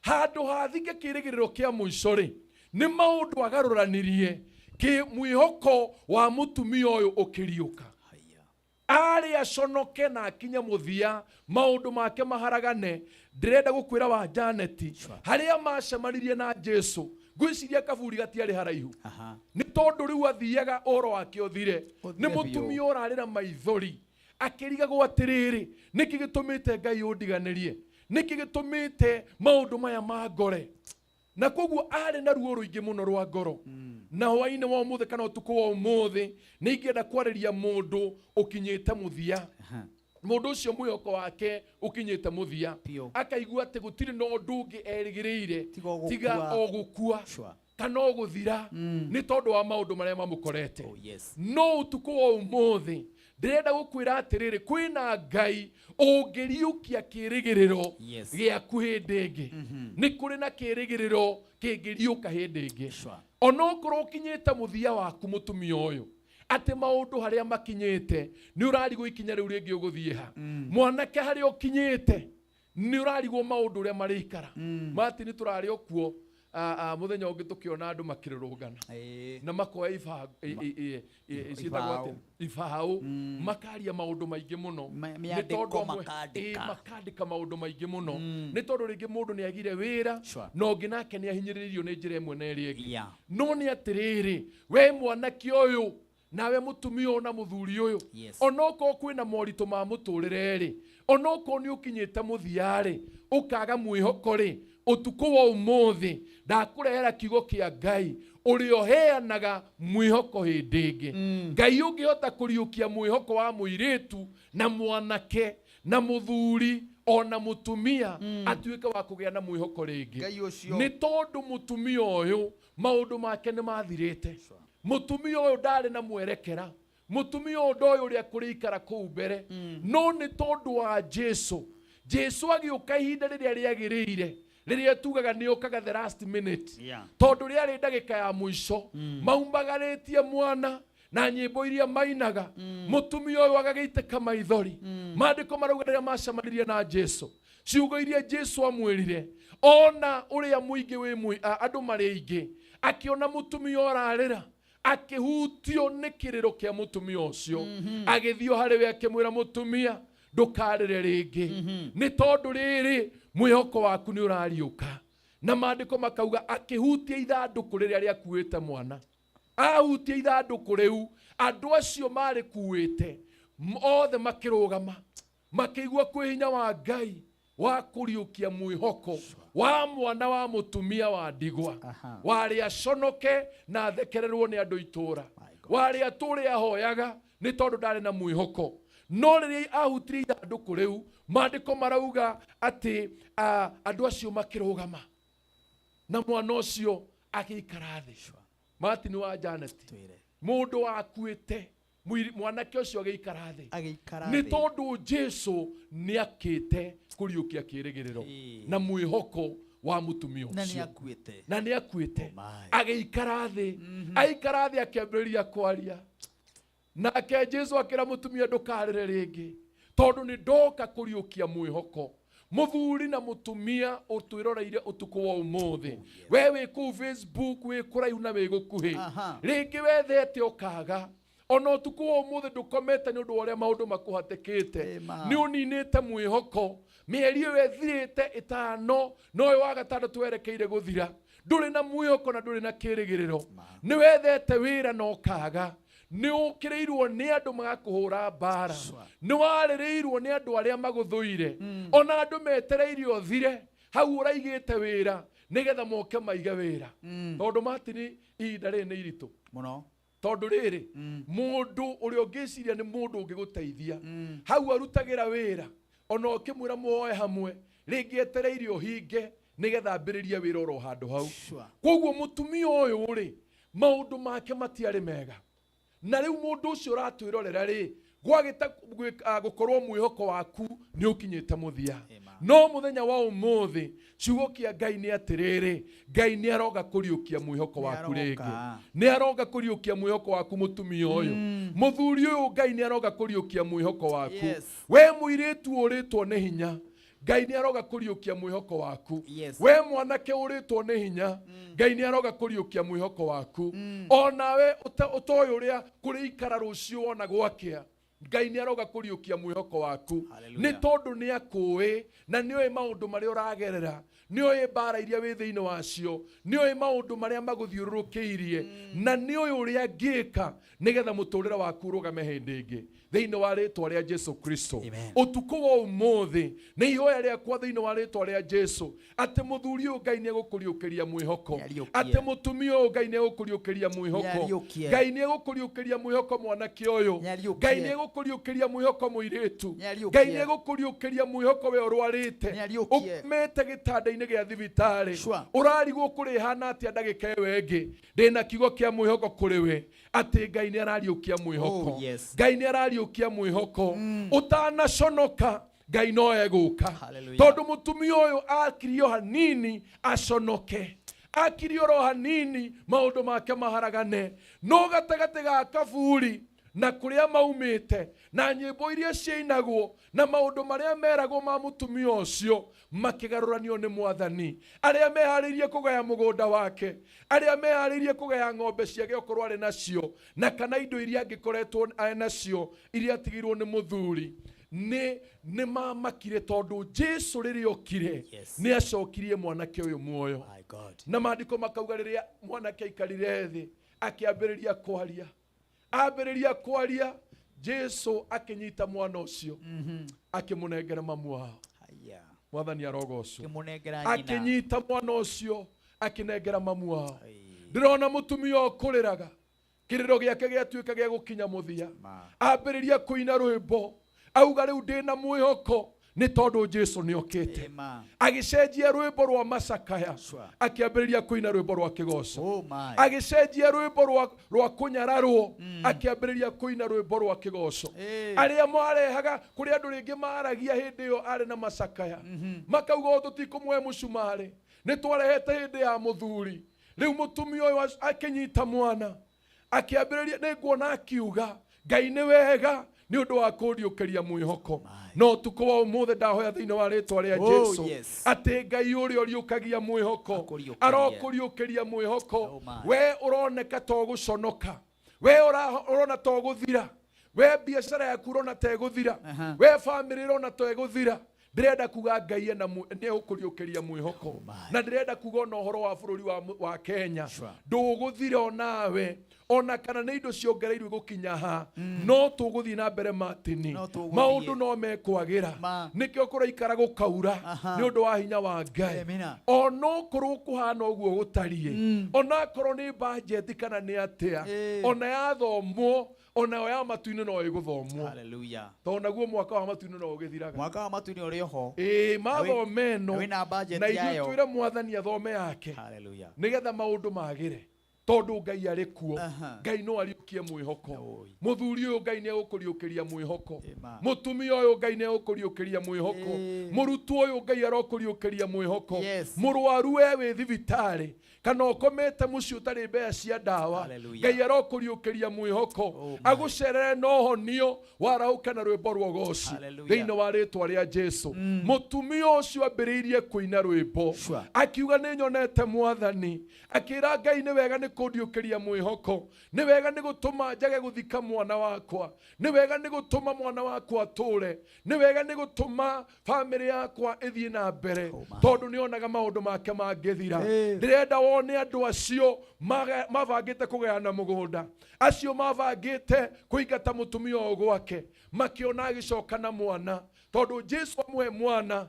handũ hathike kĩrĩgĩrĩro kĩa mũico rĩ, nĩ maũndũ agarũranirie kĩ mwĩhoko wa mũtumia ũyũ ũkĩriũka. Arĩ aconoke na akinye mũthia, maũndũ make maharagane. Ndĩrenda gũkwĩra wa Janeti, harĩa macemanirie na Jesu, ngwĩciria kaburi gatiarĩ haraihu, nĩ tondũ rĩu athiaga ũhoro wake ũthire. Nĩ biũ. Mũtumia ũrarĩra maithori akĩrigagwo atĩrĩrĩ, nĩkĩ gĩtũmĩte Ngai ũndiganĩrie? Nĩkĩ gĩtũmĩte maũndũ maya mangore? Na koguo arĩ na ruo rũingĩ mũno rwa ngoro. Na hwainĩ wa ũmũthĩ kana ũtukũ wa ũmũthĩ nĩ ingĩenda kwarĩria mũndũ ũkinyĩte mũthia, mũndũ ũcio mwĩhoko wake ũkinyĩte mũthia, akaigua atĩ gũtirĩ na ũndũ ũngĩ erĩgĩrĩire o tiga gũkua. O gũkua kana o gũthira, nĩ tondũ wa maũndũ marĩa mamũkorete. No ũtukũ wa ũmũthĩ ndĩrenda gũkwĩra atĩrĩrĩ, kwĩna Ngai ũngĩriũkia kĩrĩgĩrĩro gĩaku hĩndĩ ĩngĩ. Nĩ kũrĩ na kĩrĩgĩrĩro kĩngĩriũka hĩndĩ ĩngĩ, onokorwo ũkinyĩte mũthia waku, mũtumia ũyũ, atĩ maũndũ harĩa makinyĩte nĩ ũrarigwo ikinya rĩu rĩngĩ ũgũthiĩ ha. Mwanake, harĩa ũkinyĩte nĩ ũrarigwo maũndũ ũrĩa marĩikara. Martin, tũrarĩ o kuo mũthenya ũngĩ tũkĩona andũ makĩrũrũngana na makoya ciĩtagwo atĩa, ibaũ, makaria maũndũ maingĩ mũno. Nĩ Mĩandĩko tondũ amwe- makandĩka. Ĩ, makandĩka maũndũ maingĩ mũno, nĩ tondũ rĩngĩ mũndũ nĩ agire wĩra na ũngĩ nake nĩ ahinyĩrĩirio nĩ njĩra ĩmwe na ĩrĩa ĩngĩ. No nĩ atĩrĩrĩ, we mwanake ũyũ, nawe mũtumia ũyũ na mũthuri ũyũ, onokorwo kwĩna moritũ ma mũtũrĩre rĩ, onokorwo nĩ ũkinyĩte mũthia rĩ, ũkaga mwĩhoko rĩ, ũtukũ wa ũmũthĩ ndakũrehera kiugo kĩa Ngai ũrĩa ũheanaga mwĩhoko hĩndĩ ĩngĩ. Ngai ũngĩhota kũriũkia mwĩhoko wa mũirĩtu na mwanake na mũthuri ona mũtumia atuĩke wa kũgĩa na mwĩhoko rĩngĩ, Ngai ũcio. Nĩ tondũ mũtumia ũyũ maũndũ make nĩ mathirĩte, mũtumia ũyũ ndarĩ na mwerekera, mũtumia ũyũ ndoĩ ũrĩa kũrĩikara kũu mbere. No nĩ tondũ wa Jesu, Jesu agĩũka ihinda rĩrĩa rĩagĩrĩire. Rĩrĩa tugaga nĩ ũkaga the last minute, tondũ rĩarĩ ndagĩka ya mũico, maumagarĩtie mwana na nyĩmbo iria mainaga, mũtumia ũyũ agagĩitĩka maithori. Maandĩko marauga rĩrĩa macemanirie na Jesu, ciugo iria Jesu amwĩrire, ona ũrĩa mũingĩ wĩ andũ marĩ aingĩ, akĩona mũtumia ũrarĩra, akĩhutio nĩ kĩrĩro kĩa mũtumia ũcio, agĩthiĩ o harĩ we akĩmwĩra, mũtumia, ndũkarĩre rĩngĩ, nĩ tondũ rĩrĩ mwĩhoko waku nĩ ũrariũka. Na maandĩko makauga akĩhutia ithandũkũ rĩrĩa rĩakuĩte mwana, ahutia ithandũkũ rĩu, andũ acio marĩ kuĩte othe makĩrũgama, makĩigua kwĩ hinya wa Ngai wa kũriũkia mwĩhoko wa mwana wa mũtumia wa ndigwa, warĩ aconoke na athekererwo nĩ andũ itũra, warĩ atũre ahoyaga nĩ tondũ ndarĩ na mwĩhoko. No rĩrĩa ahutirie ithandũkũ rĩu, maandĩko marauga atĩ andũ acio makĩrũgama na mwana ũcio agĩikara thĩ. Martin wa Janet, mũndũ wakuĩte, mwanake ũcio agĩikara thĩ Agĩikara nĩ thĩ. tondũ Jesu nĩ akĩte kũriũkia kĩrĩgĩrĩro na mwĩhoko wa mũtumia Na nĩ ũcio. akuĩte. Na nĩ akuĩte, agĩikara thĩ. Aikara thĩ akĩambĩrĩria kwaria nake Jesu akĩra mũtumia, ndũkarĩre rĩngĩ, tondũ nĩ ndoka kũriũkia mwĩhoko. Mũthuri na mũtumia ũtwĩroreire ũtukũ wa ũmũthĩ, we wĩ kũu Facebook, wĩ kũraihu na wĩ gũkuhĩ, rĩngĩ wethete ũkaga, ona ũtukũ wa ũmũthĩ ndũkomete nĩ ũndũ wa ũrĩa maũndũ makũhatĩkĩte, nĩ ũninĩte mwĩhoko. Mĩeri ĩyo ĩthirĩte 5, no ũyũ wa gatandatũ werekeire gũthira, ndũrĩ na mwĩhoko na ndũrĩ na kĩrĩgĩrĩro. Nĩ wethete wĩra na ũkaga, nĩ ũkĩrĩirwo nĩ andũ magakũhũra mbara, nĩ warĩrĩirwo nĩ andũ arĩa magũthũire, ona andũ metereire ũthire hau ũraigĩte wĩra nĩgetha moke maige wĩra, tondũ Martin, ihinda rĩrĩ nĩ iritũ mũno. Tondũ rĩrĩ mũndũ ũrĩa ũngĩciria nĩ mũndũ ũngĩgũteithia hau arutagĩra wĩra, ona ũkĩmwĩra muoe hamwe, rĩngĩ etereire ũhinge nĩgetha ambĩrĩrie wĩra oro handũ hau. Koguo mũtumia ũyũ rĩ, maũndũ make matiarĩ mega. Na rĩu mũndũ ũcio ũratwĩrorera rĩ, gwagĩta gũkorwo mwĩhoko waku nĩ ũkinyĩte mũthia, no mũthenya wa ũmũthĩ ciugo kĩa Ngai nĩ atĩrĩrĩ, Ngai nĩ aroga kũriũkia mwĩhoko waku rĩngĩ, nĩ aroga kũriũkia mwĩhoko waku. Mũtumia ũyũ, mũthuri ũyũ, Ngai nĩ aroga kũriũkia mwĩhoko waku. We mũirĩtu ũrĩtwo nĩ hinya, Ngai nĩ aroga kũriũkia mwĩhoko waku. We mwanake ũrĩtwo nĩ hinya, Ngai nĩ aroga kũriũkia mwĩhoko waku. Onawe ũtoĩ ũrĩa kũrĩikara rũciũ, wona gwakĩa, Ngai nĩ aroga kũriũkia mwĩhoko waku, nĩ tondũ nĩ akũĩ na nĩ oĩ maũndũ marĩa ũragerera, nĩ oĩ mbara iria wĩ thĩinĩ wacio, nĩ oĩ maũndũ marĩa magũthiũrũrũkĩirie, na nĩ oĩ ũrĩa angĩka nĩgetha mũtũrĩre waku ũrũgame hĩndĩ ĩngĩ thĩinĩ wa rĩtwa rĩa Jesu Kristo. Ũtukũ wa ũmũthĩ nĩ ihoya rĩakwa thĩinĩ wa rĩtwa rĩa Jesu atĩ mũthuri ũyũ, Ngai nĩ egũkũriũkĩria mwĩhoko, atĩ mũtumia ũyũ, Ngai nĩ egũkũriũkĩria mwĩhoko. Nĩariũkie. Ngai nĩ egũkũriũkĩria mwĩhoko mwanake ũyũ. Nĩariũkie. Ngai nĩ egũkũriũkĩria mwĩhoko mũirĩtu. Nĩariũkie. Ngai nĩ egũkũriũkĩria mwĩhoko we ũrwarĩte, Nĩariũkie. ũkomete gĩtanda-inĩ gĩa thibitarĩ, ũrarigwo kũrĩhana atĩa ndagĩka ĩyo ĩngĩ. Ndĩna kiugo kĩa mwĩhoko kũrĩ we atĩ Ngai nĩ arariũkia mwĩhoko. Oh, yes. Ngai nĩ arariũkia mwĩhoko. Ũtanaconoka, Ngai no egũka, tondũ mũtumia ũyũ akirio hanini aconoke, akirio oro hanini maũndũ make maharagane, no gatagatĩ ga kaburi na kũrĩa maumĩte na nyĩmbo iria ciainagwo na maũndũ marĩa meragwo ma mũtumia ũcio makĩgarũranio nĩ Mwathani. Arĩa meharĩirie kũgaya mũgũnda wake, arĩa meharĩirie kũgaya ng'ombe ciake okorwo arĩ nacio, na kana indo iria angĩkoretwo arĩ nacio iria atigĩirwo nĩ mũthuri, nĩ mamakire, tondũ Jesu rĩrĩa okire nĩ acokirie mwanake ũyũ muoyo. Na maandĩko makauga rĩrĩa mwanake aikarire thĩ akĩambĩrĩria kwaria, ambĩrĩria kwaria, Jesu akĩnyita mwana ũcio akĩmũnengera mamu wao. Mwathani arogocwo. Akĩmũnengera nyina. Akĩnyita mwana ũcio akĩnengera mamu wao. Ndĩrona mũtumia ũkũrĩraga, kĩrĩro gĩake gĩatuĩka gĩa gũkinya mũthia, ambĩrĩria kũina rwĩmbo, auga rĩu ndĩna mwĩhoko. Nĩ tondũ Jesu nĩ okĩte. Agĩcenjia rwĩmbo rwa macakaya, akĩambĩrĩria kũina rwĩmbo rwa kĩgoco. Oh my. Agĩcenjia rwĩmbo rwa kũnyararwo, akĩambĩrĩria kũina rwĩmbo rwa kĩgoco. Arĩa marehaga kũrĩ andũ rĩngĩ maragia hĩndĩ ĩyo arĩ na macakaya, makauga ũũ, tũtikũmũhe mũcumarĩ, nĩ twarehete hĩndĩ ya mũthuri. Rĩu mũtumia ũyũ akĩnyita mwana akĩambĩrĩria, nĩ nguona akiuga Ngai nĩ wega nĩ ũndũ wa kũriũkĩria mwĩhoko. No ũtukũ wa ũmũthĩ ndahoya thĩinĩ wa rĩtwa rĩa Oh, Jesu yes. atĩ Ngai ũrĩa ũriũkagia mwĩhoko arokũriũkĩria mwĩhoko. My. We ũroneka to gũconoka, we ũrona to gũthira, we biacara yaku ũrona ta ĩgũthira, we bamĩrĩ ĩrona ta ĩgũthira, ndĩrenda kuga Ngai ena nĩ egũkũriũkĩria mwĩhoko. Na ndĩrenda kuga ona ũhoro wa bũrũri wa Kenya ndũgũthira onawe, ona kana nĩ indo ciongereirwo gũkinya ha, no tũgũthiĩ na mbere Martin. No tũgũthiĩ. Maũndũ no mekwagĩra, nĩkĩo kũraikara gũkaura nĩ ũndũ wa hinya wa Ngai. Amina. Onokorwo kũhana ũguo gũtariĩ, onakorwo nĩ bajeti kana nĩ atĩa, ona yathomwo, onayo ya matu-inĩ no ĩgũthomwo. Hallelujah. Tondũ naguo mwaka wa matu-inĩ no ũgĩthiraga. Mwaka wa matu-inĩ ũrĩ oho. Ĩĩ, mathome ĩno Na wĩna budget na ithuĩ yayo. twĩre mwathani athome yake. Hallelujah. Nĩgetha maũndũ magĩre, tondũ Ngai arĩ kuo. Ngai no ariũkie mwĩhoko. Mũthuri ũyũ Ngai nĩ egũkũriũkĩria mwĩhoko, mũtumia ũyũ Ngai nĩ egũkũriũkĩria mwĩhoko, mũrutwo ũyũ Ngai arokũriũkĩria mwĩhoko, mũrwaru we wĩ thibitarĩ kana ũkomete mũciĩ ũtarĩ mbeca cia ndawa, Hallelujah. Ngai arokũriũkĩria mwĩhoko, agũcerere na ũhonio warahũka na rwĩmbo rwa ũgoci Hallelujah. thĩinĩ wa rĩtwa rĩa Jesu. Mũtumia ũcio ambĩrĩirie kũina rwĩmbo akiuga nĩ nyonete mwathani, akĩra Ngai nĩ wega nĩ kũndiũkĩria mwĩhoko, nĩ wega nĩ gũtũma njage gũthika mwana wakwa, nĩ wega nĩ gũtũma mwana wakwa atũre, nĩ wega nĩ gũtũma bamĩrĩ yakwa ĩthiĩ na mbere, tondũ nĩ onaga maũndũ make mangĩthira. Ndĩrenda wone andũ acio mabangĩte kũgayana mũgũnda, acio mabangĩte kũingata mũtumia ũyũ gwake, makĩona agĩcoka na mwana, tondũ Jesu amũhe mwana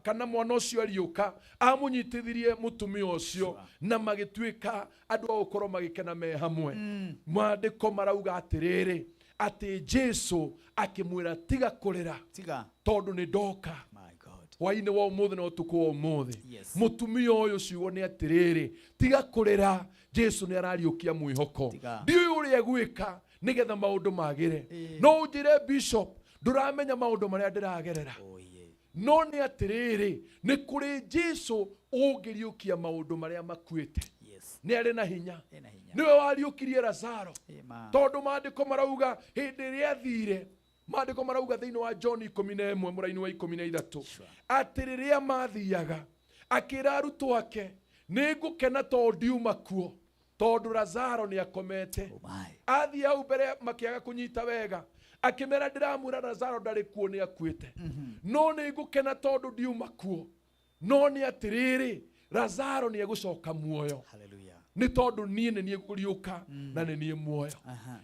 kana mwana ũcio ariũka amũnyitithirie mũtumia ũcio, na magĩtuĩka andũ a gũkorwo magĩkena me hamwe. Maandĩko marauga atĩrĩrĩ, atĩ Jesu akĩmwĩra tiga kũrĩra, Tiga. tondũ nĩ ndoka hwainĩ wa ũmũthĩ na ũtukũ wa ũmũthĩ. Yes. Mũtumia ũyũ ciugo nĩ atĩrĩrĩ, tiga kũrĩra, Jesu nĩ arariũkia mwĩhoko. Ndiũĩ ũrĩa egwĩka nĩgetha maũndũ magĩre, no ũnjĩre bishop ndũramenya maũndũ marĩa ndĩragerera, no nĩ atĩrĩrĩ, nĩ kũrĩ Jesu ũngĩriũkia maũndũ marĩa makuĩte. Nĩ arĩ na hinya, nĩwe wariũkirie Lazaro, tondũ maandĩko marauga hĩndĩ ĩrĩa athire, maandĩko marauga thĩinĩ wa John 11 mũraini wa 13 atĩ rĩrĩa mathiaga akĩra arutwo ake, nĩ ngũkena tondũ ndiuma kuo, tondũ Lazaro nĩ akomete. Athiĩ hau mbere makĩaga kũnyita wega, akĩmera ndĩramwĩra Lazaro ndarĩ kuo, nĩ akuĩte, no nĩ ngũkena tondũ ndiuma kuo, no nĩ atĩrĩrĩ, Lazaro nĩ egũcoka muoyo. Hallelujah. Nĩ tondũ niĩ nĩ niĩ ngũriũka na nĩ niĩ muoyo.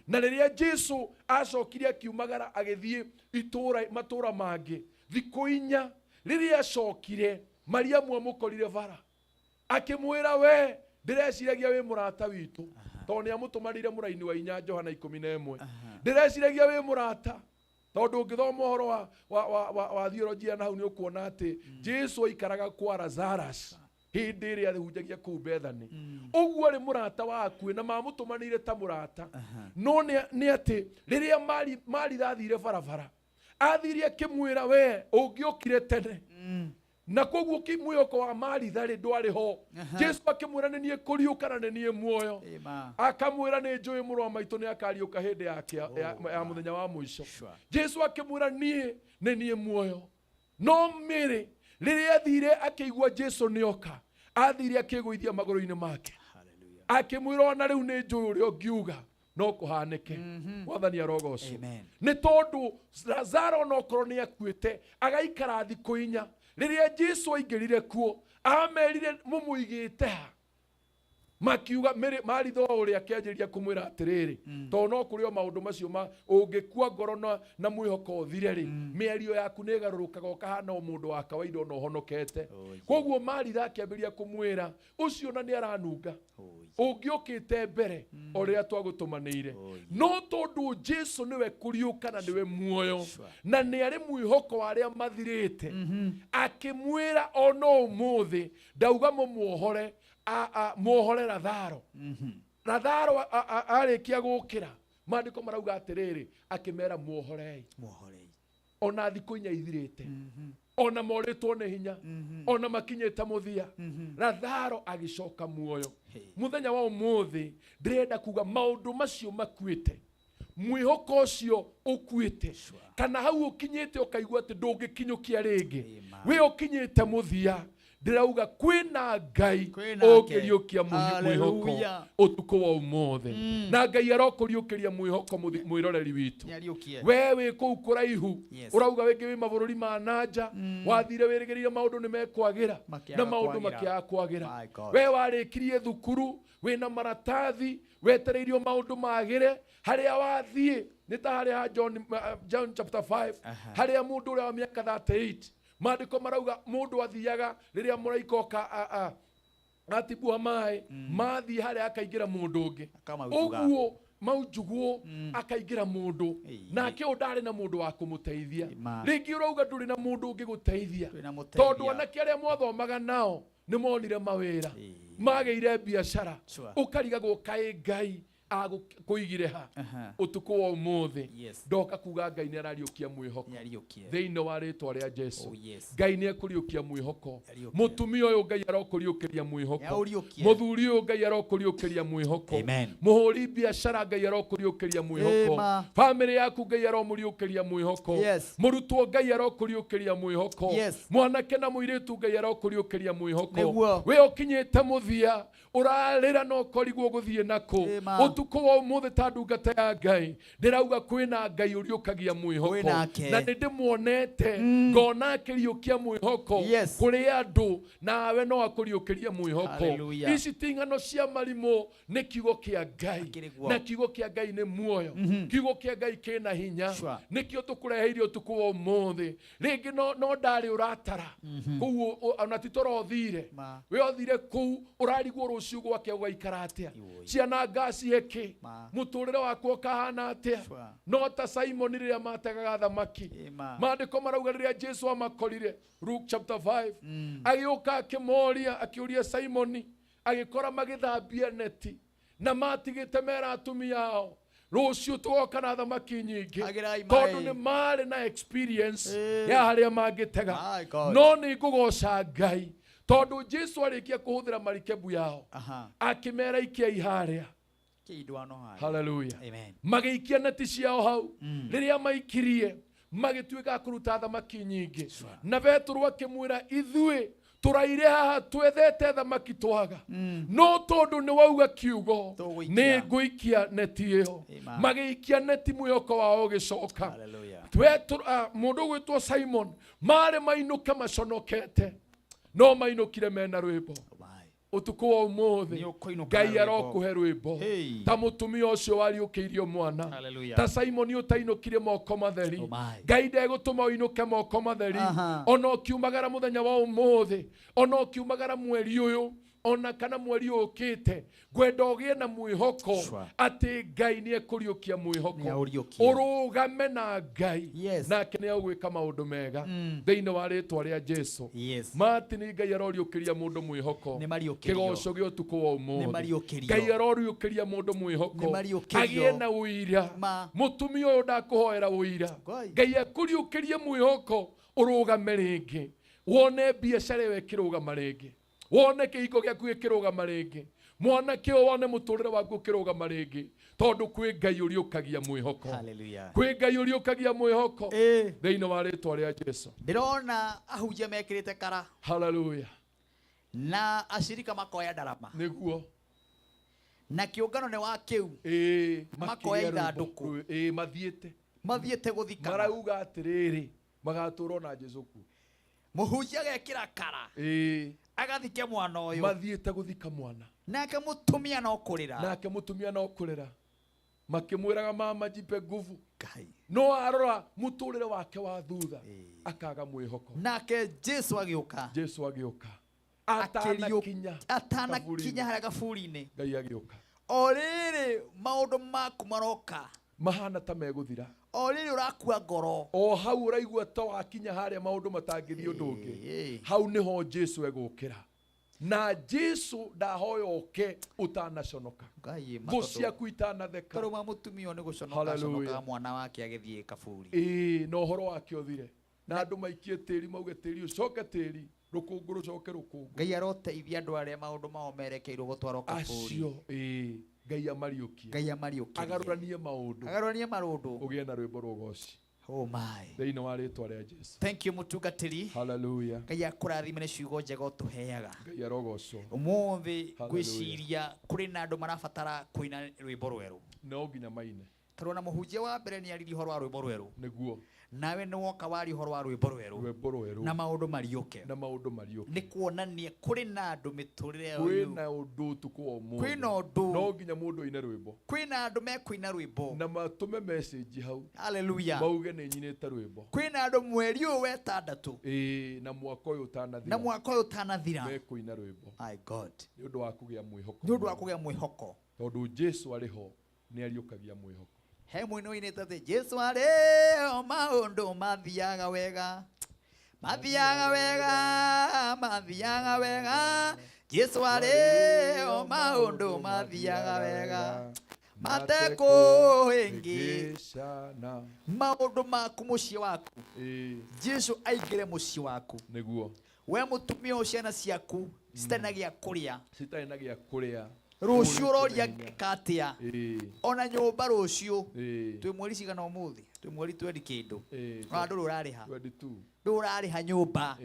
Na rĩrĩa Jesu acokire akiumagara agĩthiĩ itũũra matũũra mangĩ thikũ 4, rĩrĩa acokire Mariamu amũkorire bara, akĩmwĩra we ndĩreciragia wĩ mũrata witũ, tondũ nĩ amũtũmanĩire mũraini wa 4 Johana 11, ndĩreciragia wĩ mũrata, tondũ ũngĩthoma ũhoro wa theology na hau nĩ ũkuona atĩ Jesu aikaraga kwa Lazarus hĩndĩ ĩrĩa ahunjagia kũu Bethany. Ũguo arĩ mũrata wa hakuhĩ na mamũtũmanĩire ta mũrata, no nĩ atĩ rĩrĩa Maritha athire barabara, athire akĩmwĩra we ũngĩokire tene, na koguo mwĩhoko wa Maritha rĩ ndwarĩ ho. Jesu akĩmwĩra nĩ niĩ kũriũka na nĩ niĩ muoyo, akamwĩra nĩ njũĩ mũrũ wa maitũ nĩ akariũka hĩndĩ ya mũthenya wa mũico. Jesu akĩmwĩra niĩ nĩ niĩ muoyo. No mĩrĩ rĩrĩa athire akĩigua Jesu nĩoka, athire akĩgũithia magũrũ-inĩ make, akĩmwĩra ona rĩu nĩ njũĩ ũrĩa ũngiuga no kũhanĩke. Mwathani arogocwo. Nĩ tondũ Lazaro onokorwo nĩ akuĩte agaikara thikũ 4, rĩrĩa Jesu aingĩrire kuo amerire mũmũigĩte ha? Makiuga Maritha o ũrĩa akĩanjĩrĩria kũmwĩra atĩrĩrĩ, tondũ no kũrĩ o maũndũ macio ma ũngĩkua ngoro na mwĩhoko ũthire rĩ, mĩario yaku nĩ ĩgarũrũkaga ũkahana o mũndũ wa kawaida ona ũhonokete. Koguo Maritha akĩambĩrĩria kũmwĩra ũcio na nĩ aranunga, ũngĩũkĩte mbere o rĩrĩa twagũtũmanĩire, no tondũ Jesu nĩwe kũriũka na nĩwe muoyo na nĩ arĩ mwĩhoko wa arĩa mathirĩte, akĩmwĩra ona ũmũthĩ ndauga mũmuohore, muohore Latharo. Latharo arĩkia gũkĩra, maandĩko marauga atĩrĩrĩ, akĩmera muohorei, ona thikũ 4 ithirĩte, ona morĩtwo nĩ hinya, ona makinyĩte mũthia, Latharo agĩcoka muoyo. Mũthenya wa ũmũthĩ ndĩrenda kuga maũndũ macio makuĩte, mwĩhoko ũcio ũkuĩte, kana hau ũkinyĩte ũkaigua atĩ ndũngĩkinyũkia rĩngĩ, wĩ ũkinyĩte mũthia, ndĩrauga kwĩna Ngai ũngĩriũkia mwĩhoko ũtukũ wa ũmũthĩ, na Ngai arokũriũkĩria mwĩhoko mwĩroreri witũ. We wĩ kũu kũraihu, ũrauga wĩngĩ wĩ mabũrũri ma nanja, wathire wĩrĩgĩrĩire maũndũ nĩ mekwagĩra na maũndũ makĩaga kwagĩra. We warĩkirie thukuru wĩna maratathi, wetereirio maũndũ magĩre, harĩa wathiĩ nĩ ta harĩa ha John chapter 5, harĩa mũndũ ũrĩa wa mĩaka 38, maandĩko marauga mũndũ athiaga rĩrĩa mũraika oka atibua maĩ, mathiĩ harĩa akaingĩra mũndũ ũngĩ, ũguo maunjugwo akaingĩra mũndũ, nake ũyũ ndarĩ na mũndũ wa kũmũteithia. Rĩngĩ ũrauga ndũrĩ na mũndũ ũngĩgũteithia, tondũ anake arĩa mwathomaga nao nĩ monire mawĩra, magĩire biacara, ũkarigagwo kaĩ Ngai agũkũigire ha ũtukũ wa ũmũthĩ. Ndoka kuga Ngai nĩ arariũkia mwĩhoko thĩinĩ wa rĩtwa rĩa Jesu. Ngai nĩ ekũriũkia mwĩhoko. Mũtumia ũyũ Ngai arokũriũkĩria mwĩhoko, mũthuri ũyũ Ngai arokũriũkĩria mwĩhoko, mũhũri biacara Ngai arokũriũkĩria mwĩhoko, bamĩrĩ yaku Ngai aromũriũkĩria mwĩhoko, mũrutwo Ngai arokũriũkĩria mwĩhoko, mwanake na mũirĩtu Ngai arokũriũkĩria mwĩhoko. Wĩ ũkinyĩte mũthia, ũrarĩra na ũkorigwo gũthiĩ nakũ, ũtukũ wa ũmũthĩ ta ndungata ya Ngai ndĩrauga kwĩna Ngai ũriũkagia mwĩhoko, na nĩ ndĩmuonete ngona akĩriũkia mwĩhoko kũrĩ andũ, nawe no akũriũkĩrie mwĩhoko. Ici ti ng'ano cia marimũ, nĩ kiugo kĩa Ngai, na kiugo kĩa Ngai nĩ muoyo, kiugo kĩa Ngai kĩna hinya, nĩkĩo tũkũreheire ũtukũ wa ũmũthĩ. Rĩngĩ no ndarĩ ũratara kũu, ona ti toro ũthire, we ũthire kũu ũrarigwo rũciũ gwake ũgaikara atĩa, ciana ngacihe kĩ, mũtũrĩre wakwa ũkahana atĩa. No ta Simoni rĩrĩa mategaga thamaki, maandĩko marauga rĩrĩa Jesu amakorire, Luke chapter 5, agĩũka akĩmoria, akĩũria Simoni, agĩkora magĩthambia neti na matigĩte mera atumia ao, rũciũ tũgoka na thamaki nyingĩ, tondũ nĩ marĩ na experience ya harĩa mangĩtega. No nĩ ngũgoca Ngai tondũ Jesu arĩkia kũhũthĩra marikebu yao, akĩmera ikiai harĩa. Haleluya. Magĩikia neti ciao hau, rĩrĩa maikirie magĩtuĩka a kũruta thamaki nyingĩ, na Petero akĩmwĩra, ithuĩ tũraire haha twethete thamaki twaga, no tondũ nĩ wauga kiugo nĩ ngũikia neti ĩyo. Magĩikia neti, mwĩhoko wao ũgĩcoka. Mũndũ ũgwĩtwo Simon marĩ mainũke maconokete, no mainũkire mena rwĩmbo. Ũtukũ wa ũmũthĩ Ngai arokũhe rwĩmbo ta mũtumia ũcio wariũkĩirio mwana, ta Simoni ũtainũkire moko matheri. Ngai ndegũtũma ũinũke moko matheri, ona ũkiumagara mũthenya wa ũmũthĩ, ona ũkiumagara mweri ũyũ, ona kana mweri ũkĩte, ngwenda ũgĩe na mwĩhoko atĩ Ngai nĩ ekũriũkia mwĩhoko, ũrũgame na Ngai, nake nĩ egwĩka maũndũ mega thĩinĩ wa rĩtwa rĩa Jesu. Martin, Ngai aroriũkĩria mũndũ mwĩhoko, kĩgoco gĩa ũtukũ wa ũmũthĩ. Ngai aroriũkĩria mũndũ mwĩhoko agĩe na ũira. Mũtumia ũyũ ndakũhoera ũira, Ngai akũriũkĩrie mwĩhoko, ũrũgame rĩngĩ, wone biacara ĩyo ĩkĩrũgama rĩngĩ, wone kĩhiko gĩaku gĩkĩrũgama rĩngĩ, mwanake ũyũ wone mũtũrĩre waku ũkĩrũgama rĩngĩ, tondũ kwĩ Ngai ũriũkagia mwĩhoko, kwĩ Ngai ũriũkagia mwĩhoko thĩinĩ wa rĩtwa rĩa Jesu. Ndĩrona ahunjia mekĩrĩte kara. Haleluya. Na acirika makoya ndarama. Nĩguo. Na kĩũngano nĩ wa kĩu. Makoya ithandũkũ. Mathiĩte. Mathiĩte gũthikana. Marauga atĩrĩrĩ, magatũrwo na Jesu kuo. Mũhunjia agekĩra kara. Agathike mwana ũyũ. Mathiĩte gũthika mwana. Nake mutumia no kurira. Nake mutumia no kurira. Makimwiraga mama jipe nguvu. Ngai. No arora muturire wake wa thutha akaga mwihoko. Nake Jesu agiuka. Jesu agiuka. Atanakinya atanakinya haria kaburi-inĩ. Ngai agiuka. O rĩrĩ maũndũ maku maroka mahana ta meguthira. O rĩrĩ ũrakua ngoro. O hau ũraigua ta wakinya harĩa maũndũ matangĩthiĩ ũndũ ũngĩ. Hau nĩho Jesu egũkĩra. Na Jesu ndahoya oke utanaconoka. Thũ ciaku itanatheka. Tondũ wa mũtumia nĩ gũconoka aconokaga mwana wake agĩthiĩ kaburi. Ĩĩ, na ũhoro wake ũthire. Na andũ maikie tĩri mauge tĩri ũcoke tĩri, rũkũngũ rũcoke rũkũngũ. Ngai aroteithia andũ arĩa maũndũ mao merekeirwo gũtwarwo kaburi. Acio, ĩĩ, Ngai amariũkie. Ngai amariũkie. Agarũranie maũndũ. Agarũranie maũndũ. Ũgĩe na rwĩmbo rwa ũgoci. Oh my. Thĩinĩ wa rĩtwa rĩa Jesu. Thank you mũtungatĩri. Hallelujah. Ngai akũrathime nĩ ciugo njega ũtũheaga. Ngai arogocwo. Ũmũthĩ ngwĩciria kũrĩ na andũ marabatara kũina rwĩmbo rwerũ. No nginya maine. Tondũ na mũhunjia wa mbere nĩ aririe ũhoro wa rwĩmbo rwerũ. Nĩguo. Nawe nĩ woka waria ũhoro wa rwĩmbo rwerũ. Rwĩmbo rwerũ. Na maũndũ mariũke. Na maũndũ mariũke. Nĩ kuonania kũrĩ na andũ mĩtũrĩre yao. Kwĩna ũndũ ũtukũ wa ũmũthĩ. Kwĩna ũndũ. No nginya mũndũ aine rwĩmbo. Kwĩna andũ mekũina rwĩmbo. Na matũme message hau. Hallelujah. Mauge nĩ nyinĩte rwĩmbo. Kwĩna andũ mweri ũyũ wa ĩtandatũ. Ĩĩ, na mwaka ũyũ ũtanathira. Na mwaka ũyũ ũtanathira. Mekũina rwĩmbo. My God. Nĩ ũndũ wa kũgĩa mwĩhoko. Nĩ ũndũ wa kũgĩa mwĩhoko. Tondũ Jesu arĩ ho nĩ ariũkagia mwĩhoko. He mwino ũinĩte atĩ Jesu arĩ ho maũndũ mathiaga wega. Mathiaga wega, mathiaga wega. Jesu arĩ ho maũndũ mathiaga wega. Matekũhĩngĩcana. Maũndũ maku mũciĩ waku. Jesu aingĩre mũciĩ waku. Nĩguo. We mũtumia ũyũ ciana ciaku citarĩ na gĩa kũrĩa. Citarĩ na gĩa kũrĩa. Rũciũ ũroria ngĩka atĩa. Ona nyũmba rũciũ. Twĩ mweri cigana ũmũthĩ? Twĩ mweri 20 kĩndũ. Ona ndũrĩ ũrarĩha. 22. Ndũrĩ ũrarĩha nyũmba.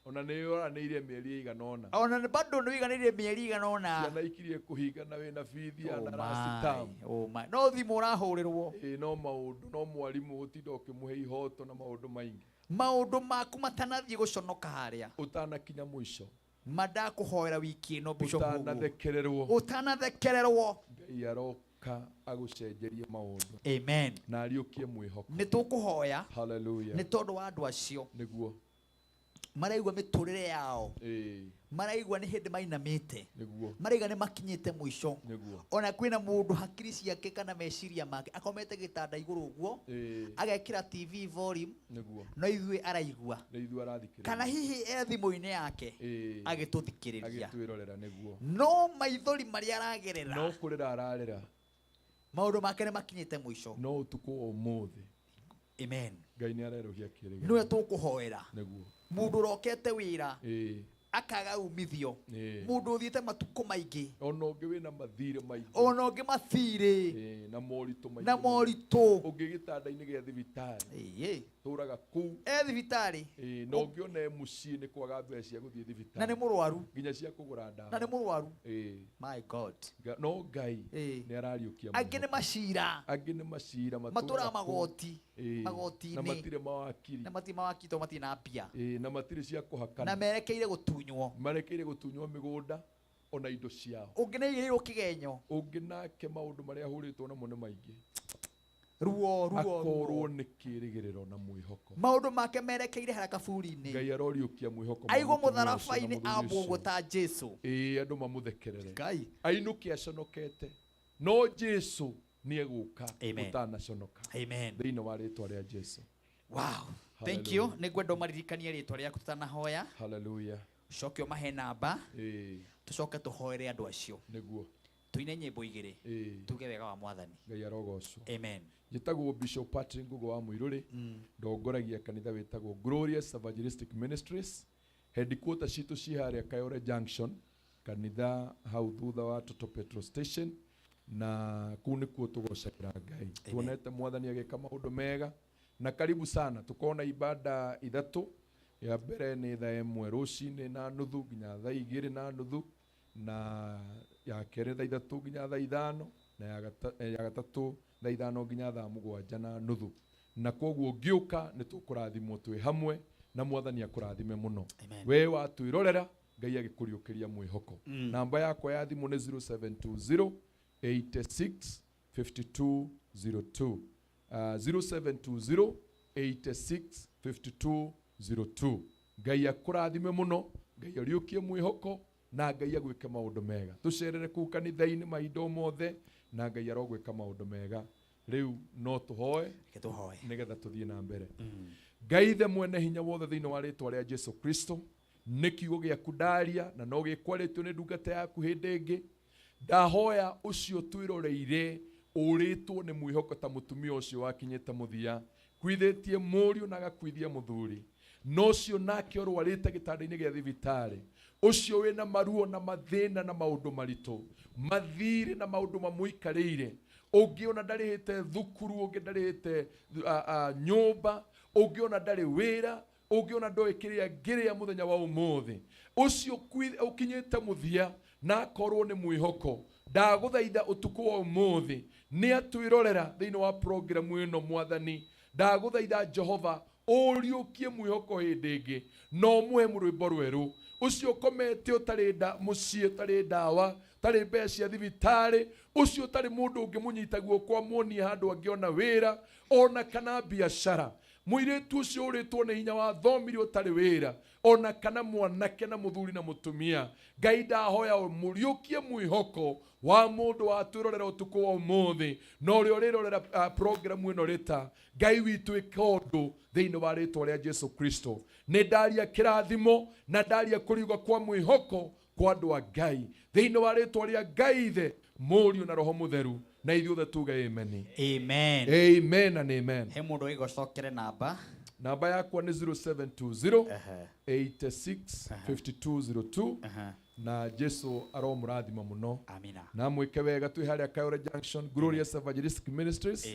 Ona nĩ ũranĩirie mĩeri ĩigana ũna. Ona bado nĩ ũiganĩire mĩeri ĩigana ũna. Ciana ikirie kũhinga na wĩna bithi ya last term. Oh my. No thimũ ũrahũrĩrwo. No maũndũ, no mwarimũ ũtinda ũkĩmũhe ihoto na maũndũ maingĩ. Maũndũ maku matanathiĩ gũconoka harĩa. Ũtanakinya mũico. Mandakũhoera wiki ĩno Bishop Mugu. Ũtanathekererwo. Ũtanathekererwo. Ngai aroka agũcenjerie maũndũ. Amen. Na ariũkie mwĩhoko. Nĩ tũkũhoya. Hallelujah. Nĩ tondũ wa andũ acio. Nĩguo. Maraigua mĩtũrĩre yao. Maraigua nĩ hĩndĩ mainamĩte. Nĩguo. Maraiga nĩ makinyĩte mũico. Nĩguo. Ona kwĩna mũndũ hakiri ciake kana meciria make akomete gĩtanda igũrũ ũguo. Agekĩra TV volume. Nĩguo. No ithuĩ araigua. Nĩ ithuĩ arathikĩrĩria. Kana hihi e thimũ-inĩ yake. Agĩtũthikĩrĩria. Agĩtwĩrorera nĩguo. No maithori marĩa aragerera. No kũrĩra ararĩra. Maũndũ make nĩ makinyĩte mũico. No ũtukũ wa ũmũthĩ. Amen. Ngai nĩ arerũhia kĩrĩgĩrĩro. Nĩwe tũkũhoera. Nĩguo. Mũndũ ũrokete wĩra. Akaga umithio. Mũndũ ũthiĩte matukũ maingĩ. Ona ũngĩ wĩna mathirĩ maingĩ. Ona ũngĩ mathirĩ. Na moritũ maingĩ. Na moritũ. Ũngĩ gĩtanda-inĩ gĩa thibitarĩ. Tũraga kũu. E thibitarĩ. Na ũngĩ ona e mũciĩ nĩ kwaga mbeca cia gũthiĩ thibitarĩ. Na nĩ mũrwaru. Nginya cia kũgũra ndawa. Na nĩ mũrwaru. My God. No Ngai nĩ arariũkia. Angĩ nĩ macira. Angĩ nĩ macira. Matũraga magoti. Magoti-inĩ. Na matirĩ mawakiri. Na matirĩ mawakiri tondũ matirĩ na mbia. Na matirĩ cia kũhakana. Na merekeire gũtunywo. Marekeire gũtunywo mĩgũnda ona indo ciao. Ũngĩ nĩ aigĩrĩirwo kĩgenyo. Ũngĩ nake maũndũ marĩa ahũrĩtwo namo nĩ maingĩ. Ruo ruo. Akorwo nĩ kĩrĩgĩrĩro na mwĩhoko. Maũndũ make merekeire harĩa kaburi-inĩ. Ngai aroriũkia mwĩhoko. Aigwo mũtharaba-inĩ ambwo ũguo ta Jesu. Andũ mamũthekerere. Ngai. Ainũke aconokete. No Jesu nĩ egũka ũtanaconoka. Amen. Thĩinĩ wa rĩtwa rĩa Jesu. Wow. Thank you. Nĩ ngwenda ũmaririkanie rĩtwa rĩaku tũtanahoya. Hallelujah. Ũcoke ũmahe namba. Tũcoke tũhoere andũ acio. Nĩguo. Tuine nyĩmbo igĩrĩ. Tuge wega wa Mwathani. Ngai arogocwo. Amen. Njĩtagwo Bishop Patrick Ngugo wa Mũirũrĩ. Ndongoragia kanitha wĩtagwo Glorious Evangelistic Ministries. Headquarter citũ ci harĩa Kayore Junction, kanitha hau thutha wa Toto Petrol Station, na kũu nĩkuo tũgocagĩra Ngai. Tuonete Mwathani agĩka maũndũ mega. Na karibu sana tukona ibada ithatũ. Ya mbere nĩ thaa 1 rũcinĩ na nuthu nginya thaa 2 na nuthu, na ya kerĩ thaa 3 nginya thaa 5, na ya gatatũ thaa 5 nginya thaa 7 na nuthu. Na koguo ngĩũka nĩ tũkũrathimwo twĩ hamwe na Mwathani akũrathime mũno. We watwĩrorera Ngai agĩkũriũkĩria mwĩhoko. Namba yakwa ya thimũ nĩ 0720 86 5202. 0720 86 5202. Ngai akũrathime mũno, Ngai ariũkie mwĩhoko na Ngai agwĩke maũndũ mega. Tũcerere kũu kanitha-inĩ mahinda o mothe na Ngai arogwĩka maũndũ mega. Rĩu no tũhoe tũhoe nĩgetha tũthiĩ na mbere. Ngai ithe mwene hinya wothe, thĩinĩ wa rĩtwa rĩa Jesu Kristo, nĩ kiugo gĩaku ndaria na no gĩkwarĩtio nĩ ndungata yaku hĩndĩ ĩngĩ. Ndahoya ũcio twĩroreire ũrĩtwo nĩ mwĩhoko ta mũtumia ũcio wakinyĩte mũthia, kuithĩtie mũriũ na agakuithia mũthuri, na ũcio nake ũrwarĩte gĩtanda-inĩ gĩa thibitarĩ, ũcio wĩna maruo na mathĩna na maũndũ maritũ, mathirĩ na maũndũ mamũikarĩire, ũngĩ ona ndarĩhĩte thukuru, ũngĩ ndarĩhĩte nyũmba, ũngĩ ona ndarĩ wĩra, ũngĩ ona ndoĩ kĩrĩa ngĩrĩa mũthenya wa ũmũthĩ, ũcio ũkinyĩte mũthia na akorwo nĩ mwĩhoko, ndagũthaitha ũtukũ wa ũmũthĩ nĩ atwĩrorera thĩinĩ wa programu ĩno. Mwathani, ndagũthaitha Jehova ũriũkie mwĩhoko hĩndĩ ĩngĩ na ũmũhe rwĩmbo rwerũ. Ũcio ũkomete ũtarĩ mũciĩ, ũtarĩ ndawa, ũtarĩ mbeca cia thibitarĩ, ũcio ũtarĩ mũndũ ũngĩmũnyita guoko amuonie handũ angĩona wĩra ona kana biacara, mũirĩtu ũcio ũrĩtwo nĩ hinya wa thomire ũtarĩ wĩra ona kana mwanake na mũthuri na mũtumia, Ngai ndahoya mũriũkie mwĩhoko wa mũndũ watwĩrorera ũtukũ wa ũmũthĩ na ũrĩa ũrĩrorera programu ĩno rĩta. Ngai witũ, ĩka ũndũ thĩinĩ wa rĩtwa rĩa Jesu Kristo. Nĩ ndaria kĩrathimo na ndaria kũriũka kwa mwĩhoko kwa andũ a Ngai thĩinĩ wa rĩtwa rĩa Ngai Ithe, Mũriũ na Roho Mũtheru, na ithuothe tuge amen. Amen. Amen and amen. He mũndũ ũgĩgũcokere namba. Namba yakwa nĩ 0720 86 5202. Na Jesu aromũrathima mũno. Amina. Na mwĩke wega. Twĩ harĩa Kayore Junction, Glorious Evangelistic Ministries.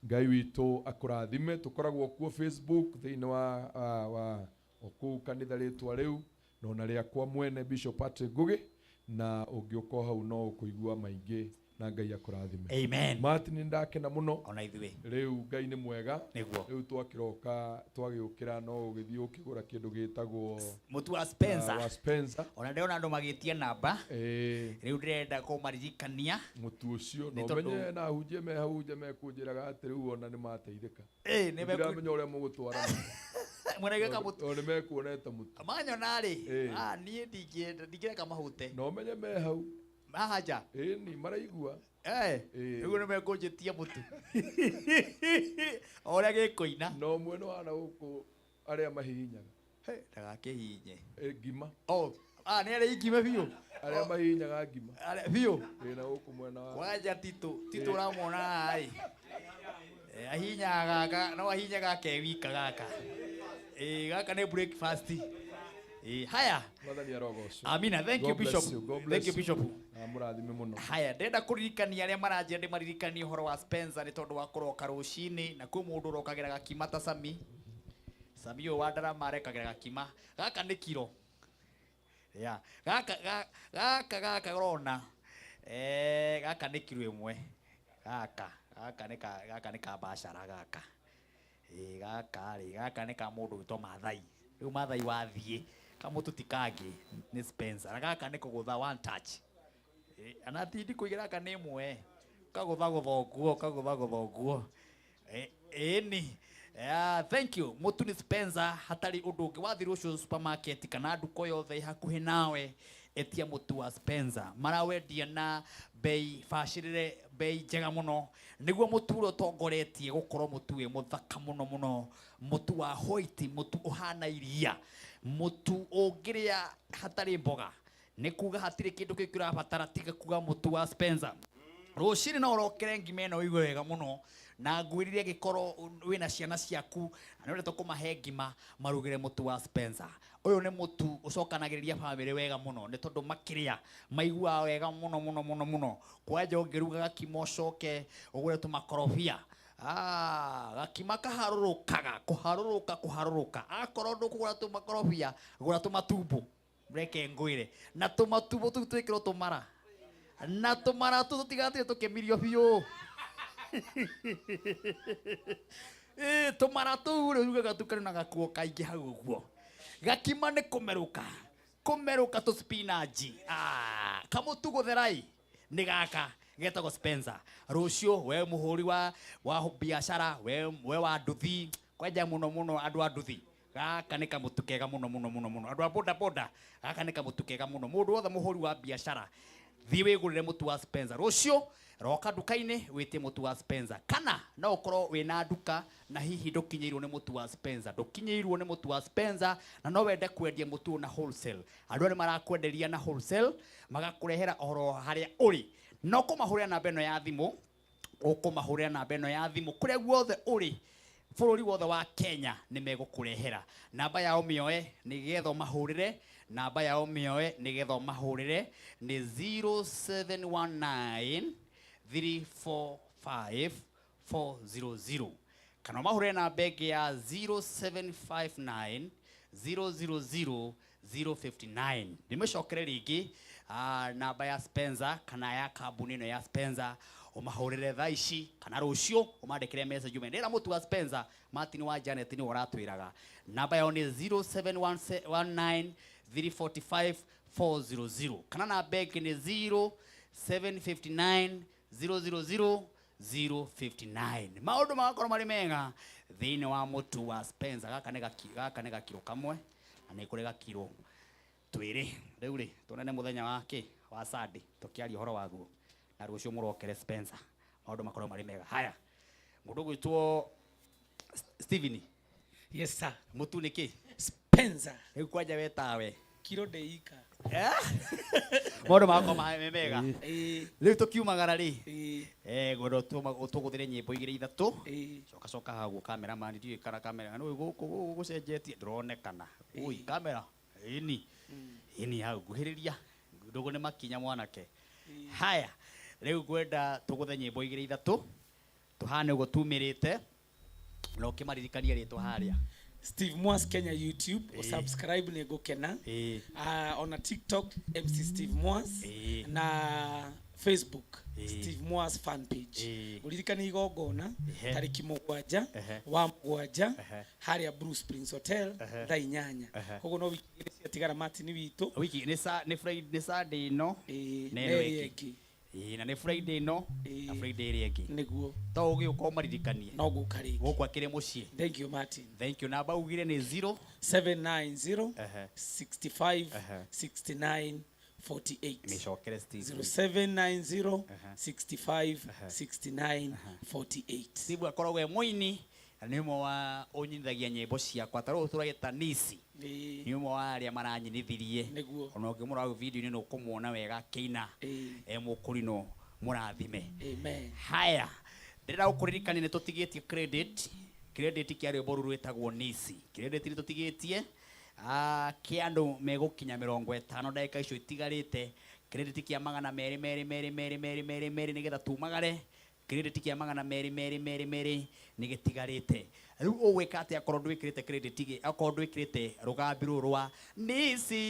Ngai witũ akũrathime. Tũkoragwo kuo Facebook thĩinĩ wa o kũu kanitha rĩtwa rĩu na ona rĩakwa mwene Bishop Patrick Ngugi, na ũngĩũka hau no ũkũigua maingĩ, na Ngai akũrathime. Amen. Martin, nĩ ndakena mũno. Ona ithuĩ. Rĩu Ngai nĩ mwega. Nĩguo. Rĩu twakĩroka twagĩũkĩra no ũgĩthiĩ ũkĩgũra kĩndũ gĩtagwo mũtu wa Spencer. Wa Spencer. Ona ndĩrona andũ magĩtia namba. Rĩu ndĩrenda kũmaririkania mũtu ũcio Nĩ na tondũ- ũmenye na ahunjia me hau nja mekũnjĩraga atĩ rĩu ona nĩ mateithĩka. Ĩĩ, nĩ Ndiramenya ũrĩa mũgũtwarana. Mũregeka mũtu. O nĩ mekuonete mũtu. Manyona rĩ, niĩ ndingĩreka mahute. Na ũmenye me hau haha nja. Ĩni maraigua. Rĩu nĩ mekũnjĩtia mũtu o ũrĩa gĩkũina. Na ũmwe nĩ wana gũkũ arĩa mahihinyaga. Ndagakĩhinye. Ngima. Oh, nĩ arĩa ingima biũ. Arĩa mahihinyaga ngima. Arĩa biũ. Ĩ, na gũkũ mwena wa Kwanja Tito, Tito ũramwona haha ĩ. Ahinyaga gaka, no ahinyaga kewika gaka. Gaka nĩ breakfast. Haya. Mwathani arogocwo. Amina. Thank you, God bless Bishop. you. God Thank bless you, Bishop. Na mũrathime mũno. Haya, ndĩrenda kũririkania arĩa maranjĩra ndĩmaririkanie ũhoro wa Spencer nĩ tondũ wa kũroka rũcinĩ, na kwĩ mũndũ ũrokagĩra gakima ta Sami. Sami ũyũ wa ndarama arekagĩra gakima. Gaka nĩ kiro. Ya, gaka gaka gaka ũrona. Gaka nĩ kiro ĩmwe. Gaka, gaka nĩ ka, gaka nĩ ka biacara gaka. Gaka rĩ, gaka nĩ ka mũndũ wĩtwo Mathai. Rĩu Mathai wathiĩ, kamũtũ ti kangĩ, nĩ Spencer. Na gaka nĩ kũgũtha one touch. Ana ti ndikũigĩra gaka nĩ ĩmwe. Kagũthagũtha ũguo, kagũthagũtha ũguo. Ĩni. Thank you. Mũtu nĩ Spencer, hatarĩ ũndũ ũngĩ. Wathiĩ rũciũ supermarket kana nduka yothe ĩ hakuhĩ nawe, etia mũtu wa Spencer. Marawendia na bei bacĩrĩre, bei njega mũno. Nĩguo mũtu ũrĩa ũtongoretie gũkorwo mũtu wĩ mũthaka mũno mũno. Mũtu wa white, mũtu ũhana iria. Mũtu ũngĩrĩa hatarĩ mboga. Nĩ kuga hatirĩ kĩndũ kĩngĩ ũrabatara tiga kuga mũtu wa Spencer. Rũcinĩ no ũrokere ngima ĩno ũigue wega mũno, na ngwĩrire angĩkorwo wĩna ciana ciaku na nĩ ũrenda kũmahe ngima, marugĩre mũtu wa Spencer. Ũyũ nĩ mũtu ũcokanagĩrĩria bamĩrĩ wega mũno, nĩ tondũ makĩrĩa maiguaga wega mũno mũno mũno mũno. Kwanja ũngĩruga gakima ũcoke ũgũre tũmakorobia, gakima kaharũrũkaga, kũharũrũka, kũharũrũka. Akorwo ndũkũgũra tũmakorobia, gũra tũmatumbo. Reke ngwĩre, na tũmatumbo tũu twĩkĩrwo tũmara, na tũmara tũu tũtigatire tũkĩmirio biũ. Tũmara tũu rĩ, ugaga tu karĩ na gakuo kaingĩ hau ũguo. Gakima nĩ kũmerũka, Kũmerũka tũ spinach. Ah, kamũtu gũtherai nĩ gaka getagwo Spencer. Rũciũ we mũhũri wa biacara, we wa nduthi, kwanja mũno mũno andũ a nduthi, gaka nĩ kamũtu kega mũno mũno mũno mũno. Andũ a boda boda, gaka nĩ kamũtu kega mũno. Mũndũ wothe mũhũri wa biacara, thiĩ wĩgũrĩre mũtu wa Spencer. Rũciũ roka nduka-inĩ wĩtie mũtu wa Spencer, kana no ũkorwo wĩna nduka na hihi ndũkinyĩirwo nĩ mũtu wa Spencer, ndũkinyĩirwo nĩ mũtu wa Spencer na no wende kwendia mũtu ũyũ na wholesale. Andũ aya nĩ marakwenderia na wholesale, magakũrehera oro harĩa ũrĩ. No kũmahũrĩra namba ĩno ya thimũ, ũkũmahũrĩra namba ĩno ya thimũ kũrĩa guothe ũrĩ bũrũri wothe wa Kenya nĩ megũkũrehera. Namba yao mĩoe nĩgetha ũmahũrĩre, namba yao mĩoe nĩgetha ũmahũrĩre nĩ 0719 345 400, kana ũmahũrĩre namba ĩngĩ ya 0759 000 059. Ndĩmĩcokere rĩngĩ, namba ya Spencer kana ya kambuni ĩno ya Spencer, ũmahũrĩre thaa ici kana rũciũ ũmandĩkĩre message ume ndĩra mũtu wa Spencer. Martin wa Janet nĩwe ũratwĩraga. Namba yao nĩ 0719 345 400, kana namba ĩngĩ nĩ 0759 000 059. Maũndũ magakorwo marĩ mega thĩinĩ wa mũtu wa Spencer. Gaka nĩ gaka nĩ gakiro kamwe na nĩ kũrĩ gakiro twĩrĩ. Rĩu rĩ tuonane mũthenya wa kĩ wa Sunday tũkĩaria ũhoro waguo, na rũciũ mũrokere Spencer, maũndũ makorwo marĩ mega. Haya, mũndũ ũgwĩtwo Steven. Yes sir. Mũtu nĩ kĩ? Spencer. Rĩu kwanja we tawe kiro ndĩika. Maũndũ magakorwo me mega. Ĩĩ. Rĩu tũkiumagara rĩ, Ĩĩ. Ngwenda tũgũthĩre nyĩmbo igĩrĩ ithatũ. Ĩĩ. Coka coka hau cameraman, ndiũĩ kana camera nĩ gũkũ gũkũ gũcenjetie ndũronekana. Ui, kamera ĩni ĩni hau nguhĩrĩria ndũgũ nĩ makinya mwanake. Haya, rĩu ngwenda tũgũthe nyĩmbo igĩrĩ ithatũ tũhane ũguo tumĩrĩte, na ũkĩmaririkanie rĩtwa harĩa. Steve Mwas Kenya YouTube, Ĩĩ. Subscribe nĩ ngũkena. Ĩĩ. Ona TikTok MC Steve Mwas Ĩĩ. na Facebook Ĩĩ. Steve Mwas fan page. Ĩĩ. Ũririkane igongona Ehe. tarĩki 7 Ehe. wa 7 Ehe. harĩa Blue Springs Hotel Ehe. thaa 8. Ehe. Koguo no wiki igĩrĩ ciatigara Martin witũ. Wiki nĩ sa nĩ Friday, nĩ Sunday ĩno Ĩĩ, na na ĩno ĩrĩa ĩngĩ. ĩngĩ. Ĩĩ, na nĩ Friday ĩno na Friday ĩrĩa ĩngĩ. Nĩguo. To ũgĩũka ũmaririkanie. No ngũka rĩngĩ. Gũkũ akĩrĩ mũciĩ. Thank you Martin. Thank you. Namba ugire nĩ 0 790 Ehe. 65 Ehe. 69 48. Mĩcokere Steve. 0790 Ehe. 65 Ehe. 69 48. Steve akoragwo e mũini na nĩ ũmwe wa ũnyinithagia nyĩmbo ciakwa, ta rĩu tũragĩta Nisi. Ĩĩ. Nĩ ũmwe wa arĩa maranyinithirie. Nĩguo. Ona ũngĩmũrora hau video-inĩ nĩ ũkũmuona wega akĩina. Ĩĩ. E mũkũrinũ mũrathime. Amen. Haya, ndĩrenda gũkũririkania nĩ tũtigĩtie credit, credit kĩa rwĩmbo rũrũ rwĩtagwo Nisi. Credit nĩ tũtigĩtie, kĩa andũ megũkinya 50 ndagĩka icio itigarĩte. Credit kĩa magana merĩ merĩ merĩ merĩ merĩ merĩ merĩ nĩgetha tumagare. Credit kĩa magana merĩ merĩ merĩ merĩ nĩ gĩtigarĩte. Rĩu ũgwĩka atĩa akorwo ndwĩkĩrĩte credit gĩ, akorwo ndwĩkĩrĩte rũgambi rũrũ rwa Nisi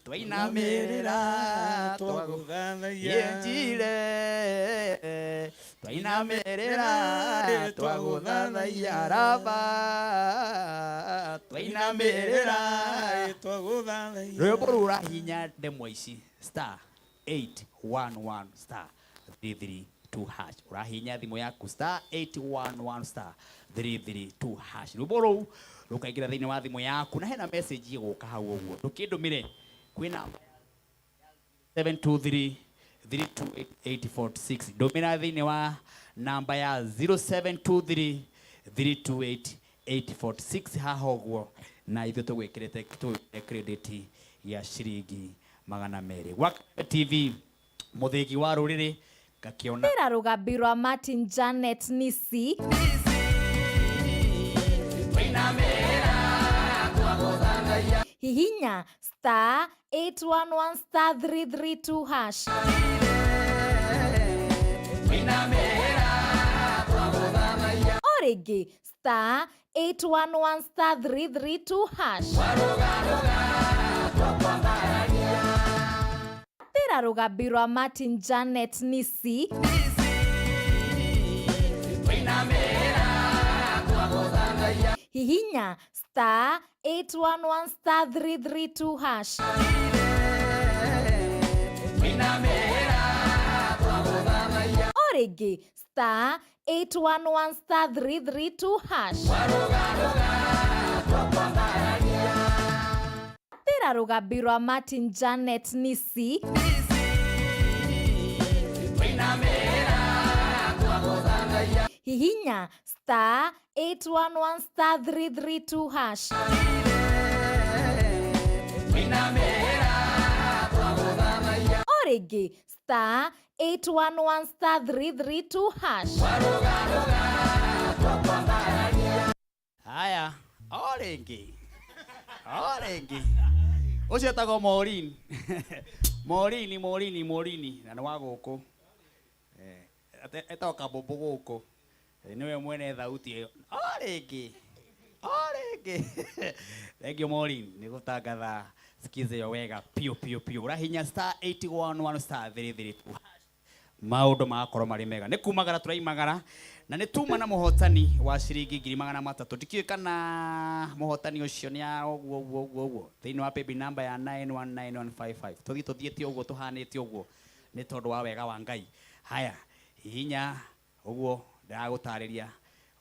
twainamĩrĩra twagũthathaiya. Njire twainamĩrĩra twagũthathaiya raba twainamĩrĩra twagũthathaiya. Rwĩmbo rũrũ rũrahihinya ndemwa ici star 811 star 332 hash. Ũrahihinya thimũ yaku star 811 star 332 hash. Rwĩmbo rũu rũkaingĩra thĩinĩ wa thimũ yaku na hena message ĩgũka hau ũguo. Ndũkĩndũmĩre kwĩna 723 328 846. Ndũmĩra thĩinĩ wa namba ya 0723 328 846 haha ũguo, na ithuĩ tũgwĩkĩrĩte tũgwĩkĩrĩte credit ya ciringi 200. Gwa TV mũthĩgi wa rũrĩrĩ ngakĩona Tĩra rũgambi rwa Martin Janet Nisi. Hihinya star 811 star 332 hash. O rĩngĩ star 811 star 332 hash. Tĩra rũgambi rwa Martin Janet Nisi. Hihinya star 811 star 332 hash. O rĩngĩ star 811 star 332 hash. Tĩra rũgambi rwa Martin Janet Nisi. Hihinya star 811 star 332 hash. O rĩngĩ star 811 star 332 hash. Haya, o rĩngĩ, o rĩngĩ, ũcio etagwo Maureen. Maureen, Maureen, Maureen, na nĩ wa gũkũ. Etagwo Kabũmbũ gũkũ. Nĩwe mwene thauti ĩyo. O rĩngĩ, o rĩngĩ. Thank you, Maureen, nĩ gũtangatha skiza ĩyo wega piũ piũ piũ. Ũrahinya star 811 star 332, maũndũ magakorwo marĩ mega. Nĩ kumagara tũraimagara na nĩ tuma na mũhotani wa ciringi 300,000. Ndikĩũĩ kana mũhotani ũcio nĩ a ũguo ũguo ũguo ũguo thĩinĩ wa paybill number ya 919155. Tũthiĩ tũthiĩte ũguo tũhanĩte ũguo nĩ tondũ wa wega wa Ngai. Haya, hihinya ũguo ndĩragũtarĩria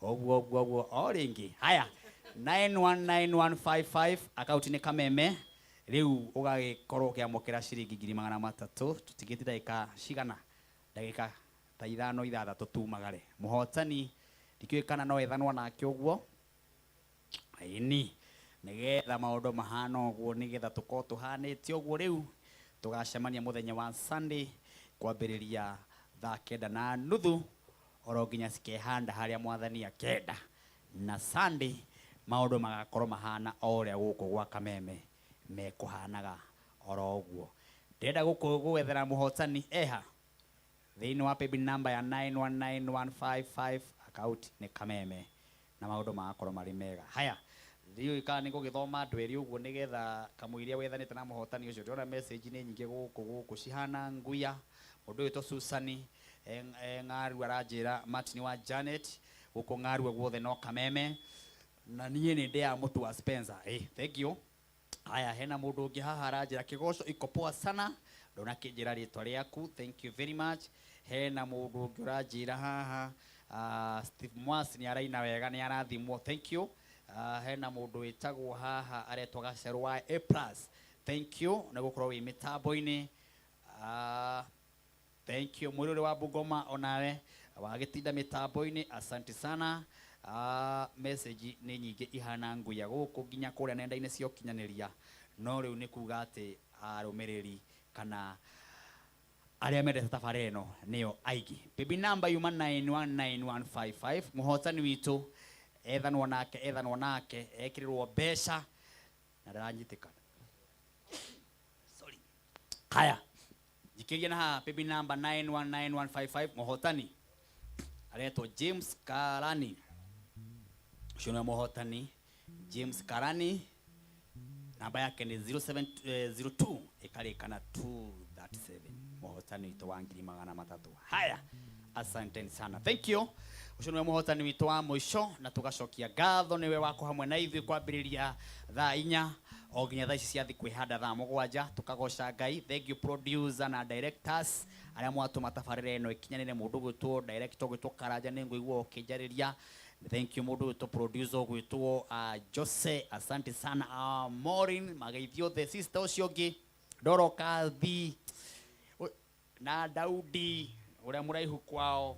ũguo ũguo ũguo o rĩngĩ. Haya, 919155, akaunti nĩ Kameme. Rĩu ũgagĩkorwo ũkĩamũkĩra ciringi 300,000. Tũtigĩte ndagĩka cigana? Ndagĩka ta 5, 6 tumagare. Mũhotani ndikĩũĩ kana no ethanwo nake ũguo, ĩni nĩgetha maũndũ mahana ũguo, nĩgetha tũkorwo tũhanĩte ũguo. Rĩu tũgacemania mũthenya wa Sunday kwambĩrĩria thaa 9:30 oro nginya cikehanda harĩa mwathani akenda. Na Sunday maũndũ magakorwo mahana o ũrĩa gũkũ gwa Kameme mekũhanaga oro ũguo. Ndĩrenda gũkũ gwethera mũhotani eha thĩinĩ wa paybill number ya 919155, account nĩ Kameme, na maũndũ magakorwo marĩ mega. Haya, ndiũĩ kana nĩ gũgĩthoma andũ erĩ ũguo nĩgetha kamũiria wethanĩte na mũhotani ũcio. Ndĩrona message nĩ nyingĩ gũkũ gũkũ cihana nguya. Mũndũ ũyũ Susani Ng'aru aranjĩra Martin wa Janet gũkũ Ng'aru guothe no Kameme, na niĩ nĩ ndĩaga mũtu wa Spencer. Thank you. Haya, hena mũndũ ũngĩ haha aranjĩra kĩgoco iko poa sana, ndũnakĩnjĩra rĩtwa rĩaku, thank you very much. Hena mũndũ ũngĩ ũranjĩra haha, Steve Mwasi nĩ araina wega, nĩ arathimwo, thank you. Hena mũndũ wĩtagwo haha aretwo Gacerũ wa A plus, thank you nĩ gũkorwo wĩ mĩtambo-inĩ. Thank you mwĩrĩ wa Bungoma, onawe wagĩtinda mĩtambo-inĩ, asante sana. Message nĩ nyingĩ ihana nguya gũkũ nginya kũrĩa nenda-inĩ cia ũkinyanĩria, no rĩu nĩ kuga atĩ arũmĩrĩri kana arĩa mendete tabarĩra ĩno nĩo aingĩ. Baby number yuma 919155, mũhotani witũ ethanwo nake, ethanwo nake, ekĩrĩrwo mbeca na ndaranyitĩkana. Sorry. Haya, njikĩria na haha baby number 919155, mũhotani aretwo James Karani. Ũcio nĩwe mũhotani James Karani, namba yake nĩ 0702 ĩkarĩka na 237, mũhotani witũ wa 300,000. Haya, asanteni sana, thank you. Ũcio nĩwe mũhotani witũ wa mũico, na tũgacokia ngatho nĩwe wako hamwe na ithuĩ kwambĩrĩria thaa 4 o nginya thaa ici ciathi kwĩhanda thaa 7, tũkagoca Ngai. Thank you producer na directors arĩa mwatũma tabarĩra ĩno ĩkinyanĩre. Mũndũ ũgwĩtwo director ũgwĩtwo Karanja nĩ ngũigua ũkĩnjarĩria, thank you. Mũndũ ũgwĩtwo producer ũgwĩtwo Jose, asante sana. Maureen mageithio, the sister ũcio ũngĩ Dorokathi na Daudi ũrĩa mũraihu kwao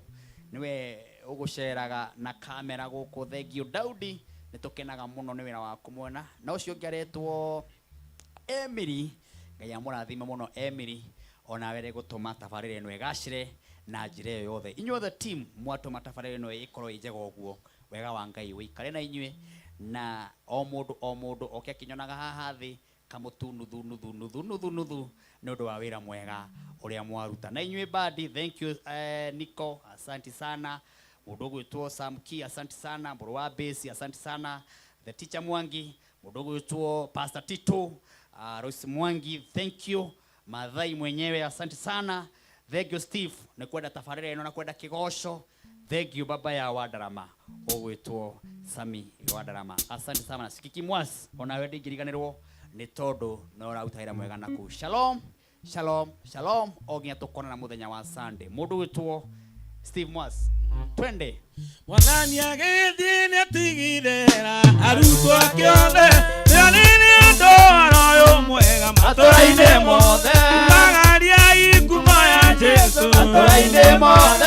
nĩwe ũgũceraga na kamera gũkũ, thank you Daudi, nĩ tũkenaga mũno nĩ wĩra waku mwena. Na ũcio ũngĩ aretwo Emily, Ngai amũrathime mũno Emily, onawe rĩ gũtũma tabarĩra ĩno ĩgacĩre na njĩra ĩyo yothe. Inyuothe team mwatũma tabarĩra ĩno ĩkorwo ĩ njega ũguo, wega wa Ngai ũikare na inyuĩ, na o mũndũ o mũndũ oke akĩnyonaga haha thĩ kamũtu nuthu nuthu nuthu nuthu nuthu nĩ ũndũ wa wĩra mwega ũrĩa mwaruta. Na inyuĩ bandi, thank you. Nico, asante sana. Mũndũ ũgwĩtwo Sam Key, asante sana. Mũrũ wa Base, asante sana. The teacher Mwangi, mũndũ ũgwĩtwo Pastor Tito, Royce Mwangi, thank you. Mathai mwenyewe, asante sana. Thank you Steve nĩ kwenda tabarĩra ĩno na kwenda kĩgoco. Thank you baba ya Wandarama. Ũgwĩtwo Sami wa Ndarama. Asante sana Sikiki Mwas, onawe ndingĩriganĩrwo nĩ tondũ no ũraruta wĩra mwega naku. Shalom, shalom, shalom, o nginya tũkonana mũthenya wa Sunday. Mũndũ ũgwĩtwo Steve Mwas, twende. Mwathani agĩthiĩ nĩatigithĩra arutwo ake othe nĩonire andũ ũhoro ũyũ mwega matũra-inĩ mothe magariai ngumo ya Jesũ matũra-inĩ mothe.